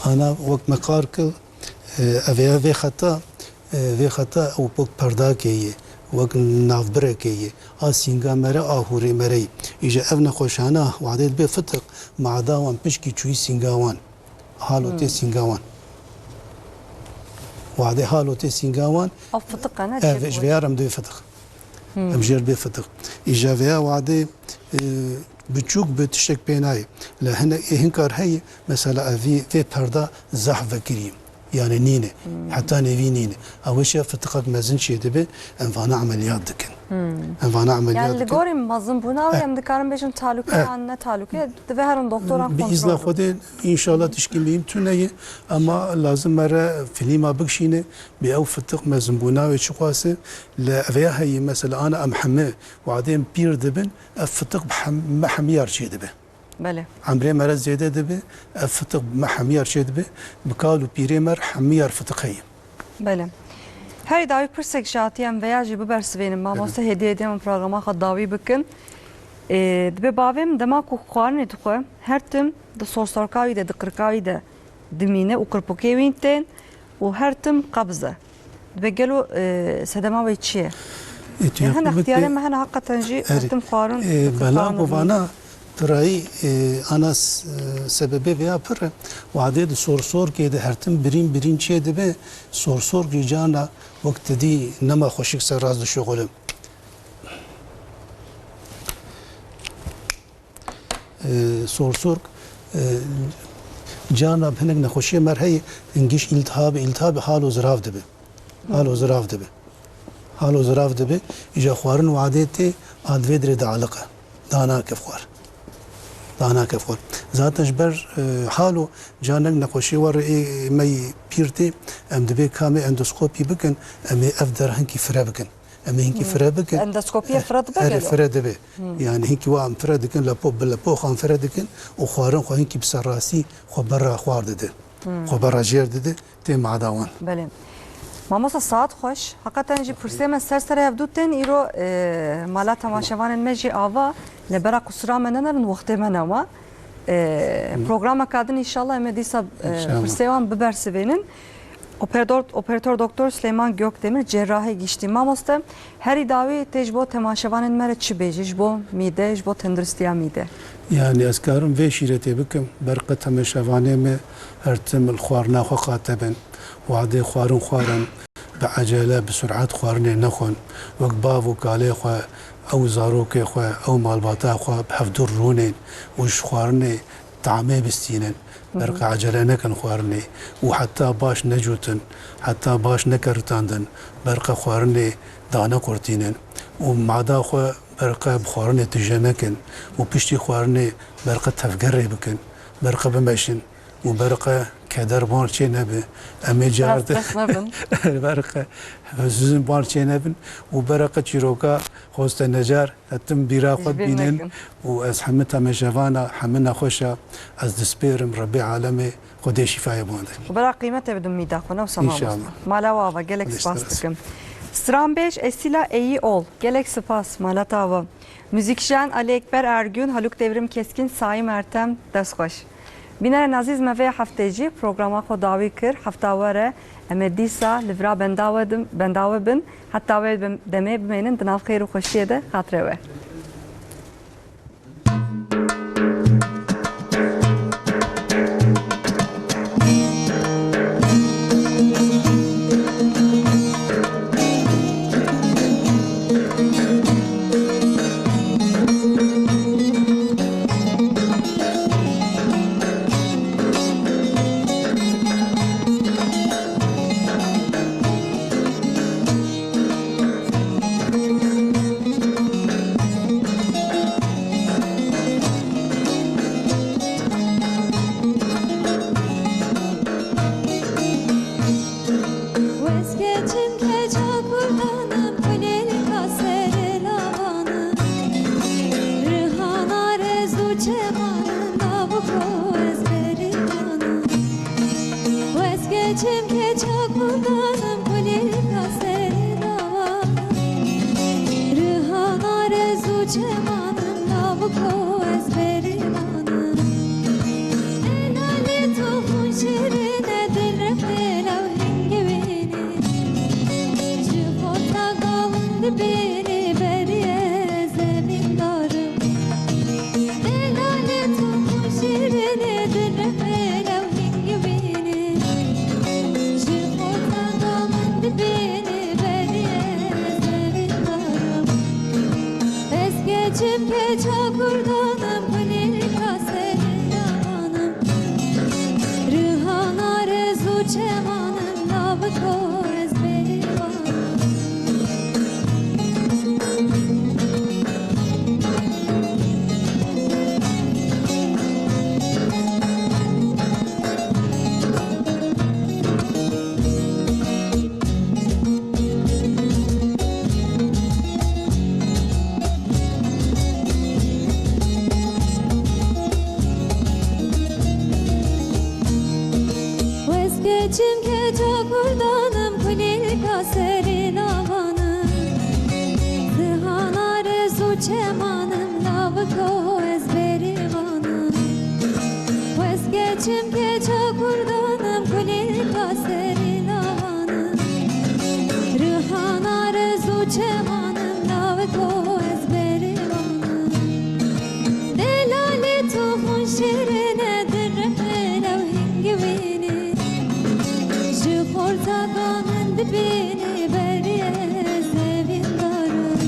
Ana wek me qal kir, e, ev ya vê xeta, e, vê xeta ew wek perdakê ye, wek navbirekê ye. A sînga mere, a hûrê mere ye. Îja ev nexweşana wadê dibe fitiq, mada wan pişkî çûyî sînga wan. Halo tê Hmm. sînga wan. Wadê halo tê sînga wan. Ev fitiq e, ne? Ev, çêbû. Ji vê ya re em dibê fitiq. Hmm. Em jê re dibê fitiq. Îja vê ya wadê, e, biçûk bi tiştek pê nayê. Lê hinek, ê hinkar heye, mesela ev vî, vê perda zehf vekirî. Yani nîne. Hmm. Heta nêvî nîne. Ew ê şe fitiqek mezin çê dibe, em vana emeliyat dikin. Hmm. Em vana emeliyat Yani li dikin. gorî mezinbûna wê Eh. em dikarin bêjin talûke Eh. yan ne talûke, divê herin doktoran Bi kontrol îzna bikin. Xwedê înşallah tişkî mîm tune ye, ama lazim mere filîma bikşîne, bi ew fitiq mezinbûna wê çiqas e, li ev ya heye, mesela ana em heme wadê em pîr dibin, ev fitiq bi hem-, me hemiyar çê dibe. Belê. Emrê mere zêde dibe, ev fitiq bi me hemiyar çê dibe, bi kal û pîrê me re hemiyar fitiq heye. Belê. Herî dawî pirsek ji hatiye em veya jî bibersivênin. Mamoste Belê. hêdî hêdî em programa xwe dawî bikin. Ê, dibe bavê min dema ku xwarinê dixwe, her tim di sorsorka wî de, di qirka wî de dimîne û qirpûkê wî tên û her tim qebz e. Dibe gelo, e, sedema wê çi ye? E, tu Yanî hene yakın ixtiyarê bike- me hene heqeten jî Erê. her tim xwarin E, bi qirka bela wan govana dimîne. Pirayî, e, ana s-, e, sebebê vêya pir e. Wadê di sorsorkê de her tim birîn birîn çê dibe, sorsorkê cana wek te dî nema xweşik ser rast dişuxule. E, sorsork, e, cana hinek nexweşiyê mer heye, giş îltihabê, îltihabê halo zirav dibe. Halo zirav dibe. Halo zirav dibe, îja xwarin wadê tê, a divê dirê dialiqe. Danake xwar. Danake xwar. Zaten ji ber, e, halo, canek nexweşiyê war ê me yî pîr tê, em dibê kamê endoskopî bikin, em ê ev der hinkî fire bikin. Em ê hinkî Hmm. fire bikin. Endoskopiye Eh, fire dibe erê gelo? fire dibe. Hmm. Yani hinkî wa em fire dikin, lepo bi lepo xwe em fire dikin û xwarin xwe hinkî bi serrastî xwe berra xwar dide. Hmm. Xwe berra jêr dide, tê mada wan. Belê. Mamosta saet xweş. Heqeten jî pirsê me ser serê hev du tên îro, e, mala temaşevanên me jî ava, lê bera qusura me nenerin, wextê me nema. E, Hı. programeka din înşallah em ê dîsa, e, İnşallah. pirsê wan bibersivênin. Operator, operator Doktor Silêman Gökdemir, cerrahê giştî. Mamoste, herî dawî tê ji bo temaşevanên me re çi bêjî, ji bo mîde, ji bo tenduristiya mîde? Yani ez karim vê şîretê bikim, berqe temaşevanê me her tim li xwarina xwe qate bin. Wadê xwarin xwarin, bi ecele, bi sur'et xwarinê nexwin. Wek bav û kalê xwe, ew zarokê xwe, ew malbata xwe bi hevdûr rûnên û ji xwarinê tamê bistînin. Berqe ecele nekin xwarinê û heta baş necutin, heta baş nekeritandin, berqe xwarinê danequrtînin û mada xwe berqe bi xwarinê tije nekin û piştî xwarinê berqe tevgerê bikin, berqe bimeşin û berqe keder wan çê nebe. Em ê cihar Rast de bes nebin. Berqe huzuzin wan çê nebin û berqe çîroka Xoste Necar hetim bîra xwe Ji bîr bînin nekin. û ez hemî temaşevana, hemî nexweşa ez dispêrim Rebbê alemê Xwedê şîfayê bande. Xwe bera qîmetê bidin mîda xwe, ne wisa mamoste. Înşallah. Mala we ava, gelek Xwedê spas dikim. Stranbêj Esîla Eyîol, gelek spas, mala te ava. Muzîkjen Ali Ekber Ergün, Haluk Devrim Keskin, Saim Ertem, dest xweş. Bînerên ezîz, me vê heftê jî programa xwe dawî kir. Hefta were em ê dîsa li vira benda we dim-, benda we bin. Heta wê bim-, demê bimênin di nav xêr û xweşiyê de. Xatirê we. Wez keçim keça kurdanim, kulêlka serê lavanim. Rihana rez û çemanim, naviko ez berivanim. Wez keçim keça kurdanim, kulêlka serê lavanim. Rihana rez û çemanim, naviko ez berivanim. Delalê tu xûn şêrîn e, dilrexê lew hingivînî. Ji xorta gavin dibînî, berî ez zevîndar im. Delalê tu xûn şêrîn e, dilrexê lew hingivînî. Ji xorta gavin dibînî, berî ez zevîndar im. Ez keçim keça kurdanim, kulîlka serê lavanim. Rihana rez û çemanim, naviko ez berivanim. Wez keçim keça kurdanim, kulîlka serê lavanim. Zihana rez û çemanim, naviko ez berivanim. Wez keçim keça kurdanim, kulîlka serê lavanim. Rihana rez û çemanim, naviko ez berivanim. Delalê tu xûn şêrîn e, dilrexê lew hingivînî. Ji xorta gavin dibînî, berî ez zevîndar im.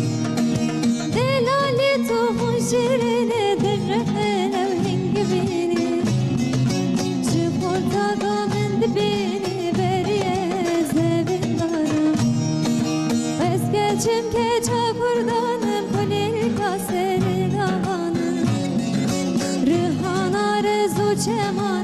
Delalê tu xûn şêrîn e, dilrexê lew hingivînî. Ji xorta gavin dibînî, berî ez zevîndar im. Ez keçim keça kurdanim, kulîlka serê lavanim. Rihana rez û çemanim.